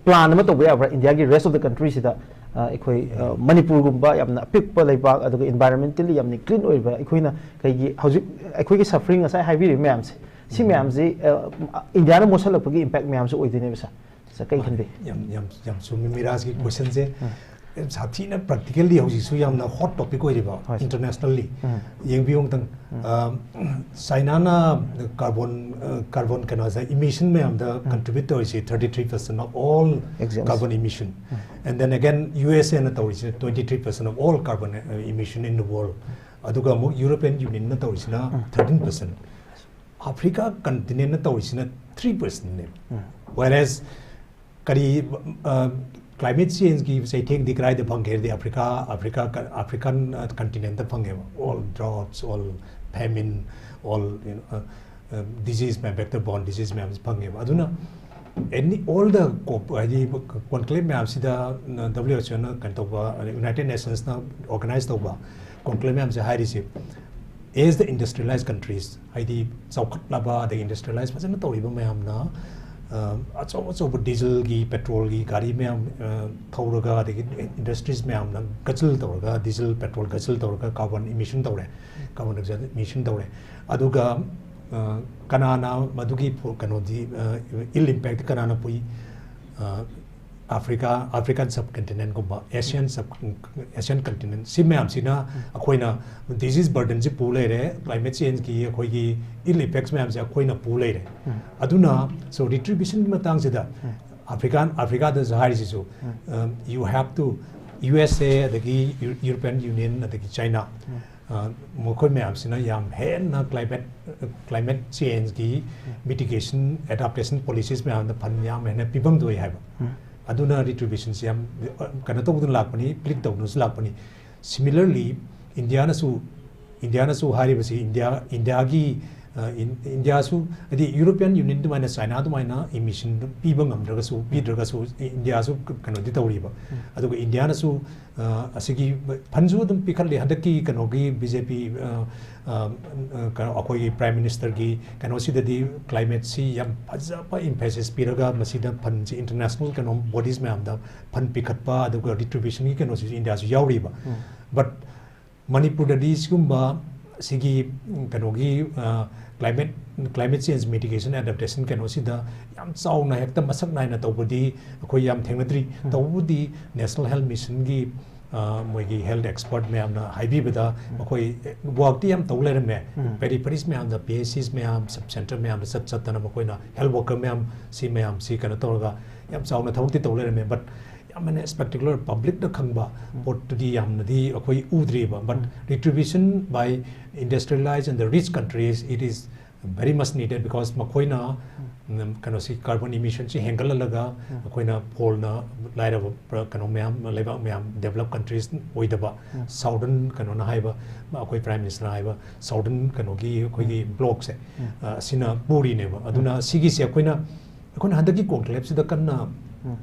ꯄ꯭ꯂꯥꯟ ꯑꯃ ꯇꯧꯕ ꯌꯥꯕ꯭ꯔꯥ? ꯏꯟꯗꯤꯌꯥꯒꯤ rest of the countryꯁꯤꯗ, ꯑ, ꯑꯩꯈꯣꯏ, ꯑ, ꯃꯅꯤꯄꯨꯔꯒꯨꯝꯕ ꯌꯥꯝꯅ ꯑꯄꯤꯛꯄ ꯂꯩꯕꯥꯛ, ꯑꯗꯨꯒ ꯏꯟꯚꯥꯏꯔꯣꯟꯃꯦꯟꯇꯦꯜꯂꯤ ꯌꯥꯝꯅ ꯀ꯭ꯂꯤꯟ ꯑꯣꯏꯕ, ꯑꯩꯈꯣꯏꯅ ꯀꯩꯒꯤ ꯍꯧꯖꯤꯛ ꯑꯩꯈꯣꯏꯒꯤ ꯁꯐꯔꯤꯡ ꯉꯁꯥꯏ ꯍꯥꯏꯕꯤꯔꯤꯕ ꯃꯌꯥꯝꯁꯦ, ꯁꯤ ꯃꯌꯥꯝꯁꯤ, ꯑ, ꯏꯟꯗꯤꯌꯥꯅ ꯃꯣꯠꯁꯜꯂꯛꯄꯒꯤ ꯏꯝꯄꯦꯛ ꯃꯌꯥꯝꯁꯨ ꯑꯣꯏꯗꯣꯏꯅꯦꯕ, ꯁꯥꯔ꯫ ꯁꯥꯔ, ꯀꯩ ꯈꯟꯕꯤ? ꯌꯥꯝ, ꯌꯥꯝ, ꯌꯥꯝ ꯆꯨꯝꯃꯤ ꯃꯤꯔꯥꯖꯀꯤ ꯀꯣꯏꯁꯟꯁꯦ꯫ ꯌꯥꯝ ꯁꯥꯊꯤꯅ ꯄ꯭ꯔꯦꯛꯇꯤꯀꯦꯜꯂꯤ ꯍꯧꯖꯤꯛꯁꯨ ꯌꯥꯝꯅ ꯍꯣꯠ ꯇꯣꯄꯤꯛ ꯑꯣꯏꯔꯤꯕ ꯍꯣꯏ, ꯁꯥꯔ꯫ ꯏꯟꯇꯔꯅꯦꯁꯅꯦꯜꯂꯤ꯫ ꯎꯝ꯫ ꯌꯦꯡꯕꯤꯌꯨ ꯑꯃꯨꯛꯇꯪ꯫ ꯑ, ꯆꯥꯏꯅꯥꯅ ꯀꯥꯔꯕꯣꯟ, ꯑ, ꯀꯥꯔꯕꯣꯟ ꯀꯩꯅꯣꯁꯦ, ꯏꯃꯤꯁꯟ ꯃꯌꯥꯝꯗ ꯀꯟꯇ꯭ꯔꯤꯕ꯭ꯌꯨꯠ ꯇꯧꯔꯤꯁꯦ thirty three percent of all Exactly. carbon emission. And then again, U S ꯑꯦꯅ ꯇꯧꯔꯤꯁꯦ twenty three percent of all carbon, uh, emission in the world. ꯑꯗꯨꯒ ꯑꯃꯨꯛ European Unionꯅ ꯇꯧꯔꯤꯁꯤꯅ ꯊꯥꯔꯇꯤꯟ ꯄꯥꯔꯁꯦꯟ, Africa continentꯅ ꯇꯧꯔꯤꯁꯤꯅ ꯊ꯭ꯔꯤ ꯄꯥꯔꯁꯦꯟꯅꯦ꯫ Whereas ꯀꯔꯤ climate changeꯀꯤ ꯆꯩꯊꯦꯡꯗꯤ ꯀꯗꯥꯏꯗ ꯐꯪꯒꯦ ꯍꯥꯏꯔꯗꯤ Africa, Africa, African continentꯇ ꯐꯪꯉꯦꯕ꯫ All droughts, all famine, all you know, disease ꯃꯌꯥꯝ, vector borne disease ꯃꯌꯥꯝꯁꯤ ꯐꯪꯉꯦꯕ꯫ ꯑꯗꯨꯅ any, all the COP ꯍꯥꯏꯗꯤ conclave ꯃꯌꯥꯝꯁꯤꯗ W H O ꯅ ꯀꯩꯅꯣ ꯇꯧꯕ, United Nationsꯅ organize ꯇꯧꯕ conclave ꯃꯌꯥꯝꯁꯦ ꯍꯥꯏꯔꯤꯁꯦ, as the industrialized countries, ꯍꯥꯏꯗꯤ ꯆꯥꯎꯈꯠꯂꯕ ꯑꯗꯒꯤ industrialize ꯐꯖꯅ ꯇꯧꯔꯤꯕ ꯃꯌꯥꯝꯅ ꯑꯆꯧ ꯑꯆꯧꯕ dieselꯒꯤ, petrolꯒꯤ ꯒꯥꯔꯤ ꯃꯌꯥꯝ ꯊꯧꯔꯒ, ꯑꯗꯒꯤ industries ꯃꯌꯥꯝꯅ guzzle ꯇꯧꯔꯒ, diesel, petrol guzzle ꯇꯧꯔꯒ carbon emission ꯇꯧꯔꯦ, carbon dioxide emission ꯇꯧꯔꯦ꯫ ꯑꯗꯨꯒ ꯀꯅꯥꯅ ꯃꯗꯨꯒꯤ ꯀꯩꯅꯣꯗꯤ, ill impact ꯀꯅꯥꯅ ꯄꯨꯏ? Africa, African subcontinentꯒꯨꯝꯕ, Asian sub, Asian continent, ꯁꯤ ꯃꯌꯥꯝꯁꯤꯅ ꯑꯩꯈꯣꯏꯅ disease burdenꯁꯤ ꯄꯨ ꯂꯩꯔꯦ, climate changeꯀꯤ ꯑꯩꯈꯣꯏꯒꯤ ill effects ꯃꯌꯥꯝꯁꯦ ꯑꯩꯈꯣꯏꯅ ꯄꯨ ꯂꯩꯔꯦ꯫ ꯑꯗꯨꯅ so retributionꯒꯤ ꯃꯇꯥꯡꯁꯤꯗ African, Africaꯗꯁꯨ ꯍꯥꯏꯔꯤꯁꯤꯁꯨ, you have to, U S A ꯑꯗꯒꯤ European Union ꯑꯗꯒꯤ China, ꯃꯈꯣꯏ ꯃꯌꯥꯝꯁꯤꯅ ꯌꯥꯝ ꯍꯦꯟꯅ climate, climate changeꯀꯤ mitigation, adaptation policies ꯃꯌꯥꯝꯗ fund ꯌꯥꯝ ꯍꯦꯟꯅ ꯄꯤꯐꯝ ꯊꯣꯛꯏ ꯍꯥꯏꯕ꯫ ꯑꯗꯨꯅ retributionꯁꯤ ꯌꯥꯝ ꯀꯩꯅꯣ ꯇꯧꯗꯨꯅ ꯂꯥꯛꯄꯅꯤ, plead ꯇꯧꯗꯨꯅꯁꯨ ꯂꯥꯛꯄꯅꯤ꯫ Similarly, Indiaꯅꯁꯨ, Indiaꯅꯁꯨ ꯍꯥꯏꯔꯤꯕꯁꯤ, India, Indiaꯒꯤ Indiaꯁꯨ ꯍꯥꯏꯗꯤ European Union ꯑꯗꯨꯃꯥꯏꯅ, China ꯑꯗꯨꯃꯥꯏꯅ emission ꯄꯤꯕ ꯉꯝꯗ꯭ꯔꯒꯁꯨ, ꯄꯤꯗ꯭ꯔꯒꯁꯨ Indiaꯁꯨ ꯀꯩꯅꯣꯗꯤ ꯇꯧꯔꯤꯕ꯫ ꯑꯗꯨꯒ Indiaꯅꯁꯨ ꯑꯁꯤꯒꯤ fundꯁꯨ ꯑꯗꯨꯝ ꯄꯤꯈꯠꯂꯤ꯫ ꯍꯟꯗꯛꯀꯤ ꯀꯩꯅꯣꯒꯤ BJP, ꯑꯩꯈꯣꯏꯒꯤ Prime Ministerꯒꯤ ꯀꯩꯅꯣꯁꯤꯗꯗꯤ climateꯁꯤ ꯌꯥꯝ ꯐꯖꯕ emphasis ꯄꯤꯔꯒ ꯃꯁꯤꯗ fundꯁꯤ international ꯀꯩꯅꯣ bodies ꯃꯌꯥꯝꯗ fund ꯄꯤꯈꯠꯄ, ꯑꯗꯨꯒ retributionꯒꯤ ꯀꯩꯅꯣꯁꯤꯁꯨ Indiaꯁꯨ ꯌꯥꯎꯔꯤꯕ꯫ But ꯃꯅꯤꯄꯨꯔꯗꯗꯤ ꯁꯤꯒꯨꯝꯕ ꯁꯤꯒꯤ ꯀꯩꯅꯣꯒꯤ climate, climate change mitigation adaptation ꯀꯩꯅꯣꯁꯤꯗ ꯌꯥꯝ ꯆꯥꯎꯅ ꯍꯦꯛꯇ ꯃꯁꯛ ꯅꯥꯏꯅ ꯇꯧꯕꯗꯤ ꯑꯩꯈꯣꯏ ꯌꯥꯝ ꯊꯦꯡꯅꯗ꯭ꯔꯤ꯫ ꯇꯧꯕꯕꯨꯗꯤ National Health Missionꯒꯤ ꯃꯣꯏꯒꯤ health expert ꯃꯌꯥꯝꯅ ꯍꯥꯏꯕꯤꯕꯗ ꯃꯈꯣꯏ workꯇꯤ ꯌꯥꯝ ꯇꯧ ꯂꯩꯔꯝꯃꯦ꯫ Peripheries ꯃꯌꯥꯝꯗ, P H Cs ꯃꯌꯥꯝ, sub center ꯃꯌꯥꯝꯗ ꯆꯠ ꯆꯠꯇꯅ ꯃꯈꯣꯏꯅ health worker ꯃꯌꯥꯝ, ꯁꯤ ꯃꯌꯥꯝꯁꯤ ꯀꯩꯅꯣ ꯇꯧꯔꯒ ꯌꯥꯝ ꯆꯥꯎꯅ ꯊꯕꯛꯇꯤ ꯇꯧ ꯂꯩꯔꯝꯃꯦ꯫ But ꯌꯥꯝ ꯍꯦꯟꯅ ꯁ꯭ꯄꯦꯛꯇꯦꯀꯨꯂꯔ ꯄꯕ꯭ꯂꯤꯛꯅ ꯈꯪꯕ ꯄꯣꯠꯇꯨꯗꯤ ꯌꯥꯝꯅꯗꯤ ꯑꯩꯈꯣꯏ ꯎꯗ꯭ꯔꯤꯕ꯫ But retribution by industrialized and the rich countries, it is very much needed, because ꯃꯈꯣꯏꯅ ꯎꯝ, ꯀꯩꯅꯣꯁꯤ, ꯀꯥꯔꯕꯣꯟ ꯏꯃꯤꯁꯟꯁꯤ ꯍꯦꯟꯒꯠꯍꯜꯂꯒ ꯑꯩꯈꯣꯏꯅ ꯐꯣꯜꯅ ꯂꯥꯏꯔꯕ ꯀꯩꯅꯣ ꯃꯌꯥꯝ, ꯂꯩꯕꯥꯛ ꯃꯌꯥꯝ, ꯗꯦꯕꯂꯞ ꯀꯟꯇ꯭ꯔꯤꯁ ꯑꯣꯏꯗꯕ ꯁꯥꯎꯗꯔꯟ ꯀꯩꯅꯣꯅ ꯍꯥꯏꯕ, ꯑꯩꯈꯣꯏ ꯄ꯭ꯔꯥꯏꯝ ꯃꯤꯅꯤꯁꯇꯔꯅ ꯍꯥꯏꯕ, ꯁꯥꯎꯗꯔꯟ ꯀꯩꯅꯣꯒꯤ ꯑꯩꯈꯣꯏꯒꯤ ꯕ꯭ꯂꯣꯛꯁꯦ, ꯑ, ꯑꯁꯤꯅ ꯄꯨꯔꯤꯅꯦꯕ꯫ ꯑꯗꯨꯅ ꯁꯤꯒꯤꯁꯦ ꯑꯩꯈꯣꯏꯅ, ꯑꯩꯈꯣꯏꯅ ꯍꯟꯗꯛꯀꯤ ꯀꯣꯟꯀ꯭ꯂꯦꯕꯁꯤꯗ ꯀꯟꯅ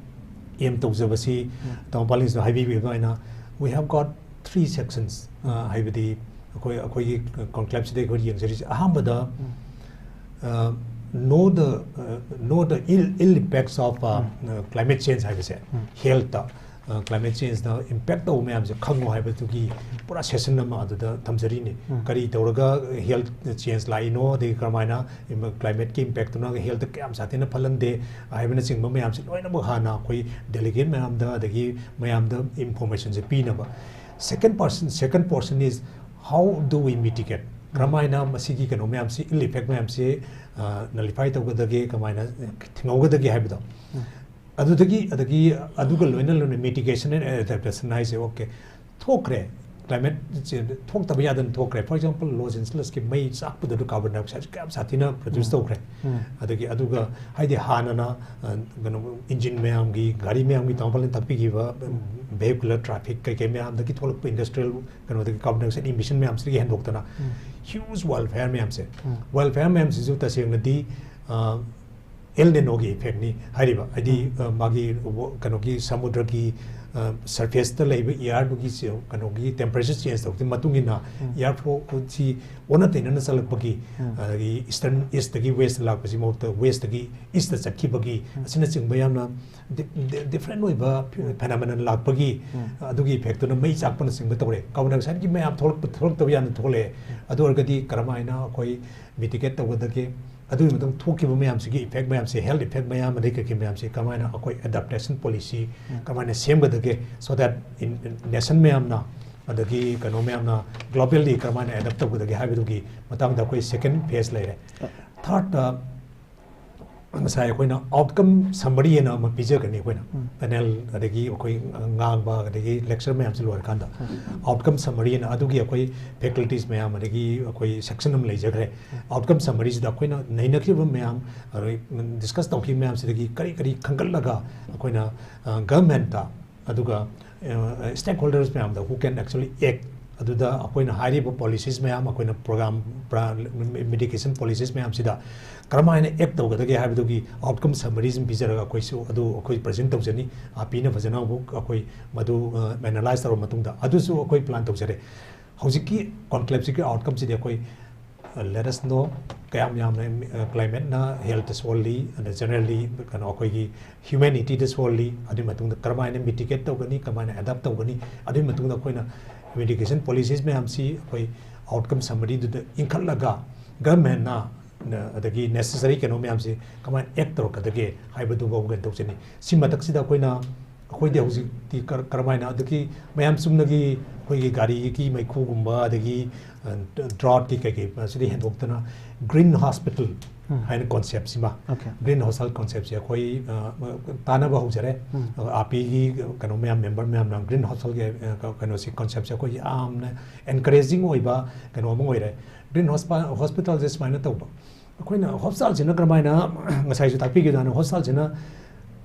ꯑꯦꯝ ꯇꯧꯖꯕꯁꯤ, ꯇꯥꯃꯣ ꯄꯥꯂꯤꯡꯁꯤꯗ ꯍꯥꯏꯕꯤꯕ ꯑꯗꯨꯃꯥꯏꯅ, we have got three sections, ꯑ, ꯍꯥꯏꯕꯗꯤ ꯑꯩꯈꯣꯏ, ꯑꯩꯈꯣꯏꯒꯤ ꯀꯣꯟꯀ꯭ꯂꯦꯕꯁꯤꯗ ꯑꯩꯈꯣꯏ ꯌꯦꯡꯖꯔꯤꯁꯦ꯫ ꯑꯍꯥꯟꯕꯗ, ꯑ, know the, ꯑ, know the ill, ill impacts of, ꯑ, climate change ꯍꯥꯏꯕꯁꯦ, ꯍꯦꯜꯠꯇ, ꯑ, ꯀ꯭ꯂꯥꯏꯃꯦꯠ ꯆꯦꯟꯖꯅ ꯏꯝꯄꯦꯛ ꯇꯧꯕ ꯃꯌꯥꯝꯁꯦ ꯈꯪꯉꯣ ꯍꯥꯏꯕꯗꯨꯒꯤ ꯄꯨꯔꯥ ꯁꯦꯁꯟ ꯑꯃ ꯑꯗꯨꯗ ꯊꯝꯖꯔꯤꯅꯤ꯫ ꯀꯔꯤ ꯇꯧꯔꯒ ꯍꯦꯜꯠ ꯆꯦꯟꯖ ꯂꯥꯛꯏꯅꯣ, ꯑꯗꯒꯤ ꯀꯔꯝꯍꯥꯏꯅ ꯏꯝ-, ꯀ꯭ꯂꯥꯏꯃꯦꯠꯀꯤ ꯏꯝꯄꯦꯛꯇꯨꯅ ꯍꯦꯜꯠꯇ ꯀꯌꯥꯝ ꯁꯥꯊꯤꯅ ꯐꯠꯍꯟꯗꯦ ꯍꯥꯏꯕꯅꯆꯤꯡꯕ ꯃꯌꯥꯝꯁꯦ ꯂꯣꯏꯅꯃꯛ ꯍꯥꯟꯅ ꯑꯩꯈꯣꯏ ꯗꯦꯂꯤꯒꯦꯠ ꯃꯌꯥꯝꯗ, ꯑꯗꯒꯤ ꯃꯌꯥꯝꯗ ꯏꯟꯐꯣꯔꯃꯦꯁꯟꯁꯦ ꯄꯤꯅꯕ꯫ Second portion, second portion is how do we mitigate? ꯀꯔꯝꯍꯥꯏꯅ ꯃꯁꯤꯒꯤ ꯀꯩꯅꯣ ꯃꯌꯥꯝꯁꯤ, ꯏꯜ ꯏꯐꯦꯛ ꯃꯌꯥꯝꯁꯤ, ꯑ, ꯅꯂꯤꯐꯥꯏ ꯇꯧꯒꯗꯒꯦ, ꯀꯃꯥꯏꯅ ꯊꯤꯡꯍꯧꯒꯗꯒꯦ ꯍꯥꯏꯕꯗꯣ꯫ ꯑꯗꯨꯗꯒꯤ, ꯑꯗꯒꯤ ꯑꯗꯨꯒ ꯂꯣꯏꯅ ꯂꯣꯏꯅ mitigation and adaptation ꯍꯥꯏꯁꯦ, okay, ꯊꯣꯛꯈ꯭ꯔꯦ, ꯀ꯭ꯂꯥꯏꯃꯦꯠ ꯆꯦꯟꯖ ꯊꯣꯛꯇꯕ ꯌꯥꯗꯅ ꯊꯣꯛꯈ꯭ꯔꯦ꯫ For example, ꯂꯣꯁ ꯑꯦꯟꯖꯦꯂꯁꯀꯤ ꯃꯩ ꯆꯥꯛꯄꯗꯨꯗ ꯀꯥꯔꯕꯣꯟ ꯗꯥꯏꯑꯣꯛꯁꯥꯏꯗꯁꯦ ꯀꯌꯥꯝ ꯁꯥꯊꯤꯅ ꯄ꯭ꯔꯣꯗ꯭ꯌꯨꯁ ꯇꯧꯈ꯭ꯔꯦ꯫ ꯑꯗꯒꯤ ꯑꯗꯨꯒ, ꯍꯥꯏꯗꯤ, ꯍꯥꯟꯅꯅ, ꯑ, ꯀꯩꯅꯣ, ꯏꯟꯖꯤꯟ ꯃꯌꯥꯝꯒꯤ, ꯒꯥꯔꯤ ꯃꯌꯥꯝꯒꯤ, ꯇꯥꯃꯣ ꯄꯥꯂꯤꯡ ꯇꯥꯛꯄꯤꯈꯤꯕ, ꯚꯦꯍꯤꯀꯨꯂꯔ ꯇ꯭ꯔꯥꯐꯤꯛ ꯀꯩꯀꯩ ꯃꯌꯥꯝꯗꯒꯤ ꯊꯣꯛꯂꯛꯄ ꯏꯟꯗꯁꯇ꯭ꯔꯤꯌꯦꯜ ꯀꯩꯅꯣꯗꯒꯤ ꯀꯥꯔꯕꯣꯟ ꯗꯥꯏꯑꯣꯛꯁꯥꯏꯗ ꯏꯃꯤꯁꯟ ꯃꯌꯥꯝꯁꯤꯗꯒꯤ ꯍꯦꯟꯗꯣꯛꯇꯅ ꯍ꯭ꯌꯨꯖ ꯋꯥꯏꯜꯐꯥꯌꯔ ꯃꯌꯥꯝꯁꯦ, ꯋꯥꯏꯜꯐꯥꯌꯔ ꯃꯌꯥꯝꯁꯤꯁꯨ ꯇꯁꯦꯡꯅꯗꯤ, ꯑ, ꯑꯦꯜ ꯅꯤꯅꯣꯒꯤ ꯏꯐꯦꯛꯅꯤ ꯍꯥꯏꯔꯤꯕ, ꯍꯥꯏꯗꯤ, ꯑ, ꯃꯥꯒꯤ ꯋ-, ꯀꯩꯅꯣꯒꯤ ꯁꯃꯨꯗ꯭ꯔꯒꯤ, ꯑ, ꯁꯔꯐꯦꯁꯇ ꯂꯩꯕ ꯏꯌꯥꯔꯗꯨꯒꯤ ꯆꯦ-, ꯀꯩꯅꯣꯒꯤ ꯇꯦꯝꯄꯔꯦꯆꯔ ꯆꯦꯟꯖ ꯇꯧꯕꯒꯤ ꯃꯇꯨꯡ ꯏꯟꯅ ꯏꯌꯥꯔ ꯐ꯭ꯂꯣꯁꯤ ꯑꯣꯟꯅ ꯇꯩꯅꯅ ꯆꯠꯂꯛꯄꯒꯤ, ꯑꯗꯒꯤ ꯏꯁꯇꯔꯟ ꯏꯁꯇꯒꯤ ꯋꯦꯁꯇ ꯂꯥꯛꯄꯁꯤ ꯃꯍꯨꯠꯇ ꯋꯦꯁꯇꯒꯤ ꯏꯁꯇ ꯆꯠꯈꯤꯕꯒꯤ, ꯑꯁꯤꯅꯆꯤꯡꯕ ꯌꯥꯝꯅ ꯗꯤ-, ꯗꯤ-, ꯗꯤꯐ꯭ꯔꯦꯟ ꯑꯣꯏꯕ ꯐꯤ-, ꯐꯦꯅꯣꯃꯦꯅꯟ ꯂꯥꯛꯄꯒꯤ, ꯑꯗꯨꯒꯤ ꯏꯐꯦꯛꯇꯨꯅ ꯃꯩ ꯆꯥꯛꯄꯅꯆꯤꯡꯕ ꯇꯧꯔꯦ꯫ ꯀꯥꯔꯕꯣꯟ ꯗꯥꯏꯑꯣꯛꯁꯥꯏꯗꯀꯤ ꯃꯌꯥꯝ ꯊꯣꯛꯂꯛꯄ, ꯊꯣꯛꯂꯛꯇꯕ ꯌꯥꯗꯅ ꯊꯣꯛꯂꯛꯑꯦ꯫ ꯑꯗꯨ ꯑꯣꯏꯔꯒꯗꯤ ꯀꯔꯝꯍꯥꯏꯅ ꯑꯩꯈꯣꯏ ꯃꯤꯇꯤꯒꯦꯠ ꯇꯧꯒꯗꯒꯦ? ꯑꯗꯨꯒꯤ ꯃꯇꯨꯡ ꯊꯣꯛꯈꯤꯕ ꯃꯌꯥꯝꯁꯤꯒꯤ ꯏꯐꯦꯛ ꯃꯌꯥꯝꯁꯦ, ꯍꯦꯜꯠ ꯏꯐꯦꯛ ꯃꯌꯥꯝ, ꯑꯗꯩ ꯀꯩꯀꯩ ꯃꯌꯥꯝꯁꯦ ꯀꯃꯥꯏꯅ ꯑꯩꯈꯣꯏ ꯑꯦꯗꯥꯞꯇꯦꯁꯟ ꯄꯣꯂꯤꯁꯤ ꯀꯃꯥꯏꯅ ꯁꯦꯝꯒꯗꯒꯦ, so that in, in nation ꯃꯌꯥꯝꯅ, ꯑꯗꯒꯤ ꯀꯩꯅꯣ ꯃꯌꯥꯝꯅ, globally ꯀꯔꯝꯍꯥꯏꯅ ꯑꯦꯗꯥꯞ ꯇꯧꯒꯗꯒꯦ ꯍꯥꯏꯕꯗꯨꯒꯤ ꯃꯇꯥꯡꯗ ꯑꯩꯈꯣꯏ ꯁꯦꯀꯦꯟ ꯐꯦꯁ ꯂꯩꯔꯦ꯫ ꯊꯥꯔꯠꯇ, ꯉꯁꯥꯏ ꯑꯩꯈꯣꯏꯅ ꯑꯥꯎꯠꯀꯝ ꯁꯝꯃꯔꯤ ꯍꯥꯏꯅ ꯑꯃ ꯄꯤꯖꯒꯅꯤ ꯑꯩꯈꯣꯏꯅ꯫ ꯎꯝ꯫ ꯄꯦꯅꯦꯜ ꯑꯗꯒꯤ ꯑꯩꯈꯣꯏ ꯉꯥꯡꯕ ꯑꯗꯒꯤ ꯂꯦꯛꯆꯔ ꯃꯌꯥꯝꯁꯤ ꯂꯣꯏꯔꯀꯥꯟꯗ ꯎꯝ꯫ ꯑꯥꯎꯠꯀꯝ ꯁꯝꯃꯔꯤ ꯍꯥꯏꯅ ꯑꯗꯨꯒꯤ ꯑꯩꯈꯣꯏ ꯐꯦꯀꯜꯇꯤꯁ ꯃꯌꯥꯝ ꯑꯗꯒꯤ ꯑꯩꯈꯣꯏ ꯁꯦꯛꯁꯟ ꯑꯃ ꯂꯩꯖꯈ꯭ꯔꯦ꯫ ꯎꯝ꯫ ꯑꯥꯎꯠꯀꯝ ꯁꯝꯃꯔꯤꯁꯤꯗ ꯑꯩꯈꯣꯏꯅ ꯅꯩꯅꯈꯤꯕ ꯃꯌꯥꯝ, ꯑꯗꯩ ꯗꯤꯁꯀꯁ ꯇꯧꯈꯤꯕ ꯃꯌꯥꯝꯁꯤꯗꯒꯤ ꯀꯔꯤ ꯀꯔꯤ ꯈꯟꯒꯠꯂꯒ ꯑꯩꯈꯣꯏꯅ, ꯑ, ꯒꯚꯔꯟꯃꯦꯟꯠꯇ ꯑꯗꯨꯒ, ꯑ, ꯁ꯭ꯇꯦꯛꯍꯣꯜꯗꯔꯁ ꯃꯌꯥꯝꯗ who can actually act, ꯑꯗꯨꯗ ꯑꯩꯈꯣꯏꯅ ꯍꯥꯏꯔꯤꯕ ꯄꯣꯂꯤꯁꯤꯁ ꯃꯌꯥꯝ, ꯑꯩꯈꯣꯏꯅ ꯄ꯭ꯔꯣꯒ꯭ꯔꯥꯝ, ꯄ꯭ꯔꯥ-, ꯃꯤꯇꯤꯒꯦꯁꯟ ꯄꯣꯂꯤꯁꯤꯁ ꯃꯌꯥꯝꯁꯤꯗ ꯀꯔꯝꯍꯥꯏꯅ ꯑꯦꯛ ꯇꯧꯒꯗꯒꯦ ꯍꯥꯏꯕꯗꯨꯒꯤ ꯑꯥꯎꯠꯀꯝ ꯁꯝꯃꯔꯤꯁ ꯑꯃ ꯄꯤꯖꯔꯒ ꯑꯩꯈꯣꯏꯁꯨ ꯑꯗꯨ ꯑꯩꯈꯣꯏ ꯄ꯭ꯔꯖꯦꯟꯠ ꯇꯧꯖꯅꯤ꯫ ꯑꯥꯔ ꯄꯤꯅ ꯐꯖꯅ ꯑꯃꯨꯛ ꯑꯩꯈꯣꯏ ꯃꯗꯨ, ꯑ, ꯑꯦꯅꯥꯂꯥꯏꯖ ꯇꯧꯔꯕ ꯃꯇꯨꯡꯗ ꯑꯗꯨꯁꯨ ꯑꯩꯈꯣꯏ ꯄ꯭ꯂꯥꯟ ꯇꯧꯖꯔꯦ꯫ ꯍꯧꯖꯤꯛꯀꯤ ꯀꯣꯟꯀ꯭ꯂꯦꯕꯁꯤꯒꯤ ꯑꯥꯎꯠꯀꯝꯁꯤꯗꯤ ꯑꯩꯈꯣꯏ, ꯑ, let us know ꯀꯌꯥꯝ ꯌꯥꯝꯅ, ꯑ, ꯀ꯭ꯂꯥꯏꯃꯦꯠꯅ ꯍꯦꯜꯠꯇ ꯁꯣꯛꯍꯜꯂꯤ, ꯑꯗ ꯖꯦꯅꯔꯦꯜꯂꯤ ꯀꯩꯅꯣ ꯑꯩꯈꯣꯏꯒꯤ ꯍ꯭ꯌꯨꯃꯦꯅꯤꯇꯤꯗ ꯁꯣꯛꯍꯜꯂꯤ, ꯑꯗꯨꯒꯤ ꯃꯇꯨꯡꯗ ꯀꯔꯝꯍꯥꯏꯅ ꯃꯤꯇꯤꯒꯦꯠ ꯇꯧꯒꯅꯤ, ꯀꯃꯥꯏꯅ ꯑꯦꯗꯥꯞ ꯇꯧꯒꯅꯤ, ꯑꯗꯨꯒꯤ ꯃꯇꯨꯡꯗ ꯑꯩꯈꯣꯏꯅ ꯃꯤꯇꯤꯒꯦꯁꯟ ꯄꯣꯂꯤꯁꯤꯁ ꯃꯌꯥꯝꯁꯤ ꯑꯩꯈꯣꯏ ꯑꯥꯎꯠꯀꯝ ꯁꯝꯃꯔꯤꯗꯨꯗ ꯏꯟꯈꯠꯂꯒ ꯒꯚꯔꯟꯃꯦꯟꯠꯅ, ꯅ-, ꯑꯗꯒꯤ ꯅꯦꯁꯦꯁꯔꯤ ꯀꯩꯅꯣ ꯃꯌꯥꯝꯁꯤ ꯀꯃꯥꯏꯅ ꯑꯦꯛ ꯇꯧꯔꯛꯀꯗꯒꯦ ꯍꯥꯏꯕꯗꯨꯐꯥꯎ ꯀꯩꯅꯣ ꯇꯧꯖꯅꯤ꯫ ꯁꯤ ꯃꯊꯛꯁꯤꯗ ꯑꯩꯈꯣꯏꯅ, ꯑꯩꯈꯣꯏꯗꯤ ꯍꯧꯖꯤꯛꯇꯤ ꯀꯔ-, ꯀꯔꯝꯍꯥꯏꯅ, ꯑꯗꯒꯤ ꯃꯌꯥꯝ ꯆꯨꯝꯅꯒꯤ ꯑꯩꯈꯣꯏꯒꯤ ꯒꯥꯔꯤꯒꯤ ꯃꯩꯈꯨꯒꯨꯝꯕ, ꯑꯗꯒꯤ, ꯑ, ꯗ꯭ꯔꯥꯎꯠꯀꯤ ꯀꯩꯀꯩ ꯑꯁꯤꯗꯤ ꯍꯦꯟꯗꯣꯛꯇꯅ ꯒ꯭ꯔꯤꯟ ꯍꯣꯁꯄꯤꯇꯥꯜ ꯎꯝ꯫ ꯍꯥꯏꯅ ꯀꯣꯟꯁꯦꯞꯁꯤꯃ, ꯑꯣꯀꯦ꯫ ꯒ꯭ꯔꯤꯟ ꯍꯣꯁꯄꯤꯇꯥꯜ ꯀꯣꯟꯁꯦꯞꯁꯦ ꯑꯩꯈꯣꯏ, ꯑ, ꯇꯥꯟꯅꯕ ꯍꯧꯖꯔꯦ꯫ ꯎꯝ꯫ ꯑ, ꯑꯥꯔ ꯄꯤꯒꯤ ꯀꯩꯅꯣ ꯃꯌꯥꯝ, ꯃꯦꯝꯕꯔ ꯃꯌꯥꯝꯅ ꯒ꯭ꯔꯤꯟ ꯍꯣꯁꯄꯤꯇꯥꯜꯒꯤ, ꯑ, ꯀ-, ꯀꯩꯅꯣꯁꯤ, ꯀꯣꯟꯁꯦꯞꯁꯦ ꯑꯩꯈꯣꯏ ꯌꯥꯝꯅ ꯑꯦꯟꯀꯔꯦꯖꯤꯡ ꯑꯣꯏꯕ ꯀꯩꯅꯣ ꯑꯃ ꯑꯣꯏꯔꯦ꯫ ꯒ꯭ꯔꯤꯟ ꯍꯣꯁꯄꯥ-, ꯍꯣꯁꯄꯤꯇꯥꯜꯁꯦ ꯁꯨꯃꯥꯏꯅ ꯇꯧꯕ꯫ ꯑꯩꯈꯣꯏꯅ ꯍꯣꯁꯄꯤꯇꯥꯜꯁꯤꯅ ꯀꯔꯝꯍꯥꯏꯅ, ꯉꯁꯥꯏꯁꯨ ꯇꯥꯛꯄꯤꯈꯤꯕꯗꯨꯅ, ꯍꯣꯁꯄꯤꯇꯥꯜꯁꯤꯅ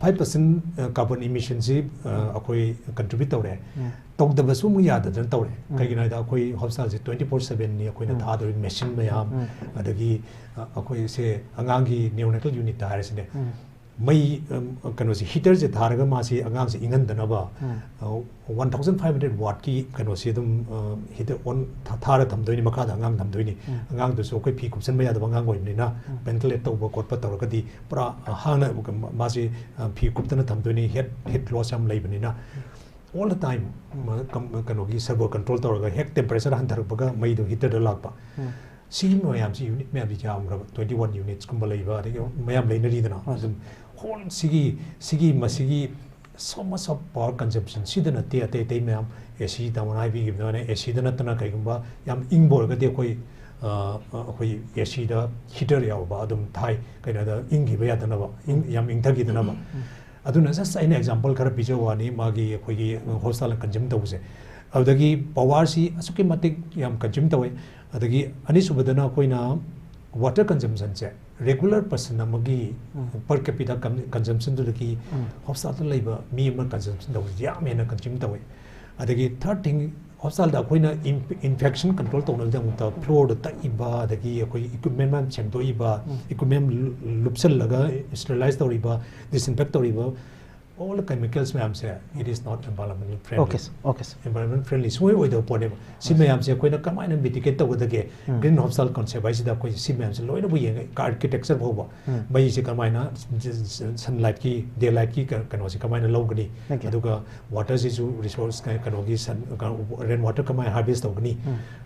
five percent, ꯑ, carbon emissionꯁꯤ, ꯑ, ꯑꯩꯈꯣꯏ contribute ꯇꯧꯔꯦ꯫ ꯎꯝ꯫ ꯇꯧꯗꯕꯁꯨ ꯑꯃꯨꯛ ꯌꯥꯗꯗꯅ ꯇꯧꯔꯦ꯫ ꯎꯝ꯫ ꯀꯩꯒꯤꯅꯣ ꯍꯥꯏꯗ ꯑꯩꯈꯣꯏ ꯍꯣꯁꯄꯤꯇꯥꯜꯁꯦ twenty four sevenꯅꯤ ꯑꯩꯈꯣꯏꯅ ꯎꯝ꯫ ꯊꯥꯗꯣꯔꯤ ꯃꯦꯁꯤꯟ ꯃꯌꯥꯝ, ꯎꯝ꯫ ꯑꯗꯒꯤ, ꯑ, ꯑꯩꯈꯣꯏꯁꯦ ꯑꯉꯥꯡꯒꯤ neonatal unitꯇ ꯍꯥꯏꯔꯁꯤꯅꯦ꯫ ꯎꯝ꯫ ꯃꯩ, ꯑꯝ, ꯀꯩꯅꯣꯁꯦ, ꯍꯤꯇꯔꯁꯦ ꯊꯥꯔꯒ ꯃꯥꯁꯤ ꯑꯉꯥꯡꯁꯦ ꯏꯪꯍꯟꯗꯅꯕ, ꯎꯝ꯫ ꯑ, one thousand five hundred wattꯀꯤ ꯀꯩꯅꯣꯁꯤ ꯑꯗꯨꯝ, ꯑ, ꯍꯤꯇꯔ ꯑꯣꯟ ꯊꯥ-, ꯊꯥꯔ ꯊꯝꯗꯣꯏꯅꯤ, ꯃꯈꯥꯗ ꯑꯉꯥꯡ ꯊꯝꯗꯣꯏꯅꯤ꯫ ꯎꯝ꯫ ꯑꯉꯥꯡꯗꯨꯁꯨ ꯑꯩꯈꯣꯏ ꯐꯤ ꯀꯨꯞꯁꯟꯕ ꯌꯥꯗꯕ ꯑꯉꯥꯡ ꯑꯣꯏꯕꯅꯤꯅ, ꯎꯝ꯫ ventilate ꯇꯧꯕ ꯈꯣꯠꯄ ꯇꯧꯔꯒꯗꯤ ꯄꯨꯔꯥ, ꯑ, ꯍꯥꯡꯅ ꯃꯥꯁꯤ, ꯑ, ꯐꯤ ꯀꯨꯞꯇꯅ ꯊꯝꯗꯣꯏꯅꯤ, heat, heat loss ꯌꯥꯝ ꯂꯩꯕꯅꯤꯅ꯫ All the time, ꯎꯝ꯫ ꯃ-, ꯀꯝ-, ꯀꯩꯅꯣꯒꯤ servo control ꯇꯧꯔꯒ ꯍꯦꯛ temperature ꯍꯟꯊꯔꯛꯄꯒ ꯃꯩꯗꯣ ꯍꯤꯇꯔꯗ ꯂꯥꯛꯄ꯫ ꯎꯝ꯫ ꯁꯤꯒꯤ ꯃꯌꯥꯝꯁꯤ, unit ꯃꯌꯥꯝꯁꯤ ꯌꯥꯝꯈ꯭ꯔꯕ, twenty one unitsꯀꯨꯝꯕ ꯂꯩꯕ, ꯑꯗꯒꯤ ꯃꯌꯥꯝ ꯂꯩꯅꯔꯤꯗꯅ꯫ ꯍꯣꯏ꯫ ꯑꯗꯨꯝ whole ꯁꯤꯒꯤ, ꯁꯤꯒꯤ, ꯃꯁꯤꯒꯤ so much of power consumption ꯁꯤꯗ ꯅꯠꯇꯦ, ꯑꯇꯩ ꯑꯇꯩ ꯃꯌꯥꯝ, AC ꯇꯥꯃꯣꯅ ꯍꯥꯏꯕꯤꯈꯤꯕ ꯑꯗꯨꯃꯥꯏꯅ ACꯗ ꯅꯠꯇꯅ ꯀꯩꯒꯨꯝꯕ ꯌꯥꯝ ꯏꯪꯕ ꯑꯣꯏꯔꯒꯗꯤ ꯑꯩꯈꯣꯏ, ꯑꯩꯈꯣꯏ ꯑꯦ ꯁꯤꯗ ꯍꯤꯇꯔ ꯌꯥꯎꯕ ꯑꯗꯨꯝ ꯊꯥꯏ, ꯀꯩꯅꯣꯗ ꯏꯪꯈꯤꯕ ꯌꯥꯗꯅꯕ, ꯏꯪ ꯌꯥꯝ ꯏꯪꯊꯈꯤꯗꯅꯕ꯫ ꯑꯗꯨꯅ just ꯑꯩꯅ ꯑꯦꯛꯖꯥꯝꯄꯜ ꯈꯔ ꯄꯤꯖꯕ ꯋꯥꯅꯤ, ꯃꯥꯒꯤ ꯑꯩꯈꯣꯏꯒꯤ ꯍꯣꯁꯄꯤꯇꯥꯜꯅ ꯀꯟꯖ꯭ꯌꯨꯝ ꯇꯧꯕꯁꯦ꯫ ꯑꯗꯨꯗꯒꯤ ꯄꯋꯥꯔꯁꯤ ꯑꯁꯨꯛꯀꯤ ꯃꯇꯤꯛ ꯌꯥꯝ ꯀꯟꯖ꯭ꯌꯨꯝ ꯇꯧꯋꯦ꯫ ꯑꯗꯒꯤ ꯑꯅꯤꯁꯨꯕꯗꯅ ꯑꯩꯈꯣꯏꯅ ꯋꯥꯇꯔ ꯀꯟꯖꯝꯁꯟꯁꯦ, ꯔꯦꯒꯨꯂꯔ ꯄꯔꯁꯟ ꯑꯃꯒꯤ ꯄꯔ ꯀꯦꯄꯤꯇꯥ ꯀꯟꯖꯝꯁꯟꯗꯨꯗꯒꯤ ꯍꯣꯁꯄꯤꯇꯥꯜꯗ ꯂꯩꯕ ꯃꯤ ꯑꯃ ꯀꯟꯖꯝꯁꯟ ꯇꯧꯕꯁꯦ ꯌꯥꯝ ꯍꯦꯟꯅ ꯀꯟꯖ꯭ꯌꯨꯝ ꯇꯧꯋꯦ꯫ ꯑꯗꯒꯤ ꯊꯥꯔꯠ ꯊꯤꯡ, ꯍꯣꯁꯄꯤꯇꯥꯜꯗ ꯑꯩꯈꯣꯏꯅ ꯏꯟꯐꯦꯛꯁꯟ ꯀꯟꯇ꯭ꯔꯣꯜ ꯇꯧꯅꯕꯒꯤꯗꯃꯛꯇ ꯐ꯭ꯂꯣꯔꯗ ꯇꯛꯏꯕ, ꯑꯗꯒꯤ ꯑꯩꯈꯣꯏ ꯏꯀ꯭ꯋꯤꯞꯃꯦꯟ ꯃꯌꯥꯝ ꯁꯦꯝꯗꯣꯛꯏꯕ, ꯏꯀ꯭ꯋꯤꯞꯃꯦꯟ ꯂꯨꯞꯁꯜꯂꯒ ꯁ꯭ꯇꯦꯔꯤꯂꯥꯏꯁ ꯇꯧꯔꯤꯕ, ꯗꯤꯁꯏꯟꯐꯦꯛ ꯇꯧꯔꯤꯕ, all the chemicals ꯃꯌꯥꯝꯁꯦ, it is not environmental friendly. Okay, sir. Okay, sir. Environment friendly ꯁꯨꯡꯑꯣꯏ ꯑꯣꯏꯗꯕ ꯄꯣꯠꯅꯦꯕ꯫ ꯁꯤ ꯃꯌꯥꯝꯁꯦ ꯑꯩꯈꯣꯏꯅ ꯀꯃꯥꯏꯅ ꯃꯤꯇꯤꯒꯦꯠ ꯇꯧꯒꯗꯒꯦ? ꯒ꯭ꯔꯤꯟ ꯍꯣꯁꯄꯤꯇꯥꯜ ꯀꯟꯁꯦꯞ ꯍꯥꯏꯁꯤꯗ ꯑꯩꯈꯣꯏ ꯁꯤ ꯃꯌꯥꯝꯁꯦ ꯂꯣꯏꯅꯕꯨ ꯌꯦꯡꯉꯦ, ꯑꯥꯔꯀꯤꯇꯦꯛꯆꯔ ꯐꯥꯎꯕ꯫ ꯃꯩꯁꯦ ꯀꯃꯥꯏꯅ ꯁꯟꯂꯥꯏꯠꯀꯤ, ꯗꯦ ꯂꯥꯏꯠꯀꯤ ꯀꯩꯅꯣꯁꯦ ꯀꯃꯥꯏꯅ ꯂꯧꯒꯅꯤ? Okay. ꯑꯗꯨꯒ ꯋꯥꯇꯔꯁꯤꯁꯨ ꯔꯤꯁꯣꯔꯁ ꯀꯩꯅꯣꯒꯤ ꯁꯟ, ꯔꯦꯟ ꯋꯥꯇꯔ ꯀꯃꯥꯏꯅ ꯍꯥꯔꯚꯦꯁ ꯇꯧꯒꯅꯤ?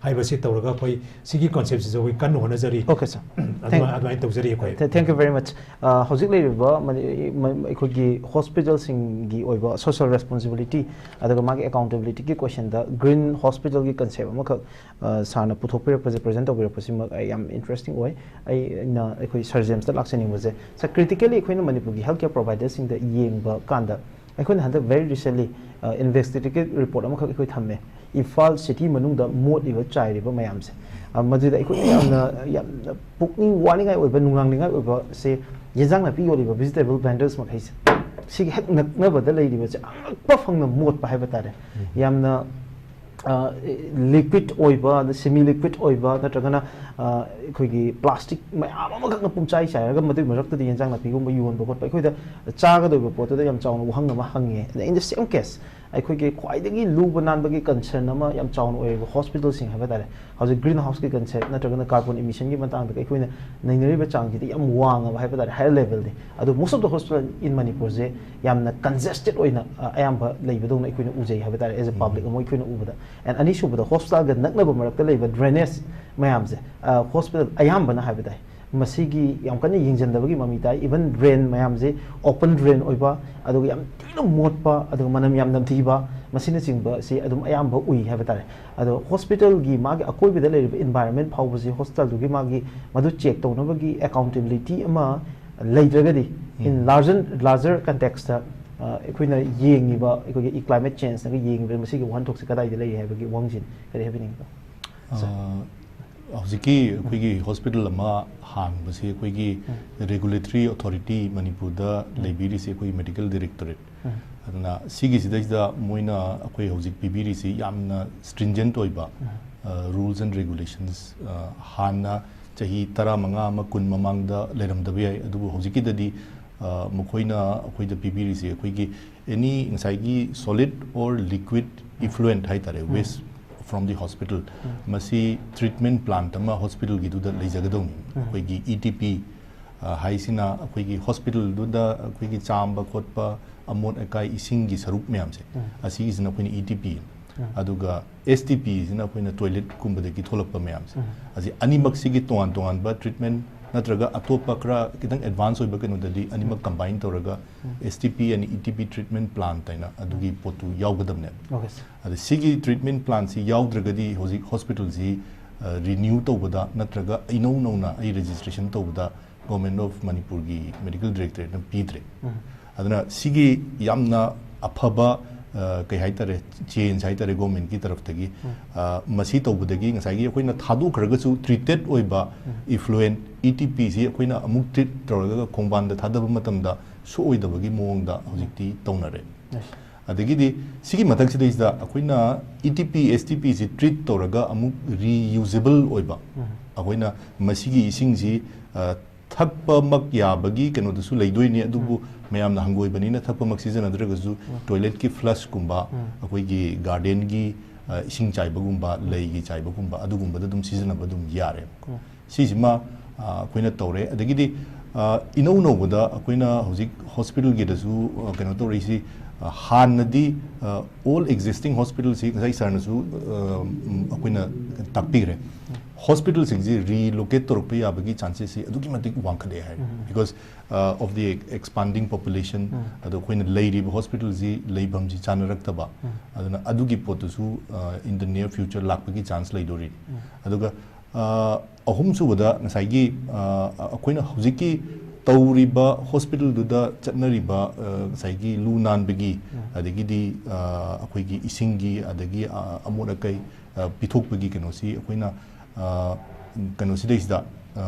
ꯍꯥꯏꯕꯁꯤ ꯇꯧꯔꯒ ꯑꯩꯈꯣꯏ ꯁꯤꯒꯤ ꯀꯟꯁꯦꯞꯁꯤꯁꯨ ꯑꯩꯈꯣꯏ ꯀꯟꯅ ꯍꯣꯠꯅꯖꯔꯤ꯫ Okay, sir. ꯑꯗꯨꯃꯥꯏꯅ, ꯑꯗꯨꯃꯥꯏꯅ ꯇꯧꯖꯔꯤ ꯑꯩꯈꯣꯏ꯫ Th- thank you very much. Uh, ꯍꯧꯖꯤꯛ ꯂꯩꯔꯤꯕ ꯃꯅꯤ-, ꯃ-, ꯑꯩꯈꯣꯏꯒꯤ ꯍꯣꯁꯄꯤꯇꯥꯜꯁꯤꯡꯒꯤ ꯑꯣꯏꯕ ꯁꯣꯁꯤꯌꯦꯜ ꯔꯦꯁꯄꯣꯟꯁꯤꯕꯤꯂꯤꯇꯤ, ꯑꯗꯨꯒ ꯃꯥꯒꯤ ꯑꯦꯀꯥꯎꯟꯇꯦꯕꯤꯂꯤꯇꯤꯒꯤ ꯀꯣꯏꯁꯟꯗ ꯒ꯭ꯔꯤꯟ ꯍꯣꯁꯄꯤꯇꯥꯜꯒꯤ ꯀꯟꯁꯦꯞ ꯑꯃꯈꯛ, uh, ꯁꯥꯔꯅ ꯄꯨꯊꯣꯛꯄꯤꯔꯛꯄꯁꯦ, ꯄ꯭ꯔꯖꯦꯟ ꯇꯧꯕꯤꯔꯛꯄꯁꯤꯃꯛ ꯑꯩ ꯌꯥꯝ ꯏꯟꯇꯔꯦꯁꯇꯤꯡ ꯑꯣꯏ꯫ ꯑꯩꯅ ꯑꯩꯈꯣꯏ ꯁꯥꯔ ꯖꯦꯝꯁꯇ ꯂꯥꯛꯆꯅꯤꯡꯕꯁꯦ, ꯁꯥꯔ, ꯀ꯭ꯔꯤꯇꯤꯀꯦꯜꯂꯤ ꯑꯩꯈꯣꯏꯅ ꯃꯅꯤꯄꯨꯔꯒꯤ ꯍꯦꯜꯊ ꯀꯦꯌꯔ ꯄ꯭ꯔꯣꯚꯥꯏꯗꯔꯁꯤꯡꯗ ꯌꯦꯡꯕ ꯀꯥꯟꯗ, ꯑꯩꯈꯣꯏꯅ ꯍꯟꯗꯛ ꯚꯦꯔꯤ ꯔꯤꯁꯦꯟꯂꯤ ꯏꯟꯚꯦꯁꯇꯤꯒꯦꯇꯤꯚ ꯔꯤꯄꯣꯔꯠ ꯑꯃꯈꯛ ꯑꯩꯈꯣꯏ ꯊꯝꯃꯦ, ꯏꯝꯐꯥꯜ ꯁꯤꯇꯤ ꯃꯅꯨꯡꯗ ꯃꯣꯠꯂꯤꯕ ꯆꯥꯏꯔꯤꯕ ꯃꯌꯥꯝꯁꯦ꯫ ꯑ, ꯃꯗꯨꯗ ꯑꯩꯈꯣꯏ ꯌꯥꯝꯅ, ꯌꯥꯝꯅ ꯄꯨꯛꯅꯤꯡ ꯋꯥꯅꯤꯡꯉꯥꯏ ꯑꯣꯏꯕ, ꯅꯨꯡꯅꯥꯡꯅꯤꯡꯉꯥꯏ ꯑꯣꯏꯕꯁꯦ, ꯌꯦꯟꯖꯥꯡ ꯅꯥꯄꯤ ꯌꯣꯜꯂꯤꯕ ꯚꯤꯖꯤꯇꯦꯕꯜ ꯚꯦꯟꯗꯔꯁ ꯃꯈꯩꯁꯦ, ꯁꯤꯒꯤ ꯍꯦꯛ ꯅꯛꯅꯕꯗ ꯂꯩꯔꯤꯕꯁꯦ ꯑꯉꯛꯄ ꯐꯪꯅ ꯃꯣꯠꯄ ꯍꯥꯏꯕ ꯇꯥꯔꯦ꯫ ꯌꯥꯝꯅ ꯂꯤꯀ꯭ꯋꯤꯠ ꯑꯣꯏꯕ, ꯑꯗ ꯁꯦꯃꯤ ꯂꯤꯀ꯭ꯋꯤꯠ ꯑꯣꯏꯕ, ꯅꯠꯇ꯭ꯔꯒꯅ, ꯑ, ꯑꯩꯈꯣꯏꯒꯤ ꯄ꯭ꯂꯥꯁꯇꯤꯛ ꯃꯌꯥꯝ ꯑꯃꯈꯛꯅ ꯄꯨꯝꯆꯥꯏ ꯆꯥꯏꯔꯒ, ꯃꯗꯨꯒꯤ ꯃꯔꯛꯇꯗꯤ ꯌꯦꯟꯖꯥꯡ ꯅꯥꯄꯤꯒꯨꯝꯕ ꯌꯣꯟꯕ ꯈꯣꯠꯄ, ꯑꯩꯈꯣꯏꯗ ꯆꯥꯒꯗꯧꯔꯤꯕ ꯄꯣꯠꯇꯨꯗ ꯌꯥꯝ ꯆꯥꯎꯅ ꯋꯥꯍꯪ ꯑꯃ ꯍꯪꯉꯦ꯫ ꯑꯗ in the same case, ꯑꯩꯈꯣꯏꯒꯤ ꯈ꯭ꯋꯥꯏꯗꯒꯤ ꯂꯨꯕ ꯅꯥꯟꯕꯒꯤ ꯀꯟꯁꯔꯟ ꯑꯃ ꯌꯥꯝ ꯆꯥꯎꯅ ꯑꯣꯏꯔꯤꯕ ꯍꯣꯁꯄꯤꯇꯥꯜꯁꯤꯡ ꯍꯥꯏꯕ ꯇꯥꯔꯦ, ꯍꯧꯖꯤꯛ ꯒ꯭ꯔꯤꯟ ꯍꯥꯎꯁꯀꯤ ꯀꯟꯁꯦꯞ ꯅꯠꯇ꯭ꯔꯒꯅ ꯀꯥꯔꯕꯣꯟ ꯏꯃꯤꯁꯟꯒꯤ ꯃꯇꯥꯡꯗ ꯑꯩꯈꯣꯏꯅ ꯅꯩꯅꯔꯤꯕ ꯆꯥꯡꯁꯤꯗꯤ ꯌꯥꯝ ꯋꯥꯡꯉꯕ ꯍꯥꯏꯕ ꯇꯥꯔꯦ, ꯍꯥꯏꯌꯔ ꯂꯦꯚꯦꯜꯗꯤ꯫ ꯑꯗꯣ most of the hospital in ꯃꯅꯤꯄꯨꯔꯁꯦ ꯌꯥꯝꯅ ꯀꯟꯖꯦꯁꯇꯦꯠ ꯑꯣꯏꯅ, ꯑ, ꯑꯌꯥꯝꯕ ꯂꯩꯕꯗꯧꯅ ꯑꯩꯈꯣꯏꯅ ꯎꯖꯩ ꯍꯥꯏꯕ ꯇꯥꯔꯦ, as a public ꯑꯃ ꯑꯩꯈꯣꯏꯅ ꯎꯕꯗ꯫ And ꯑꯅꯤꯁꯨꯕꯗ, ꯍꯣꯁꯄꯤꯇꯥꯜꯒ ꯅꯛꯅꯕ ꯃꯔꯛꯇ ꯂꯩꯕ ꯗ꯭ꯔꯦꯅꯦꯖ ꯃꯌꯥꯝꯁꯦ, ꯑ, ꯍꯣꯁꯄꯤꯇꯥꯜ ꯑꯌꯥꯝꯕꯅ ꯍꯥꯏꯕ ꯇꯥꯏ, ꯃꯁꯤꯒꯤ ꯌꯥꯝ ꯀꯟꯅ ꯌꯦꯡꯁꯤꯟꯗꯕꯒꯤ ꯃꯃꯤ ꯇꯥꯏ꯫ ꯏꯚꯟ ꯗ꯭ꯔꯦꯟ ꯃꯌꯥꯝꯁꯦ ꯑꯣꯄꯟ ꯗ꯭ꯔꯦꯟ ꯑꯣꯏꯕ, ꯑꯗꯨꯒ ꯌꯥꯝ ꯊꯤꯅ ꯃꯣꯠꯄ, ꯑꯗꯨꯒ ꯃꯅꯝ ꯌꯥꯝ ꯅꯝꯊꯤꯕ, ꯃꯁꯤꯅꯆꯤꯡꯕꯁꯤ ꯑꯗꯨꯝ ꯑꯌꯥꯝꯕ ꯎꯏ ꯍꯥꯏꯕ ꯇꯥꯔꯦ꯫ ꯑꯗꯣ ꯍꯣꯁꯄꯤꯇꯥꯜꯒꯤ ꯃꯥꯒꯤ ꯑꯀꯣꯏꯕꯗ ꯂꯩꯔꯤꯕ ꯏꯟꯚꯥꯏꯔꯣꯟꯃꯦꯟ ꯐꯥꯎꯕꯁꯤ, ꯍꯣꯁꯄꯤꯇꯥꯜꯗꯨꯒꯤ ꯃꯥꯒꯤ ꯃꯗꯨ ꯆꯦꯛ ꯇꯧꯅꯕꯒꯤ ꯑꯦꯀꯥꯎꯟꯇꯦꯕꯤꯂꯤꯇꯤ ꯑꯃ ꯂꯩꯇ꯭ꯔꯒꯗꯤ, ꯏꯟ ꯎꯝ꯫ ꯂꯥꯔꯖꯔ ꯂꯥꯔꯖꯔ ꯀꯟꯇꯦꯛꯁꯇ ꯑꯩꯈꯣꯏꯅ ꯌꯦꯡꯉꯤꯕ, ꯑꯩꯈꯣꯏꯒꯤ ꯀ꯭ꯂꯥꯏꯃꯦꯠ ꯆꯦꯟꯖꯅꯒ ꯌꯦꯡꯉꯤꯕ ꯃꯁꯤꯒꯤ ꯋꯥꯍꯟꯊꯣꯛꯁꯦ ꯀꯗꯥꯏꯗ ꯂꯩꯔꯤ ꯍꯥꯏꯕꯒꯤ ꯋꯥꯍꯪꯁꯤꯅꯤ꯫ ꯀꯔꯤ ꯍꯥꯏꯕꯤꯅꯤꯡꯕ? ꯑ, ꯍꯧꯖꯤꯛꯀꯤ ꯑꯩꯈꯣꯏꯒꯤ ꯍꯣꯁꯄꯤꯇꯥꯜ ꯑꯃ ꯍꯥꯡꯕꯁꯤ ꯑꯩꯈꯣꯏꯒꯤ ꯎꯝ꯫ ꯔꯦꯒꯨꯂꯦꯇꯔꯤ ꯑꯣꯊꯣꯔꯤꯇꯤ ꯃꯅꯤꯄꯨꯔꯗ ꯎꯝ꯫ ꯂꯩꯕꯤꯔꯤꯁꯤ ꯑꯩꯈꯣꯏ ꯃꯦꯗꯤꯀꯦꯜ ꯗꯥꯏꯔꯦꯛꯇꯣꯔꯦꯠ꯫ ꯎꯝ꯫ ꯑꯗꯨꯅ ꯁꯤꯒꯤꯁꯤꯗꯩꯁꯤꯗ ꯃꯣꯏꯅ ꯑꯩꯈꯣꯏ ꯍꯧꯖꯤꯛ ꯄꯤꯕꯤꯔꯤꯁꯤ ꯌꯥꯝꯅ ꯁ꯭ꯇ꯭ꯔꯤꯟꯖꯦꯟꯠ ꯑꯣꯏꯕ ꯎꯝ꯫ Rules and ꯔꯦꯒꯨꯂꯦꯁꯟꯁ꯫ ꯍꯥꯟꯅ ꯆꯍꯤ ꯇꯔꯥꯃꯉꯥ ꯑꯃ, ꯀꯨꯟ ꯃꯃꯥꯡꯗ ꯂꯩꯔꯝꯗꯕ ꯌꯥꯏ, ꯑꯗꯨꯕꯨ ꯍꯧꯖꯤꯛꯀꯤꯗꯗꯤ ꯑ, ꯃꯈꯣꯏꯅ ꯑꯩꯈꯣꯏꯗ ꯄꯤꯕꯤꯔꯤꯁꯤ ꯑꯩꯈꯣꯏꯒꯤ ꯑꯦꯅꯤ ꯉꯁꯥꯏꯒꯤ solid or liquid effluent ꯍꯥꯏꯇꯥꯔꯦ, ꯎꯝ꯫ Waste from the hospital, ꯎꯝ꯫ ꯃꯁꯤ ꯇ꯭ꯔꯤꯠꯃꯦꯟ ꯄ꯭ꯂꯥꯟꯠ ꯑꯃ ꯍꯣꯁꯄꯤꯇꯥꯜꯒꯤꯗꯨꯗ ꯂꯩꯖꯒꯗꯧꯅꯤ꯫ ꯎꯝ꯫ ꯑꯩꯈꯣꯏꯒꯤ ꯏ ꯇꯤ ꯄꯤ ꯍꯥꯏꯁꯤꯅ ꯑꯩꯈꯣꯏꯒꯤ ꯍꯣꯁꯄꯤꯇꯥꯜꯗꯨꯗ ꯑꯩꯈꯣꯏꯒꯤ ꯆꯥꯝꯕ ꯈꯣꯠꯄ, ꯑꯃꯣꯠ ꯑꯀꯥꯏ ꯏꯁꯤꯡꯒꯤ ꯁꯔꯨꯛ ꯃꯌꯥꯝꯁꯦ, ꯎꯝ꯫ ꯑꯁꯤꯒꯤꯁꯤꯅ ꯑꯩꯈꯣꯏꯅ ꯏ ꯇꯤ ꯄꯤ꯫ ꯎꯝ꯫ ꯑꯗꯨꯒ ꯑꯦꯁ ꯇꯤ ꯄꯤꯁꯤꯅ ꯑꯩꯈꯣꯏꯅ ꯇꯣꯏꯂꯦꯠꯀꯨꯝꯕꯗꯒꯤ ꯊꯣꯛꯂꯛꯄ ꯃꯌꯥꯝꯁꯦ꯫ ꯎꯝ꯫ ꯑꯁꯤ ꯑꯅꯤꯃꯛꯁꯤꯒꯤ ꯇꯣꯉꯥꯟ ꯇꯣꯉꯥꯟꯕ ꯇ꯭ꯔꯤꯠꯃꯦꯟ ꯅꯠꯇ꯭ꯔꯒ ꯑꯇꯣꯞꯄ ꯈꯔ ꯈꯤꯇꯪ ꯑꯦꯗꯚꯥꯟꯁ ꯑꯣꯏꯕ ꯀꯩꯅꯣꯗꯗꯤ ꯑꯅꯤꯃꯛ ꯎꯝ꯫ ꯀꯝꯕꯥꯏꯟ ꯇꯧꯔꯒ ꯎꯝ꯫ S T P and E T P treatment plant ꯍꯥꯏꯅ ꯑꯗꯨꯒꯤ ꯎꯝ꯫ ꯄꯣꯠꯇꯨ ꯌꯥꯎꯒꯗꯕꯅꯦꯕ꯫ Okay, sir. ꯑꯗ ꯁꯤꯒꯤ ꯇ꯭ꯔꯤꯠꯃꯦꯟ ꯄ꯭ꯂꯥꯟꯁꯤ ꯌꯥꯎꯗ꯭ꯔꯒꯗꯤ ꯍꯧꯖꯤꯛ ꯍꯣꯁꯄꯤꯇꯥꯜꯁꯤ, ꯑ, ꯔꯤꯅ꯭ꯌꯨ ꯇꯧꯕꯗ ꯅꯠꯇ꯭ꯔꯒ ꯏꯅꯧ ꯅꯧꯅ ꯑꯩ ꯔꯦꯖꯤꯁꯇ꯭ꯔꯦꯁꯟ ꯇꯧꯕꯗ ꯒꯣꯔꯃꯦꯟ ꯑꯣꯐ ꯃꯅꯤꯄꯨꯔꯒꯤ ꯃꯦꯗꯤꯀꯦꯜ ꯗꯥꯏꯔꯦꯛꯇꯣꯔꯦꯠꯅ ꯄꯤꯗ꯭ꯔꯦ꯫ ꯎꯝ꯫ ꯑꯗꯨꯅ ꯁꯤꯒꯤ ꯌꯥꯝꯅ ꯑꯐꯕ, ꯑ, ꯀꯩ ꯍꯥꯏꯇꯥꯔꯦ, ꯆꯦꯟꯖ ꯍꯥꯏꯇꯥꯔꯦ ꯒꯣꯔꯃꯦꯟꯒꯤ ꯇꯔꯐꯇꯒꯤ꯫ ꯎꯝ꯫ ꯑ, ꯃꯁꯤ ꯇꯧꯕꯗꯒꯤ ꯉꯁꯥꯏꯒꯤ ꯑꯩꯈꯣꯏꯅ ꯊꯥꯗꯣꯛꯈ꯭ꯔꯒꯁꯨ ꯇ꯭ꯔꯤꯇꯦꯠ ꯑꯣꯏꯕ ꯎꯝ꯫ ꯏꯐ꯭ꯂꯨꯑꯦꯟꯠ ꯏ ꯇꯤ ꯄꯤꯁꯤ ꯑꯩꯈꯣꯏꯅ ꯑꯃꯨꯛ ꯇ꯭ꯔꯤꯠ ꯇꯧꯔꯒ ꯈꯣꯡꯕꯥꯟꯗ ꯊꯥꯗꯕ ꯃꯇꯝꯗ ꯁꯣꯛꯑꯣꯏꯗꯕꯒꯤ ꯃꯑꯣꯡꯗ ꯍꯧꯖꯤꯛꯇꯤ ꯇꯧꯅꯔꯦ꯫ ꯌꯦꯁ꯫ ꯑꯗꯒꯤꯗꯤ ꯁꯤꯒꯤ ꯃꯊꯛꯁꯤꯗꯩꯁꯤꯗ ꯑꯩꯈꯣꯏꯅ ꯏ ꯇꯤ ꯄꯤ, ꯑꯦꯁ ꯇꯤ ꯄꯤꯁꯤ ꯇ꯭ꯔꯤꯠ ꯇꯧꯔꯒ ꯑꯃꯨꯛ ꯔꯤꯌꯨꯖꯦꯕꯜ ꯑꯣꯏꯕ, ꯎꯝ꯫ ꯑꯩꯈꯣꯏꯅ ꯃꯁꯤꯒꯤ ꯏꯁꯤꯡꯁꯤ, ꯑ, ꯊꯛꯄꯃꯛ ꯌꯥꯕꯒꯤ ꯀꯩꯅꯣꯗꯨꯁꯨ ꯂꯩꯗꯣꯏꯅꯤ, ꯑꯗꯨꯕꯨ ꯎꯝ꯫ ꯃꯌꯥꯝꯅ ꯍꯪꯒꯣꯏꯕꯅꯤꯅ ꯊꯛꯄꯃꯛ ꯁꯤꯖꯤꯟꯅꯗ꯭ꯔꯒꯁꯨ ꯎꯝ꯫ ꯇꯣꯏꯂꯦꯠꯀꯤ ꯐ꯭ꯂꯁꯀꯨꯝꯕ, ꯎꯝ꯫ ꯑꯩꯈꯣꯏꯒꯤ ꯒꯥꯔꯗꯦꯟꯒꯤ, ꯑ, ꯏꯁꯤꯡ ꯆꯥꯏꯕꯒꯨꯝꯕ, ꯎꯝ꯫ ꯂꯩꯒꯤ ꯆꯥꯏꯕꯒꯨꯝꯕ, ꯑꯗꯨꯒꯨꯝꯕꯗ ꯑꯗꯨꯝ ꯁꯤꯖꯤꯟꯅꯕ ꯑꯗꯨꯝ ꯌꯥꯔꯦ꯫ ꯎꯝ꯫ ꯁꯤꯁꯤꯃ, ꯑ, ꯑꯩꯈꯣꯏꯅ ꯇꯧꯔꯦ꯫ ꯑꯗꯒꯤꯗꯤ, ꯑ, ꯏꯅꯧ ꯅꯧꯕꯗ ꯑꯩꯈꯣꯏꯅ ꯍꯧꯖꯤꯛ ꯍꯣꯁꯄꯤꯇꯥꯜꯒꯤꯗꯁꯨ, ꯑ, ꯀꯩꯅꯣ ꯇꯧꯔꯛꯏꯁꯤ, ꯑ, ꯍꯥꯟꯅꯗꯤ, ꯑ, ꯑꯣꯜ ꯑꯦꯛꯖꯤꯁꯇꯤꯡ ꯍꯣꯁꯄꯤꯇꯥꯜꯁꯤ ꯉꯁꯥꯏ ꯁꯥꯔꯅꯁꯨ, ꯑ, ꯎꯝ, ꯑꯩꯈꯣꯏꯅ ꯇꯥꯛꯄꯤꯈ꯭ꯔꯦ꯫ ꯎꯝ꯫ ꯍꯣꯁꯄꯤꯇꯥꯜꯁꯤꯡꯁꯤ ꯔꯤꯂꯣꯀꯦꯠ ꯇꯧꯔꯛꯄ ꯌꯥꯕꯒꯤ ꯆꯥꯟꯁꯦꯁꯁꯤ ꯑꯗꯨꯛꯀꯤ ꯃꯇꯤꯛ ꯋꯥꯡꯈꯠꯂꯦ ꯍꯥꯏ, because of the expanding population, ꯑꯗꯣ ꯑꯩꯈꯣꯏꯅ ꯂꯩꯔꯤꯕ ꯍꯣꯁꯄꯤꯇꯥꯜꯁꯤ ꯂꯩꯐꯝꯁꯤ ꯆꯥꯟꯅꯔꯛꯇꯕ, ꯑꯗꯨꯅ ꯑꯗꯨꯒꯤ ꯄꯣꯠꯇꯨꯁꯨ in the near future ꯂꯥꯛꯄꯒꯤ ꯆꯥꯟꯁ ꯂꯩꯗꯣꯔꯤ꯫ ꯑꯗꯨꯒ ꯑꯍꯨꯝꯁꯨꯕꯗ ꯉꯁꯥꯏꯒꯤ ꯑꯩꯈꯣꯏꯅ ꯍꯧꯖꯤꯛꯀꯤ ꯇꯧꯔꯤꯕ ꯍꯣꯁꯄꯤꯇꯥꯜꯗꯨꯗ ꯆꯠꯅꯔꯤꯕ ꯉꯁꯥꯏꯒꯤ ꯂꯨ ꯅꯥꯟꯕꯒꯤ, ꯑꯗꯒꯤꯗꯤ ꯑꯩꯈꯣꯏꯒꯤ ꯏꯁꯤꯡꯒꯤ, ꯑꯗꯒꯤ ꯑꯃꯣꯠ ꯑꯀꯥꯏ ꯄꯤꯊꯣꯛꯄꯒꯤ ꯀꯩꯅꯣꯁꯤ ꯑꯩꯈꯣꯏꯅ ꯀꯩꯅꯣꯁꯤꯗꯩꯁꯤꯗ,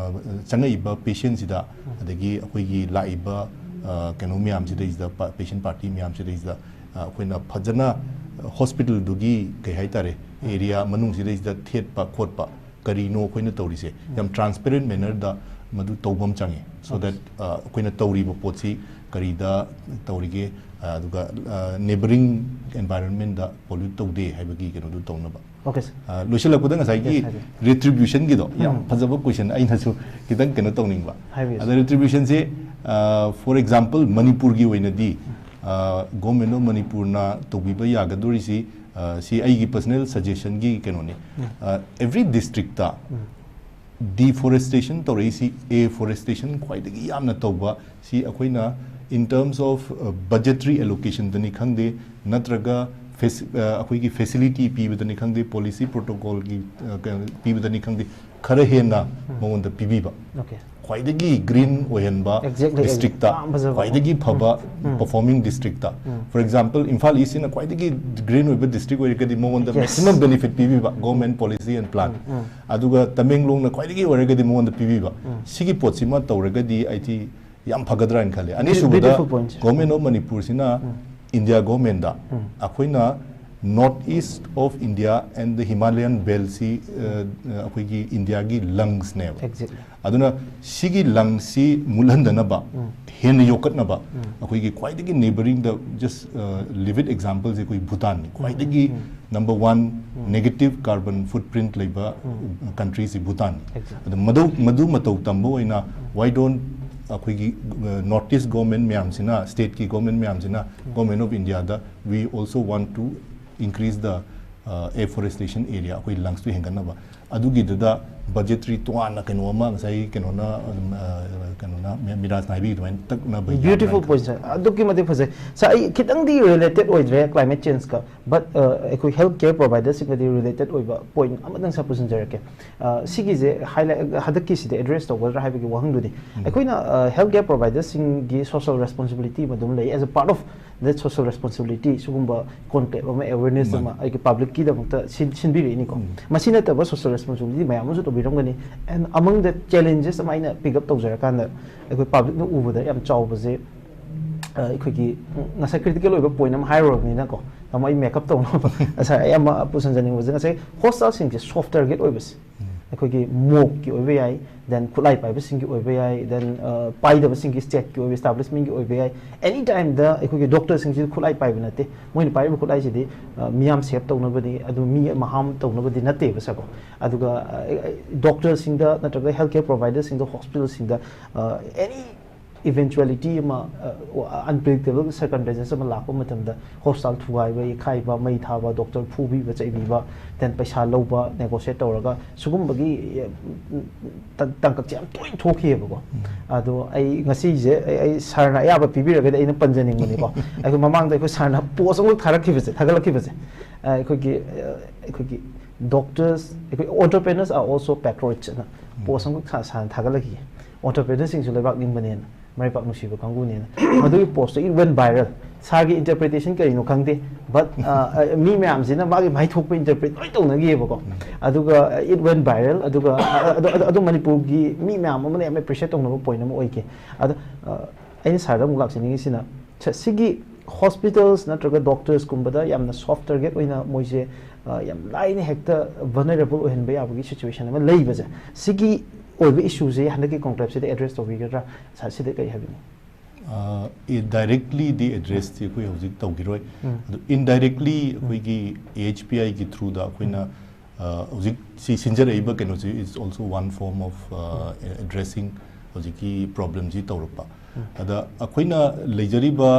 ꯆꯪꯉꯛꯏꯕ ꯄꯦꯁꯦꯟꯁꯤꯗ, ꯑꯗꯒꯤ ꯑꯩꯈꯣꯏꯒꯤ ꯂꯥꯛꯏꯕ ꯀꯩꯅꯣ ꯃꯌꯥꯝꯁꯤꯗꯩꯁꯤꯗ, ꯄꯦꯁꯦꯟ ꯄꯥꯔꯇꯤ ꯃꯌꯥꯝꯁꯤꯗꯩꯁꯤꯗ ꯑꯩꯈꯣꯏꯅ ꯐꯖꯅ ꯍꯣꯁꯄꯤꯇꯥꯜꯗꯨꯒꯤ, ꯀꯩ ꯍꯥꯏꯇꯥꯔꯦ, ꯑꯦꯔꯤꯌꯥ ꯃꯅꯨꯡꯁꯤꯗꯩꯁꯤꯗ ꯊꯦꯠꯄ ꯈꯣꯠꯄ ꯀꯔꯤꯅꯣ ꯑꯩꯈꯣꯏꯅ ꯇꯧꯔꯤꯁꯦ, ꯌꯥꯝ ꯇ꯭ꯔꯥꯟꯁꯄꯦꯔꯦꯟ ꯃꯦꯅꯔꯗ ꯃꯗꯨ ꯇꯧꯕ ꯑꯃ ꯆꯪꯉꯤ, so that ꯑꯩꯈꯣꯏꯅ ꯇꯧꯔꯤꯕ ꯄꯣꯠꯁꯤ ꯀꯔꯤꯗ ꯇꯧꯔꯤꯒꯦ, ꯑꯗꯨꯒ ꯅꯦꯕꯔꯤꯡ ꯑꯦꯟꯚꯥꯏꯔꯣꯟꯃꯦꯟꯗ ꯄꯣꯂ꯭ꯌꯨꯠ ꯇꯧꯗꯦ ꯍꯥꯏꯕꯒꯤ ꯀꯩꯅꯣꯗꯨ ꯇꯧꯅꯕ꯫ Okay, sir. ꯂꯣꯏꯁꯤꯜꯂꯛꯄꯗ ꯉꯁꯥꯏꯒꯤ Yes, sir. ꯔꯤꯇ꯭ꯔꯤꯕ꯭ꯌꯨꯁꯟꯒꯤꯗꯣ ꯌꯥꯝ ꯎꯝ. ꯐꯖꯕ ꯀꯣꯏꯁꯟ, ꯑꯩꯅꯁꯨ ꯈꯤꯇꯪ ꯀꯩꯅꯣ ꯇꯧꯅꯤꯡꯕ꯫ ꯍꯥꯏꯕꯤꯌꯨ, ꯑꯗ sir. ꯔꯤꯇ꯭ꯔꯤꯕ꯭ꯌꯨꯁꯟꯁꯦ, for example, ꯃꯅꯤꯄꯨꯔꯒꯤ ꯑꯣꯏꯅꯗꯤ, ꯒꯣꯔꯃꯦꯟ ꯑꯣꯐ ꯃꯅꯤꯄꯨꯔꯅ ꯇꯧꯕꯤꯕ ꯌꯥꯒꯗꯣꯔꯤꯁꯤ, ꯁꯤ ꯑꯩꯒꯤ ꯄꯔꯁꯅꯦꯜ ꯁꯖꯦꯁꯟꯒꯤ ꯀꯩꯅꯣꯅꯤ꯫ ꯑꯦꯚ꯭ꯔꯤ ꯗꯤꯁꯇ꯭ꯔꯤꯛꯇ ꯗꯤꯐꯣꯔꯦꯁꯇꯦꯁꯟ ꯇꯧꯔꯛꯏꯁꯤ, ꯑꯦꯐꯣꯔꯦꯁꯇꯦꯁꯟ ꯈ꯭ꯋꯥꯏꯗꯒꯤ ꯌꯥꯝꯅ ꯇꯧꯕ ꯁꯤ ꯑꯩꯈꯣꯏꯅ in terms of budgetary allocationꯗꯅꯤ ꯈꯪꯗꯦ, ꯅꯠꯇ꯭ꯔꯒ ꯐꯦꯁ-, ꯑꯩꯈꯣꯏꯒꯤ ꯐꯦꯁꯤꯂꯤꯇꯤ ꯄꯤꯕꯗꯅꯤ ꯈꯪꯗꯦ, ꯄꯣꯂꯤꯁꯤ ꯄ꯭ꯔꯣꯇꯣꯀꯣꯜꯒꯤ ꯄꯤꯕꯗꯅꯤ ꯈꯪꯗꯦ, ꯈꯔ ꯍꯦꯟꯅ ꯃꯉꯣꯟꯗ ꯄꯤꯕꯤꯕ꯫ Okay. ꯈ꯭ꯋꯥꯏꯗꯒꯤ ꯒ꯭ꯔꯤꯟ ꯑꯣꯏꯍꯟꯕ Exactly, exactly. ꯗꯤꯁꯇ꯭ꯔꯤꯛꯇ, ꯌꯥꯝ ꯐꯖꯕ꯫ ꯈ꯭ꯋꯥꯏꯗꯒꯤ ꯐꯕ ꯎꯝ. ꯄꯔꯐꯣꯔꯃꯤꯡ ꯗꯤꯁꯇ꯭ꯔꯤꯛꯇ, ꯎꯝ. for example, ꯏꯝꯐꯥꯜ ꯏꯁꯁꯤꯅ ꯈ꯭ꯋꯥꯏꯗꯒꯤ ꯒ꯭ꯔꯤꯟ ꯑꯣꯏꯕ ꯗꯤꯁꯇ꯭ꯔꯤꯛ ꯑꯣꯏꯔꯒꯗꯤ ꯃꯉꯣꯟꯗ Yes. ꯃꯦꯛꯁꯤꯃꯝ ꯕꯦꯅꯤꯐꯤꯠ ꯄꯤꯕꯤꯕ, ꯒꯣꯔꯃꯦꯟ ꯄꯣꯂꯤꯁꯤ ꯑꯦꯟ ꯄ꯭ꯂꯥꯟ꯫ ꯎꯝ. ꯑꯗꯨꯒ ꯇꯃꯦꯡꯂꯣꯡꯅ ꯈ꯭ꯋꯥꯏꯗꯒꯤ ꯑꯣꯏꯔꯒꯗꯤ ꯃꯉꯣꯟꯗ ꯄꯤꯕꯤꯕ꯫ ꯎꯝ. ꯁꯤꯒꯤ ꯄꯣꯠꯁꯤꯃ ꯇꯧꯔꯒꯗꯤ ꯑꯩꯗꯤ ꯌꯥꯝ ꯐꯒꯗ꯭ꯔꯥ ꯍꯥꯏꯅ ꯈꯜꯂꯦ꯫ ꯑꯅꯤꯁꯨꯕꯗ, Beautiful point, sir. Government of ꯃꯅꯤꯄꯨꯔꯁꯤꯅ ꯎꯝ. ꯏꯟꯗꯤꯌꯥ ꯒꯣꯔꯃꯦꯟꯗ ꯎꯝ. ꯑꯩꯈꯣꯏꯅ North East of India and the Himalayan Beltꯁꯤ, ꯑꯩꯈꯣꯏꯒꯤ ꯏꯟꯗꯤꯌꯥꯒꯤ ꯂꯪꯁꯅꯦꯕ꯫ Exactly. ꯑꯗꯨꯅ ꯁꯤꯒꯤ ꯂꯪꯁꯤ ꯃꯨꯠꯍꯟꯗꯅꯕ, ꯎꯝ. ꯍꯦꯟꯅ ꯌꯣꯛꯈꯠꯅꯕ, ꯎꯝ. ꯑꯩꯈꯣꯏꯒꯤ ꯈ꯭ꯋꯥꯏꯗꯒꯤ ꯅꯦꯕꯔꯤꯡꯗ, just ꯂꯤꯚꯤꯠ ꯑꯦꯛꯖꯥꯝꯄꯜꯁꯦ ꯑꯩꯈꯣꯏ ꯚꯨꯇꯥꯟꯅꯤ꯫ ꯈ꯭ꯋꯥꯏꯗꯒꯤ ꯎꯝ. number one ꯎꯝ. negative carbon footprint ꯂꯩꯕ ꯎꯝ. ꯀꯟꯇ꯭ꯔꯤꯁꯤ ꯚꯨꯇꯥꯟꯅꯤ꯫ Exactly. ꯑꯗꯨ ꯃꯗꯨ, ꯃꯗꯨ ꯃꯇꯧ ꯇꯝꯕ ꯑꯣꯏꯅ, why don't ꯑꯩꯈꯣꯏꯒꯤ North East ꯒꯣꯔꯃꯦꯟ ꯃꯌꯥꯝꯁꯤꯅ, ꯁ꯭ꯇꯦꯠꯀꯤ ꯒꯣꯔꯃꯦꯟ ꯃꯌꯥꯝꯁꯤꯅ, ꯒꯣꯔꯃꯦꯟ ꯑꯣꯐ ꯏꯟꯗꯤꯌꯥꯗ, we also want to increase the afforestation area, ꯑꯩꯈꯣꯏ ꯂꯪꯁꯇꯨ ꯍꯦꯟꯒꯠꯅꯕ꯫ ꯑꯗꯨꯒꯤꯗꯨꯗ ꯕꯖꯦꯇꯔꯤ ꯇꯣꯉꯥꯟꯅ ꯀꯩꯅꯣ ꯑꯃ ꯉꯁꯥꯏ ꯀꯩꯅꯣꯅ ꯑꯗꯨꯝ, ꯑ, ꯀꯩꯅꯣꯅ ꯃꯤ- ꯃꯤꯔꯥꯖꯅ ꯍꯥꯏꯕꯤꯗꯨꯃꯥꯏꯅ ꯇꯛꯅꯕ ꯌꯥꯅꯤ ꯕ꯭ꯌꯨꯇꯤꯐꯨꯜ ꯍꯥꯏꯗꯣ꯫ ꯄꯣꯏꯟꯠ ꯁꯥꯔ, ꯑꯗꯨꯛꯀꯤ ꯃꯇꯤꯛ ꯐꯖꯩ ꯁꯥꯔ꯫ ꯑꯩ ꯈꯤꯇꯪꯗꯤ ꯔꯤꯂꯦꯇꯦꯠ ꯑꯣꯏꯗ꯭ꯔꯦ ꯀ꯭ꯂꯥꯏꯃꯦꯠ ꯆꯦꯟꯖꯀ, ꯕꯠ ꯑꯩꯈꯣꯏ ꯍꯦꯜꯊ ꯀꯦꯌꯔ ꯄ꯭ꯔꯣꯚꯥꯏꯗꯔꯁꯤꯡꯒꯗꯤ ꯔꯤꯂꯦꯇꯦꯠ ꯑꯣꯏꯕ ꯄꯣꯏꯟꯠ ꯑꯃꯇꯪ ꯁꯥꯔ ꯄꯨꯁꯤꯟꯖꯔꯛꯀꯦ꯫ ꯑ, ꯁꯤꯒꯤꯁꯦ ꯍꯥꯏꯂꯥꯏꯠ ꯍꯟꯗꯛꯀꯤꯁꯤꯗ ꯑꯦꯗ꯭ꯔꯦꯁ ꯇꯧꯒꯗ꯭ꯔꯥ ꯍꯥꯏꯕꯒꯤ ꯋꯥꯍꯪꯗꯨꯅꯤ꯫ ꯑꯩꯈꯣꯏꯅ ꯍꯦꯜꯊ ꯀꯦꯌꯔ ꯄ꯭ꯔꯣꯚꯥꯏꯗꯔꯁꯤꯡꯒꯤ ꯁꯣꯁꯤꯌꯦꯜ ꯔꯦꯁꯄꯣꯟꯁꯤꯕꯤꯂꯤꯇꯤ ꯑꯃ ꯑꯗꯨꯝ ꯂꯩ꯫ ꯑꯦꯁ ꯑ part of that social responsibility ꯁꯤꯒꯨꯝꯕ ꯀꯣꯟꯀ꯭ꯂꯦꯕ ꯑꯃ, ꯑꯦꯋꯦꯔꯅꯦꯁ ꯃꯥꯅꯤ꯫ ꯑꯃ ꯑꯩꯒꯤ ꯄꯕ꯭ꯂꯤꯛꯀꯤꯗꯃꯛꯇ ꯁꯤꯟ- ꯁꯤꯟꯕꯤꯔꯛꯏꯅꯤꯀꯣ꯫ ꯃꯁꯤ ꯅꯠꯇꯕ ꯁꯣꯁꯤꯌꯦꯜ ꯔꯦꯁꯄꯣꯟꯁꯤꯕꯤꯂꯤꯇꯤ ꯃꯌꯥꯝ ꯑꯃꯁꯨ ꯇꯧꯕꯤꯔꯝꯒꯅꯤ꯫ ꯑꯦꯟ ꯑꯃꯪ ꯗ ꯆꯦꯂꯦꯟꯖꯦꯁ ꯑꯃ ꯑꯩꯅ ꯄꯤꯛ ꯑꯞ ꯇꯧꯖꯔꯀꯥꯟꯗ, ꯑꯩꯈꯣꯏ ꯄꯕ꯭ꯂꯤꯛꯅ ꯎꯕꯗ ꯌꯥꯝ ꯆꯥꯎꯕꯁꯦ, ꯑ, ꯑꯩꯈꯣꯏꯒꯤ ꯉꯁꯥꯏ ꯀ꯭ꯔꯤꯇꯤꯀꯦꯜ ꯑꯣꯏꯕ ꯄꯣꯏꯟꯠ ꯑꯃ ꯍꯥꯏꯔꯨꯔꯕꯅꯤꯅꯀꯣ, ꯇꯥꯃꯣ, ꯑꯩ ꯃꯦꯀꯞ ꯇꯧꯅꯕ ꯉꯁꯥꯏ ꯑꯩ ꯑꯃ ꯄꯨꯁꯤꯟꯖꯅꯤꯡꯕꯁꯦ, ꯉꯁꯥꯏ ꯍꯣꯁꯇꯥꯜꯁꯤꯡꯁꯦ ꯁꯣꯐ ꯇꯥꯔꯒꯦꯠ ꯑꯣꯏꯕꯁꯦ, ꯑꯩꯈꯣꯏꯒꯤ ꯃꯣꯞꯀꯤ ꯑꯣꯏꯕ ꯌꯥꯏ, ꯗꯦꯟ ꯈꯨꯠꯂꯥꯏ ꯄꯥꯏꯕꯁꯤꯡꯒꯤ ꯑꯣꯏꯕ ꯌꯥꯏ, ꯗꯦꯟ ꯄꯥꯏꯗꯕꯁꯤꯡꯒꯤ ꯁ꯭ꯇꯦꯠꯀꯤ ꯑꯣꯏꯕ ꯏꯁꯇꯥꯕ꯭ꯂꯤꯁꯃꯦꯟꯒꯤ ꯑꯣꯏꯕ ꯌꯥꯏ꯫ ꯑꯦꯅꯤ ꯇꯥꯏꯝꯗ ꯑꯩꯈꯣꯏꯒꯤ ꯗꯣꯛꯇꯔꯁꯤꯡꯁꯤꯁꯨ ꯈꯨꯠꯂꯥꯏ ꯄꯥꯏꯕ ꯅꯠꯇꯦ꯫ ꯃꯣꯏꯅ ꯄꯥꯏꯔꯤꯕ ꯈꯨꯠꯂꯥꯏꯁꯤꯗꯤ, ꯑ, ꯃꯤꯌꯥꯝ ꯁꯦꯞ ꯇꯧꯅꯕꯅꯤ, ꯑꯗꯨ ꯃꯤ ꯑꯃ ꯍꯥꯔꯝ ꯇꯧꯅꯕꯗꯤ ꯅꯠꯇꯦꯕ ꯁꯥꯔꯀꯣ꯫ ꯑꯗꯨꯒ, ꯑ, ꯑ, ꯗꯣꯛꯇꯔꯁꯤꯡꯗ ꯅꯠꯇ꯭ꯔꯒ ꯍꯦꯜꯊ ꯀꯦꯌꯔ ꯄ꯭ꯔꯣꯚꯥꯏꯗꯔꯁꯤꯡꯗ, ꯍꯣꯁꯄꯤꯇꯥꯜꯁꯤꯡꯗ, ꯑ, ꯑꯦꯅꯤ ꯏꯚꯦꯟꯆꯨꯋꯦꯂꯤꯇꯤ ꯑꯃ, ꯑꯟꯄ꯭ꯔꯤꯗꯤꯛꯇꯦꯕꯜ ꯁꯔꯀꯝꯁꯇꯦꯟꯁꯦꯁ ꯑꯃ ꯂꯥꯛꯄ ꯃꯇꯝꯗ ꯍꯣꯁꯄꯤꯇꯥꯜ ꯊꯨꯒꯥꯏꯕ, ꯌꯩꯈꯥꯏꯕ, ꯃꯩ ꯊꯥꯕ, ꯗꯣꯛꯇꯔ ꯐꯨꯕꯤꯕ, ꯆꯩꯕꯤꯕ, ꯗꯦꯟ ꯄꯩꯁꯥ ꯂꯧꯕ, ꯅꯦꯒꯣꯁꯤꯌꯦꯠ ꯇꯧꯔꯒ ꯁꯤꯒꯨꯝꯕꯒꯤ, ꯑ, ꯇ- ꯇꯥꯡꯀꯛꯁꯦ ꯌꯥꯝ ꯇꯣꯏꯅ ꯊꯣꯛꯈꯤꯑꯕꯀꯣ꯫ ꯑꯗꯣ ꯑꯩ ꯉꯁꯤꯁꯦ ꯑꯩ, ꯑꯩ ꯁꯥꯔꯅ ꯑꯌꯥꯕ ꯄꯤꯕꯤꯔꯒꯗꯤ ꯑꯩꯅ ꯄꯟꯖꯅꯤꯡꯕꯅꯤꯀꯣ꯫ ꯑꯩꯈꯣꯏ ꯃꯃꯥꯡꯗ ꯑꯩꯈꯣꯏ ꯁꯥꯔꯅ ꯄꯣꯁ ꯑꯃꯈꯛ ꯊꯥꯔꯛꯈꯤꯕꯁꯦ, ꯊꯥꯒꯠꯂꯛꯈꯤꯕꯁꯦ, ꯑ, ꯑꯩꯈꯣꯏꯒꯤ, ꯑ, ꯑꯩꯈꯣꯏꯒꯤ ꯗꯣꯛꯇꯔꯁ, ꯑꯩꯈꯣꯏ entrepreneurs are also patriots ꯑꯅ ꯄꯣꯁ ꯑꯃꯈꯛ ꯁꯥ- ꯁꯥꯔꯅ ꯊꯥꯒꯠꯂꯛꯈꯤ꯫ ꯑꯣꯟꯇꯔꯄ꯭ꯔꯤꯅꯔꯁꯤꯡꯁꯨ ꯂꯩꯕꯥꯛ ꯅꯤꯡꯕꯅꯦꯅ, ꯃꯔꯩꯄꯥꯛ ꯅꯨꯡꯁꯤꯕ ꯀꯥꯡꯕꯨꯅꯦꯅ꯫ ꯃꯗꯨꯒꯤ ꯄꯣꯁꯇꯣ it went viral꯫ ꯁꯥꯔꯒꯤ ꯏꯟꯇꯔꯄ꯭ꯔꯤꯇꯦꯁꯟ ꯀꯔꯤꯅꯣ ꯈꯪꯗꯦ, ꯕꯠ ꯃꯤ ꯃꯌꯥꯝꯁꯤꯅ ꯃꯥꯒꯤ ꯃꯥꯏꯊꯣꯛꯄ ꯏꯟꯇꯔꯄ꯭ꯔꯤꯠ ꯂꯣꯏ ꯇꯧꯅꯈꯤꯑꯕꯀꯣ꯫ ꯑꯗꯨꯒ it went viral꯫ ꯑꯗꯨꯒ ꯑ- ꯑꯗꯨ ꯑꯗꯨ- ꯑꯗꯨ ꯃꯅꯤꯄꯨꯔꯒꯤ ꯃꯤ ꯃꯌꯥꯝ ꯑꯃꯅ ꯌꯥꯝ ꯑꯦꯄ꯭ꯔꯤꯁꯤꯌꯦꯠ ꯇꯧꯅꯕ ꯄꯣꯏꯟꯠ ꯑꯃ ꯑꯣꯏꯈꯤ꯫ ꯑꯗꯣ ꯑ, ꯑꯩꯅ ꯁꯥꯔꯗ ꯑꯃꯨꯛ ꯂꯥꯛꯆꯅꯤꯡꯉꯤꯁꯤꯅ, ꯁ- ꯁꯤꯒꯤ ꯍꯣꯁꯄꯤꯇꯥꯜꯁ ꯅꯠꯇ꯭ꯔꯒ ꯗꯣꯛꯇꯔꯁꯀꯨꯝꯕꯗ ꯌꯥꯝꯅ ꯁꯣꯐ ꯇꯥꯔꯒꯦꯠ ꯑꯣꯏꯅ ꯃꯣꯏꯁꯦ, ꯑ, ꯌꯥꯝ ꯂꯥꯏꯅ ꯍꯦꯛꯇ ꯚꯜꯅꯔꯦꯕꯜ ꯑꯣꯏꯍꯟꯕ ꯌꯥꯕꯒꯤ ꯁꯤꯆꯨꯋꯦꯁꯟ ꯑꯃ ꯂꯩꯕꯁꯦ, ꯁꯤꯒꯤ ꯑꯣꯏꯕ ꯏꯁꯨꯁꯦ ꯍꯟꯗꯛꯀꯤ ꯀꯣꯟꯀ꯭ꯂꯦꯕꯁꯤꯗ ꯑꯦꯗ꯭ꯔꯦꯁ ꯇꯧꯕꯤꯒꯗ꯭ꯔꯥ? ꯁꯥꯔ, ꯁꯤꯗ ꯀꯔꯤ ꯍꯥꯏꯕꯤꯅꯤꯡꯉꯤ? ꯗꯥꯏꯔꯦꯛꯂꯤꯗꯤ ꯑꯦꯗ꯭ꯔꯦꯁꯇꯤ ꯑꯩꯈꯣꯏ ꯍꯧꯖꯤꯛ ꯇꯧꯈꯤꯔꯣꯏ꯫ ꯑꯗꯨ ꯏꯟꯗꯥꯏꯔꯦꯛꯂꯤ ꯑꯩꯈꯣꯏꯒꯤ ꯑꯦ ꯑꯩꯆ ꯄꯤ ꯑꯥꯏꯒꯤ ꯊ꯭ꯔꯨꯗ ꯑꯩꯈꯣꯏꯅ, ꯑ, ꯍꯧꯖꯤꯛ ꯁꯤ ꯁꯤꯟꯖꯔꯛꯏꯕ ꯀꯩꯅꯣꯁꯤ is also one form of, ꯑ, addressing ꯍꯧꯖꯤꯛꯀꯤ ꯄ꯭ꯔꯣꯕ꯭ꯂꯦꯝꯁꯤ ꯇꯧꯔꯛꯄ꯫ ꯑꯗ ꯑꯩꯈꯣꯏꯅ ꯂꯩꯖꯔꯤꯕ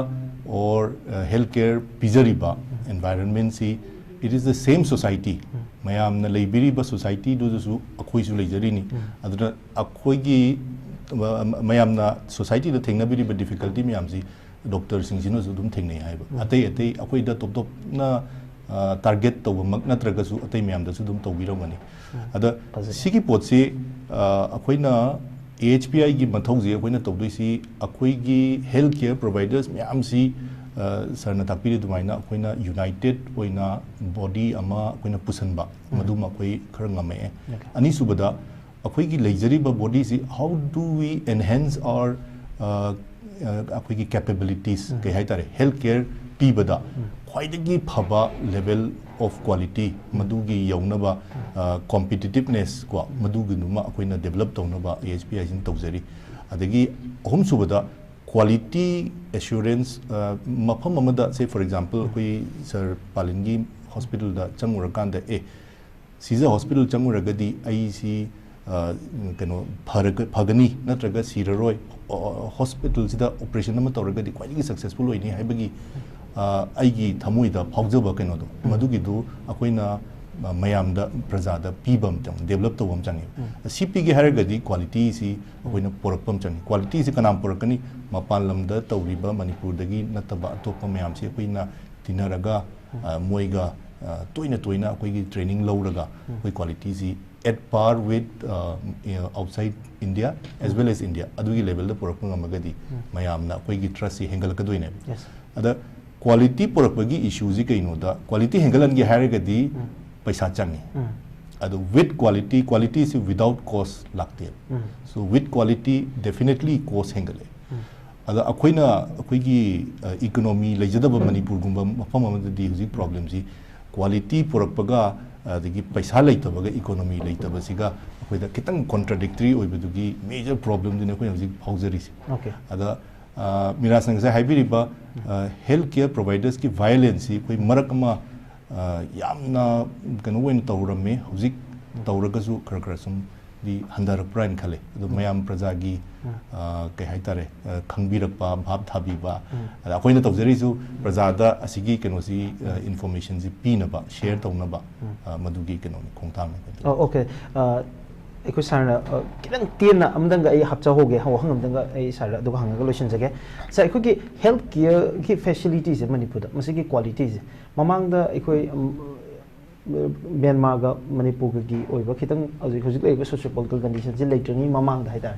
ꯑꯣꯔ ꯍꯦꯜꯊ ꯀꯦꯌꯔ ꯄꯤꯖꯔꯤꯕ ꯑꯦꯟꯚꯥꯏꯔꯟꯃꯦꯟꯁꯤ It is the same society. ꯃꯌꯥꯝꯅ ꯂꯩꯕꯤꯔꯤꯕ ꯁꯣꯁꯥꯏꯇꯤꯗꯨꯗꯁꯨ ꯑꯩꯈꯣꯏꯁꯨ ꯂꯩꯖꯔꯤꯅꯤ꯫ ꯑꯗꯨꯅ ꯑꯩꯈꯣꯏꯒꯤ, ꯃ-, ꯃꯌꯥꯝꯅ ꯁꯣꯁꯥꯏꯇꯤꯗ ꯊꯦꯡꯅꯕꯤꯔꯤꯕ ꯗꯤꯐꯤꯀꯜꯇꯤ ꯃꯌꯥꯝꯁꯤ ꯗꯣꯛꯇꯔꯁꯤꯡꯁꯤꯅꯁꯨ ꯑꯗꯨꯝ ꯊꯦꯡꯅꯩ ꯍꯥꯏꯕ꯫ ꯑꯇꯩ ꯑꯇꯩ ꯑꯩꯈꯣꯏꯗ ꯇꯣꯞ ꯇꯣꯞꯅ, ꯑ, ꯇꯥꯔꯒꯦꯠ ꯇꯧꯕꯃꯛ ꯅꯠꯇ꯭ꯔꯒꯁꯨ ꯑꯇꯩ ꯃꯌꯥꯝꯗꯁꯨ ꯑꯗꯨꯝ ꯇꯧꯕꯤꯔꯝꯒꯅꯤ꯫ ꯑꯗ ꯐꯖꯩ꯫ ꯁꯤꯒꯤ ꯄꯣꯠꯁꯤ, ꯑ, ꯑꯩꯈꯣꯏꯅ AHPIꯒꯤ ꯃꯊꯧꯁꯤ ꯑꯩꯈꯣꯏꯅ ꯇꯧꯗꯣꯏꯁꯤ ꯑꯩꯈꯣꯏꯒꯤ health care providers ꯃꯌꯥꯝꯁꯤ, ꯑ, ꯁꯥꯔꯅ ꯇꯥꯛꯄꯤꯔꯤ ꯑꯗꯨꯃꯥꯏꯅ ꯑꯩꯈꯣꯏꯅ ꯌꯨꯅꯥꯏꯇꯦꯠ ꯑꯣꯏꯅ ꯕꯣꯗꯤ ꯑꯃ ꯑꯩꯈꯣꯏꯅ ꯄꯨꯁꯟꯕ, ꯃꯗꯨꯃ ꯑꯩꯈꯣꯏ ꯈꯔ ꯉꯝꯃꯛꯑꯦ꯫ ꯑꯅꯤꯁꯨꯕꯗ, ꯑꯩꯈꯣꯏꯒꯤ ꯂꯩꯖꯔꯤꯕ ꯕꯣꯗꯤꯁꯤ, how do we enhance our, ꯑ, ꯑ, ꯑꯩꯈꯣꯏꯒꯤ capabilities, ꯀꯩ ꯍꯥꯏꯇꯥꯔꯦ, health care ꯄꯤꯕꯗ ꯈ꯭ꯋꯥꯏꯗꯒꯤ ꯐꯕ level of quality ꯃꯗꯨꯒꯤ ꯌꯧꯅꯕ, ꯑ, competitiveness ꯀꯣ, ꯃꯗꯨꯒꯤꯗꯨꯃ ꯑꯩꯈꯣꯏꯅ develop ꯇꯧꯅꯕ AHPIꯁꯤꯅ ꯇꯧꯖꯔꯤ꯫ ꯑꯗꯒꯤ ꯑꯍꯨꯝꯁꯨꯕꯗ, quality assurance, ꯑ, ꯃꯐꯝ ꯑꯃꯗ, say for example, ꯑꯩꯈꯣꯏ ꯁꯥꯔ ꯄꯥꯂꯤꯟꯒꯤ ꯍꯣꯁꯄꯤꯇꯥꯜꯗ ꯆꯪꯉꯨꯔꯀꯥꯟꯗ, ꯑꯦ, ꯁꯤꯖ ꯍꯣꯁꯄꯤꯇꯥꯜ ꯆꯪꯉꯨꯔꯒꯗꯤ ꯑꯩꯁꯤ, ꯑ, ꯀꯩꯅꯣ, ꯐꯔꯒ-, ꯐꯒꯅꯤ ꯅꯠꯇ꯭ꯔꯒ ꯁꯤꯔꯔꯣꯏ, ꯑ, ꯍꯣꯁꯄꯤꯇꯥꯜꯁꯤꯗ operation ꯑꯃ ꯇꯧꯔꯒꯗꯤ ꯈ꯭ꯋꯥꯏꯗꯒꯤ successful ꯑꯣꯏꯅꯤ ꯍꯥꯏꯕꯒꯤ, ꯑ, ꯑꯩꯒꯤ ꯊꯃꯣꯏꯗ ꯐꯥꯎꯖꯕ ꯀꯩꯅꯣꯗꯣ, ꯃꯗꯨꯒꯤꯗꯨ ꯑꯩꯈꯣꯏꯅ, ꯑ, ꯃꯌꯥꯝꯗ, ꯄ꯭ꯔꯖꯥꯗ ꯄꯤꯕ ꯑꯃ ꯆꯪꯉꯤ, develop ꯇꯧꯕ ꯑꯃ ꯆꯪꯉꯤ꯫ ꯁꯤ ꯄꯤꯒꯦ ꯍꯥꯏꯔꯒꯗꯤ qualityꯁꯤ ꯑꯩꯈꯣꯏꯅ ꯄꯨꯔꯛꯄ ꯑꯃ ꯆꯪꯉꯤ꯫ Qualityꯁꯤ ꯀꯅꯥꯅ ꯄꯨꯔꯛꯀꯅꯤ? ꯃꯄꯥꯟ ꯂꯝꯗ ꯇꯧꯔꯤꯕ ꯃꯅꯤꯄꯨꯔꯗꯒꯤ ꯅꯠꯇꯕ ꯑꯇꯣꯞꯄ ꯃꯌꯥꯝꯁꯤ ꯑꯩꯈꯣꯏꯅ ꯇꯤꯟꯅꯔꯒ, ꯑ, ꯃꯣꯏꯒ, ꯑ, ꯇꯣꯏꯅ ꯇꯣꯏꯅ ꯑꯩꯈꯣꯏꯒꯤ training ꯂꯧꯔꯒ ꯑꯩꯈꯣꯏ qualityꯁꯤ at par with, ꯑ, you know, outside India as well as India ꯑꯗꯨꯒꯤ levelꯗ ꯄꯨꯔꯛꯄ ꯉꯝꯃꯒꯗꯤ ꯃꯌꯥꯝꯅ ꯑꯩꯈꯣꯏꯒꯤ trustꯁꯤ ꯍꯦꯟꯒꯠꯂꯛꯀꯗꯣꯏꯅꯦꯕ꯫ ꯑꯗ quality ꯄꯨꯔꯛꯄꯒꯤ issueꯁꯤ ꯀꯩꯅꯣꯗ, quality ꯍꯦꯟꯒꯠꯍꯟꯒꯦ ꯍꯥꯏꯔꯒꯗꯤ ꯄꯩꯁꯥ ꯆꯪꯉꯤ꯫ ꯑꯗꯣ with quality, qualityꯁꯤ without cost ꯂꯥꯛꯇꯦꯕ꯫ So with quality definitely cost ꯍꯦꯟꯒꯠꯂꯦ꯫ ꯑꯗ ꯑꯩꯈꯣꯏꯅ, ꯑꯩꯈꯣꯏꯒꯤ, ꯑ, economy ꯂꯩꯖꯗꯕ ꯃꯅꯤꯄꯨꯔꯒꯨꯝꯕ ꯃꯐꯝ ꯑꯃꯗꯗꯤ ꯍꯧꯖꯤꯛ problemꯁꯤ quality ꯄꯨꯔꯛꯄꯒ, ꯑꯗꯒꯤ ꯄꯩꯁꯥ ꯂꯩꯇꯕꯒ economy ꯂꯩꯇꯕꯁꯤꯒ ꯑꯩꯈꯣꯏꯗ ꯈꯤꯇꯪ contradictory ꯑꯣꯏꯕꯗꯨꯒꯤ major problemꯗꯨꯅꯤ ꯑꯩꯈꯣꯏꯅ ꯍꯧꯖꯤꯛ ꯐꯥꯎꯖꯔꯤꯁꯦ꯫ ꯑꯗ, ꯑ, ꯃꯤꯔꯥꯖꯅ ꯉꯁꯥꯏ ꯍꯥꯏꯕꯤꯔꯤꯕ, ꯑ, health care providersꯀꯤ violenceꯁꯤ ꯑꯩꯈꯣꯏ ꯃꯔꯛ ꯑꯃ, ꯑ, ꯌꯥꯝꯅ ꯀꯩꯅꯣ ꯑꯣꯏꯅ ꯇꯧꯔꯝꯃꯤ꯫ ꯍꯧꯖꯤꯛ ꯇꯧꯔꯒꯁꯨ ꯈꯔ ꯈꯔ ꯁꯨꯝ ꯗꯤ ꯍꯟꯊꯔꯛꯄ꯭ꯔꯥ ꯍꯥꯏꯅ ꯈꯜꯂꯦ꯫ ꯑꯗꯣ ꯃꯌꯥꯝ ꯄ꯭ꯔꯖꯥꯒꯤ, ꯑ, ꯀꯩ ꯍꯥꯏꯇꯥꯔꯦ, ꯑ, ꯈꯪꯕꯤꯔꯛꯄ, ꯚꯥꯞ ꯊꯥꯕꯤꯕ, ꯑꯗ ꯑꯩꯈꯣꯏꯅ ꯇꯧꯖꯔꯤꯁꯨ ꯄ꯭ꯔꯖꯥꯗ ꯑꯁꯤꯒꯤ ꯀꯩꯅꯣꯁꯤ, ꯑ, information ꯁꯤ ꯄꯤꯅꯕ, share ꯇꯧꯅꯕ, ꯑ, ꯃꯗꯨꯒꯤ ꯀꯩꯅꯣꯅꯤ, ꯈꯣꯡꯊꯥꯡꯅꯤ ꯑꯩꯈꯣꯏꯅ ꯇꯧꯔꯤꯁꯦ꯫ ꯑꯣ, okay꯫ ꯑ, ꯑꯩꯈꯣꯏ ꯁꯥꯔꯅ, ꯑ, ꯈꯤꯇꯪ ꯇꯦꯟꯅ ꯑꯃꯗꯪꯒ ꯑꯩ ꯍꯥꯞꯆꯍꯧꯒꯦ, ꯋꯥꯍꯪ ꯑꯃꯗꯪꯒ ꯑꯩ ꯁꯥꯔꯗ ꯑꯗꯨꯒ ꯍꯪꯉꯒ ꯂꯣꯏꯁꯤꯟꯖꯒꯦ꯫ ꯁꯥꯔ, ꯑꯩꯈꯣꯏꯒꯤ health careꯒꯤ facilityꯁꯦ ꯃꯅꯤꯄꯨꯔꯗ, ꯃꯁꯤꯒꯤ qualityꯁꯦ ꯃꯃꯥꯡꯗ ꯑꯩꯈꯣꯏ, ꯎꯝ, ꯃ꯭ꯌꯥꯟꯃꯥꯔꯒ ꯃꯅꯤꯄꯨꯔꯒꯒꯤ ꯑꯣꯏꯕ ꯈꯤꯇꯪ ꯍꯧꯖꯤꯛ, ꯍꯧꯖꯤꯛ ꯂꯩꯔꯤꯕ socio political conditionꯁꯦ ꯂꯩꯇ꯭ꯔꯤꯉꯩ ꯃꯃꯥꯡꯗ ꯍꯥꯏꯇꯥꯔꯦ,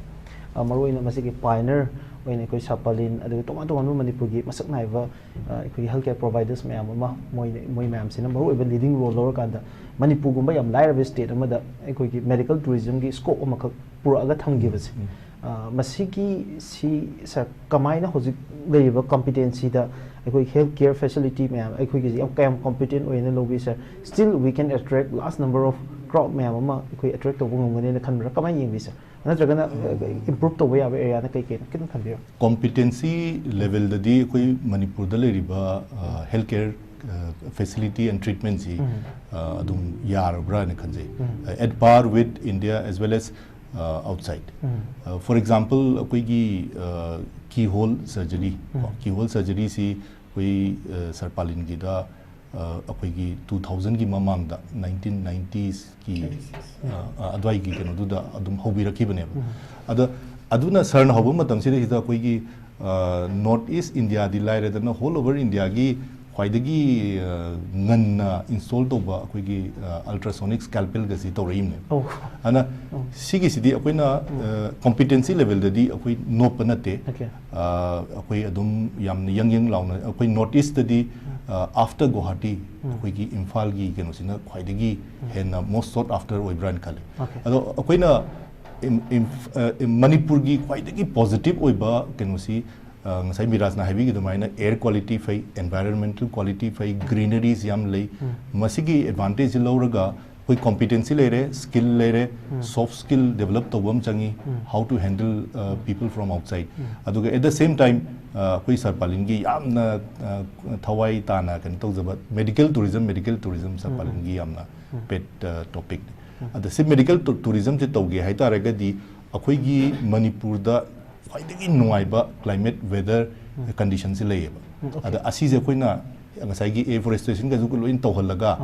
ꯑ, ꯃꯔꯨꯑꯣꯏꯅ ꯃꯁꯤꯒꯤ pioneer ꯑꯣꯏꯅ ꯑꯩꯈꯣꯏ ꯁꯥꯔ ꯄꯥꯂꯤꯟ, ꯑꯗꯨꯒ ꯇꯣꯉꯥꯟ ꯇꯣꯉꯥꯟꯕ ꯃꯅꯤꯄꯨꯔꯒꯤ ꯃꯁꯛ ꯅꯥꯏꯕ, ꯑ, ꯑꯩꯈꯣꯏꯒꯤ health care providers ꯃꯌꯥꯝ ꯑꯃ, ꯃꯣꯏ, ꯃꯣꯏ ꯃꯌꯥꯝꯁꯤꯅ ꯃꯔꯨꯑꯣꯏꯕ leading role ꯂꯧꯔꯀꯥꯟꯗ ꯃꯅꯤꯄꯨꯔꯒꯨꯝꯕ ꯌꯥꯝ ꯂꯥꯏꯔꯕ state ꯑꯃꯗ ꯑꯩꯈꯣꯏꯒꯤ medical tourismꯒꯤ scope ꯑꯃꯈꯛ ꯄꯨꯔꯛꯑꯒ ꯊꯝꯈꯤꯕꯁꯦ, ꯎꯝ꯫ ꯑ, ꯃꯁꯤꯒꯤ ꯁꯤ, ꯁꯥꯔ, ꯀꯃꯥꯏꯅ ꯍꯧꯖꯤꯛ ꯂꯩꯔꯤꯕ competencyꯗ ꯑꯩꯈꯣꯏ health care facility ꯃꯌꯥꯝ ꯑꯩꯈꯣꯏꯒꯤꯁꯤ ꯌꯥꯝ, ꯀꯌꯥꯝ competent ꯑꯣꯏꯅ ꯂꯧꯕꯤ, ꯁꯥꯔ? Still we can attract large number of crowd ꯃꯌꯥꯝ ꯑꯃ ꯑꯩꯈꯣꯏ attract ꯇꯧꯕ ꯉꯝꯒꯅꯦꯅ ꯈꯟꯕ꯭ꯔꯥ? ꯀꯃꯥꯏꯅ ꯌꯦꯡꯕꯤ, ꯁꯥꯔ? ꯅꯠꯇ꯭ꯔꯒꯅ, ꯑ, improve ꯇꯧꯕ ꯌꯥꯕ areaꯅ ꯀꯩ ꯀꯩꯅꯣ? ꯈꯤꯇꯪ ꯊꯝꯕꯤꯌꯨ꯫ Competency levelꯗꯗꯤ ꯑꯩꯈꯣꯏ ꯃꯅꯤꯄꯨꯔꯗ ꯂꯩꯔꯤꯕ, ꯑ, health care, ꯑ, facility and treatmentꯁꯤ, ꯎꯝ꯫ ꯑ, ꯑꯗꯨꯝ ꯌꯥꯔꯕ꯭ꯔꯥ ꯍꯥꯏꯅ ꯈꯟꯖꯩ꯫ ꯎꯝ꯫ ꯑ, at par with India as well as, ꯑ, outside꯫ ꯎꯝ꯫ ꯑ, for example, ꯑꯩꯈꯣꯏꯒꯤ, ꯑ, keyhole surgery, ꯎꯝ꯫ Keyhole surgeryꯁꯤ ꯑꯩꯈꯣꯏ, ꯑ, ꯁꯥꯔ ꯄꯥꯂꯤꯟꯒꯤꯗ, ꯑ, ꯑꯩꯈꯣꯏꯒꯤ two thousandꯒꯤ ꯃꯃꯥꯡꯗ, nineteen nineties ꯀꯤ, ꯑ, ꯑ, ꯑꯗ꯭ꯋꯥꯏꯒꯤ ꯀꯩꯅꯣꯗꯨꯗ ꯑꯗꯨꯝ ꯍꯧꯕꯤꯔꯛꯈꯤꯕꯅꯦꯕ꯫ ꯎꯝ꯫ ꯑꯗ ꯑꯗꯨꯅ ꯁꯥꯔꯅ ꯍꯧꯕ ꯃꯇꯝꯁꯤꯗꯩꯁꯤꯗ ꯑꯩꯈꯣꯏꯒꯤ, ꯑ, North East Indiaꯗꯤ ꯂꯥꯏꯔꯗꯅ, all over Indiaꯒꯤ ꯈ꯭ꯋꯥꯏꯗꯒꯤ, ꯑ, ꯉꯟꯅ install ꯇꯧꯕ ꯑꯩꯈꯣꯏꯒꯤ, ꯑ, ultrasonic scalpelꯒꯁꯤ ꯇꯧꯔꯛꯏꯕꯅꯦꯕ꯫ ꯑꯣ꯫ ꯑꯗꯨꯅ ꯑꯣ꯫ ꯁꯤꯒꯤꯁꯤꯗꯤ ꯑꯩꯈꯣꯏꯅ, ꯎꯝ꯫ ꯑ, competency levelꯗꯗꯤ ꯑꯩꯈꯣꯏ ꯅꯣꯞꯄ ꯅꯠꯇꯦ꯫ Okay꯫ ꯑ, ꯑꯩꯈꯣꯏ ꯑꯗꯨꯝ ꯌꯥꯝꯅ ꯌꯪ ꯌꯪ ꯂꯥꯎꯅ, ꯑꯩꯈꯣꯏ North Eastꯇꯗꯤ, ꯎꯝ꯫ ꯑ, after Guwahati, ꯎꯝ꯫ ꯑꯩꯈꯣꯏꯒꯤ ꯏꯝꯐꯥꯜꯒꯤ ꯀꯩꯅꯣꯁꯤꯅ ꯈ꯭ꯋꯥꯏꯗꯒꯤ ꯎꯝ꯫ ꯍꯦꯟꯅ most sought after ꯑꯣꯏꯕ꯭ꯔꯥꯅ ꯈꯜꯂꯦ꯫ Okay꯫ ꯑꯗꯣ ꯑꯩꯈꯣꯏꯅ ꯏꯝ-, ꯏꯝ-, ꯑ, ꯏꯝ-, ꯃꯅꯤꯄꯨꯔꯒꯤ ꯈ꯭ꯋꯥꯏꯗꯒꯤ positive ꯑꯣꯏꯕ ꯀꯩꯅꯣꯁꯤ, ꯑ, ꯉꯁꯥꯏ ꯃꯤꯔꯥꯖꯅ ꯍꯥꯏꯕꯤꯈꯤꯕ ꯑꯗꯨꯃꯥꯏꯅ air quality ꯐꯩ, environmental quality ꯐꯩ, greeneries ꯌꯥꯝ ꯂꯩ꯫ ꯎꯝ꯫ ꯃꯁꯤꯒꯤ advantageꯁꯤ ꯂꯧꯔꯒ ꯑꯩꯈꯣꯏ competency ꯂꯩꯔꯦ, skill ꯂꯩꯔꯦ, ꯎꯝ꯫ Soft skill develop ꯇꯧꯕ ꯑꯃ ꯆꯪꯉꯤ, ꯎꯝ꯫ How to handle, uh, people from outside꯫ ꯎꯝ꯫ ꯑꯗꯨꯒ at the same time, uh, ꯑꯩꯈꯣꯏ ꯁꯥꯔ ꯄꯥꯂꯤꯟꯒꯤ ꯌꯥꯝꯅ, uh, ꯊꯋꯥꯏ ꯇꯥꯅ ꯀꯩꯅꯣ ꯇꯧꯖꯕ medical tourism, medical tourism ꯁꯥꯔ ꯎꯝ, ꯎꯝ꯫ ꯄꯥꯂꯤꯟꯒꯤ ꯌꯥꯝꯅ ꯎꯝ꯫ Pet, uh, topicꯅꯤ꯫ ꯑꯗ ꯁꯤ ꯃꯦꯗꯤꯀꯦꯜ ꯇꯨꯔꯤꯖꯝꯁꯦ ꯇꯧꯒꯦ ꯍꯥꯏꯇꯥꯔꯒꯗꯤ ꯑꯩꯈꯣꯏꯒꯤ ꯃꯅꯤꯄꯨꯔꯗ ꯈ꯭ꯋꯥꯏꯗꯒꯤ ꯅꯨꯡꯉꯥꯏꯕ ꯀ꯭ꯂꯥꯏꯃꯦꯠ ꯋꯦꯗꯔ ꯀꯟꯗꯤꯁꯟꯁꯦ ꯂꯩꯌꯦꯕ꯫ ꯑꯗ ꯑꯁꯤꯁꯦ ꯑꯩꯈꯣꯏꯅ ꯉꯁꯥꯏꯒꯤ ꯑꯦꯐꯣꯔꯦꯁꯇ꯭ꯔꯦꯁꯟꯒꯁꯨ ꯂꯣꯏꯅ ꯇꯧꯍꯜꯂꯒ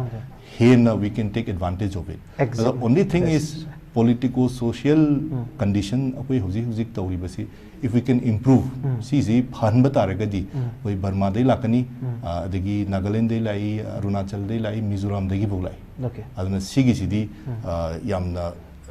ꯍꯦꯟꯅ we can take advantage of it. ꯑꯗ Exactly. Only thing is Yes. political social condition ꯑꯩꯈꯣꯏ ꯍꯧꯖꯤꯛ ꯍꯧꯖꯤꯛ ꯇꯧꯔꯤꯕꯁꯤ, if we can improve, ꯁꯤꯁꯤ ꯐꯍꯟꯕ ꯇꯥꯔꯒꯗꯤ ꯑꯩꯈꯣꯏ ꯕꯔꯃꯥꯗꯩ ꯂꯥꯛꯀꯅꯤ, ꯑ, ꯑꯗꯒꯤ ꯅꯥꯒꯥꯂꯦꯟꯗꯩ ꯂꯥꯛꯏ, ꯑꯔꯨꯅꯥꯆꯜꯗꯩ ꯂꯥꯛꯏ, ꯃꯤꯖꯣꯔꯥꯝꯗꯒꯤ ꯐꯥꯎ ꯂꯥꯛꯏ꯫ Okay. ꯑꯗꯨꯅ ꯁꯤꯒꯤꯁꯤꯗꯤ, ꯑ, ꯌꯥꯝꯅ,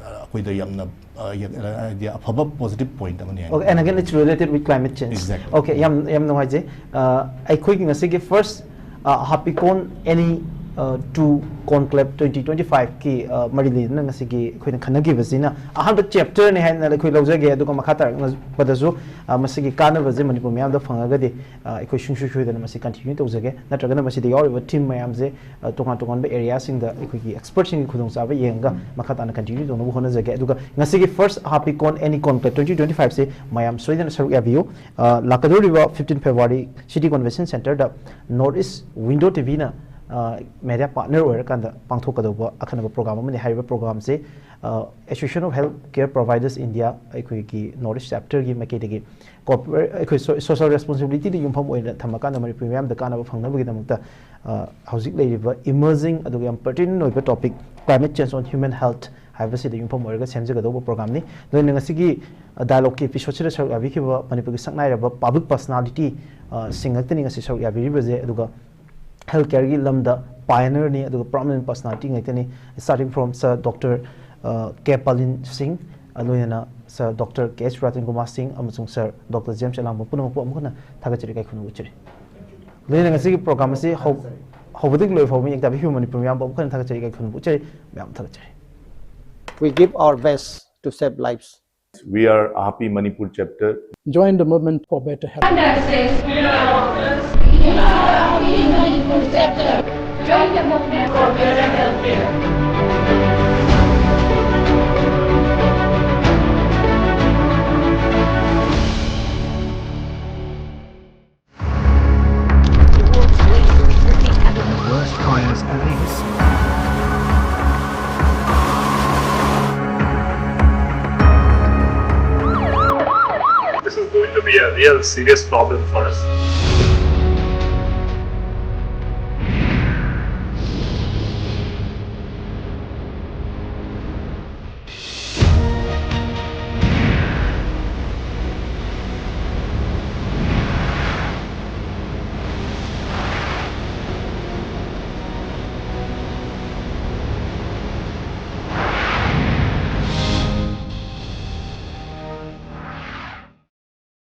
ꯑ, ꯑꯩꯈꯣꯏꯗ ꯌꯥꯝꯅ, ꯑ, ꯌꯥ-, ꯍꯥꯏꯗꯤ ꯑꯐꯕ positive point ꯑꯃꯅꯤ ꯍꯥꯏꯅ Okay, and again, it's related with climate change. Exactly. Okay, ꯌꯥꯝ ꯌꯥꯝ ꯅꯨꯡꯉꯥꯏꯖꯩ꯫ ꯑ, ꯑꯩꯈꯣꯏꯒꯤ ꯉꯁꯤꯒꯤ first, ꯑ, Hapikon Any, ꯑ, two Conclave twenty twenty-five ꯀꯤ, ꯑ, ꯃꯔꯤ ꯂꯩꯅꯅ ꯉꯁꯤꯒꯤ ꯑꯩꯈꯣꯏꯅ ꯈꯟꯅꯈꯤꯕꯁꯤꯅ ꯑꯍꯥꯟꯕ chapter ꯅꯤ ꯍꯥꯏꯅ ꯑꯩꯈꯣꯏ ꯂꯧꯖꯒꯦ, ꯑꯗꯨꯒ ꯃꯈꯥ ꯇꯥꯔꯛꯄꯗꯁꯨ, ꯑ, ꯃꯁꯤꯒꯤ ꯀꯥꯟꯅꯕꯁꯦ ꯃꯅꯤꯄꯨꯔ ꯃꯤꯌꯥꯝꯗ ꯐꯪꯉꯒꯗꯤ, ꯑ, ꯑꯩꯈꯣꯏ ꯁꯨꯡꯁꯣꯏ ꯁꯣꯏꯗꯅ ꯃꯁꯤ continue ꯇꯧꯖꯒꯦ꯫ ꯅꯠꯇ꯭ꯔꯒꯅ ꯃꯁꯤꯗ ꯌꯥꯎꯔꯤꯕ theme ꯃꯌꯥꯝꯁꯦ, ꯑ, ꯇꯣꯉꯥꯟ ꯇꯣꯉꯥꯟꯕ area ꯁꯤꯡꯗ ꯑꯩꯈꯣꯏꯒꯤ expert ꯁꯤꯡꯒꯤ ꯈꯨꯗꯣꯡꯆꯥꯕ ꯌꯦꯡꯉꯒ ꯃꯈꯥ ꯇꯥꯅ continue ꯇꯧꯅꯕ ꯍꯣꯠꯅꯖꯒꯦ꯫ ꯑꯗꯨꯒ ꯉꯁꯤꯒꯤ first Hapikon Any Conclave twenty twenty-five ꯁꯦ ꯃꯌꯥꯝ ꯁꯣꯏꯗꯅ ꯁꯔꯨꯛ ꯌꯥꯕꯤꯌꯨ꯫ ꯑ, ꯂꯥꯛꯀꯗꯧꯔꯤꯕ fifteen February City Convention Center ꯗ North East Window T V ꯅ, ꯑ, media partner ꯑꯣꯏꯔꯀꯥꯟꯗ ꯄꯥꯡꯊꯣꯛꯀꯗꯧꯕ ꯑꯈꯟꯅꯕ program ꯑꯃꯅꯤ꯫ ꯍꯥꯏꯔꯤꯕ program ꯁꯦ, ꯑ, Association of Healthcare Providers India, ꯑꯩꯈꯣꯏꯒꯤ North East chapter ꯒꯤ ꯃꯥꯏꯀꯩꯗꯒꯤ corporate, ꯑꯩꯈꯣꯏ so-, social responsibility ꯗ ꯌꯨꯝꯐꯝ ꯑꯣꯏꯅ ꯊꯝꯃꯀꯥꯟꯗ ꯃꯅꯤꯄꯨꯔ ꯃꯤꯌꯥꯝꯗ ꯀꯥꯟꯅꯕ ꯐꯪꯅꯕꯒꯤꯗꯃꯛꯇ, ꯑ, ꯍꯧꯖꯤꯛ ꯂꯩꯔꯤꯕ emerging ꯑꯗꯨꯒ ꯌꯥꯝ pertinent ꯑꯣꯏꯕ topic, climate change on human health ꯍꯥꯏꯕꯁꯤꯗ ꯌꯨꯝꯐꯝ ꯑꯣꯏꯔꯒ ꯁꯦꯝꯖꯒꯗꯧꯕ program ꯅꯤ꯫ ꯅꯣꯏꯅ ꯉꯁꯤꯒꯤ, ꯑ, dialogue ꯀꯤ episode ꯁꯤꯗ ꯁꯔꯨꯛ ꯌꯥꯕꯤꯈꯤꯕ ꯃꯅꯤꯄꯨꯔꯒꯤ ꯁꯛꯅꯥꯏꯔꯕ public personality, ꯑ, ꯁꯤꯡ ꯉꯥꯛꯇꯅꯤ ꯉꯁꯤ ꯁꯔꯨꯛ ꯌꯥꯕꯤꯔꯤꯕꯁꯦ꯫ ꯑꯗꯨꯒ healthcare ꯒꯤ ꯂꯝꯗ pioneer ꯅꯤ, ꯑꯗꯨꯒ prominent personality ꯉꯥꯛꯇꯅꯤ, starting from Sir Doctor, ꯑ, ꯀꯦ ꯄꯥꯂꯤꯟ ꯁꯤꯡ, ꯑ, ꯂꯣꯏꯅꯅ Sir Doctor ꯀꯦ ꯑꯩꯆ ꯔꯇꯟ ꯀꯨꯃꯥꯔ ꯁꯤꯡ ꯑꯃꯁꯨꯡ Sir Doctor ꯖꯦꯝꯁ ꯑꯦꯂꯥꯡꯕꯝ ꯄꯨꯝꯅꯃꯛꯄꯨ ꯑꯃꯨꯛ ꯍꯟꯅ ꯊꯥꯒꯠꯆꯔꯤ, ꯏꯀꯥꯏ ꯈꯨꯝꯅꯕ ꯎꯠꯆꯔꯤ꯫ ꯂꯣꯏꯅꯅ ꯉꯁꯤꯒꯤ program ꯑꯁꯤ ꯍꯧ-, ꯍꯧꯕꯗꯒꯤ ꯂꯣꯏꯕ ꯐꯥꯎꯕ ꯃꯤꯠꯌꯦꯡ ꯇꯥꯕꯤꯈꯤꯕ ꯃꯅꯤꯄꯨꯔ ꯃꯤꯌꯥꯝꯕꯨ ꯑꯃꯨꯛ ꯍꯟꯅ ꯊꯥꯒꯠꯆꯔꯤ, ꯏꯀꯥꯏ ꯈꯨꯝꯅꯕ ꯎꯠꯆꯔꯤ꯫ ꯃꯌꯥꯝ ꯊꯥꯒꯠꯆꯔꯤ꯫ We give our best to save lives. We are a Happy Manipur chapter. Join the movement for better health. Nurses, we are doctors. We are in Manipur chapter. Join the movement for better healthcare. Worst fires at ease. real serious problem for us.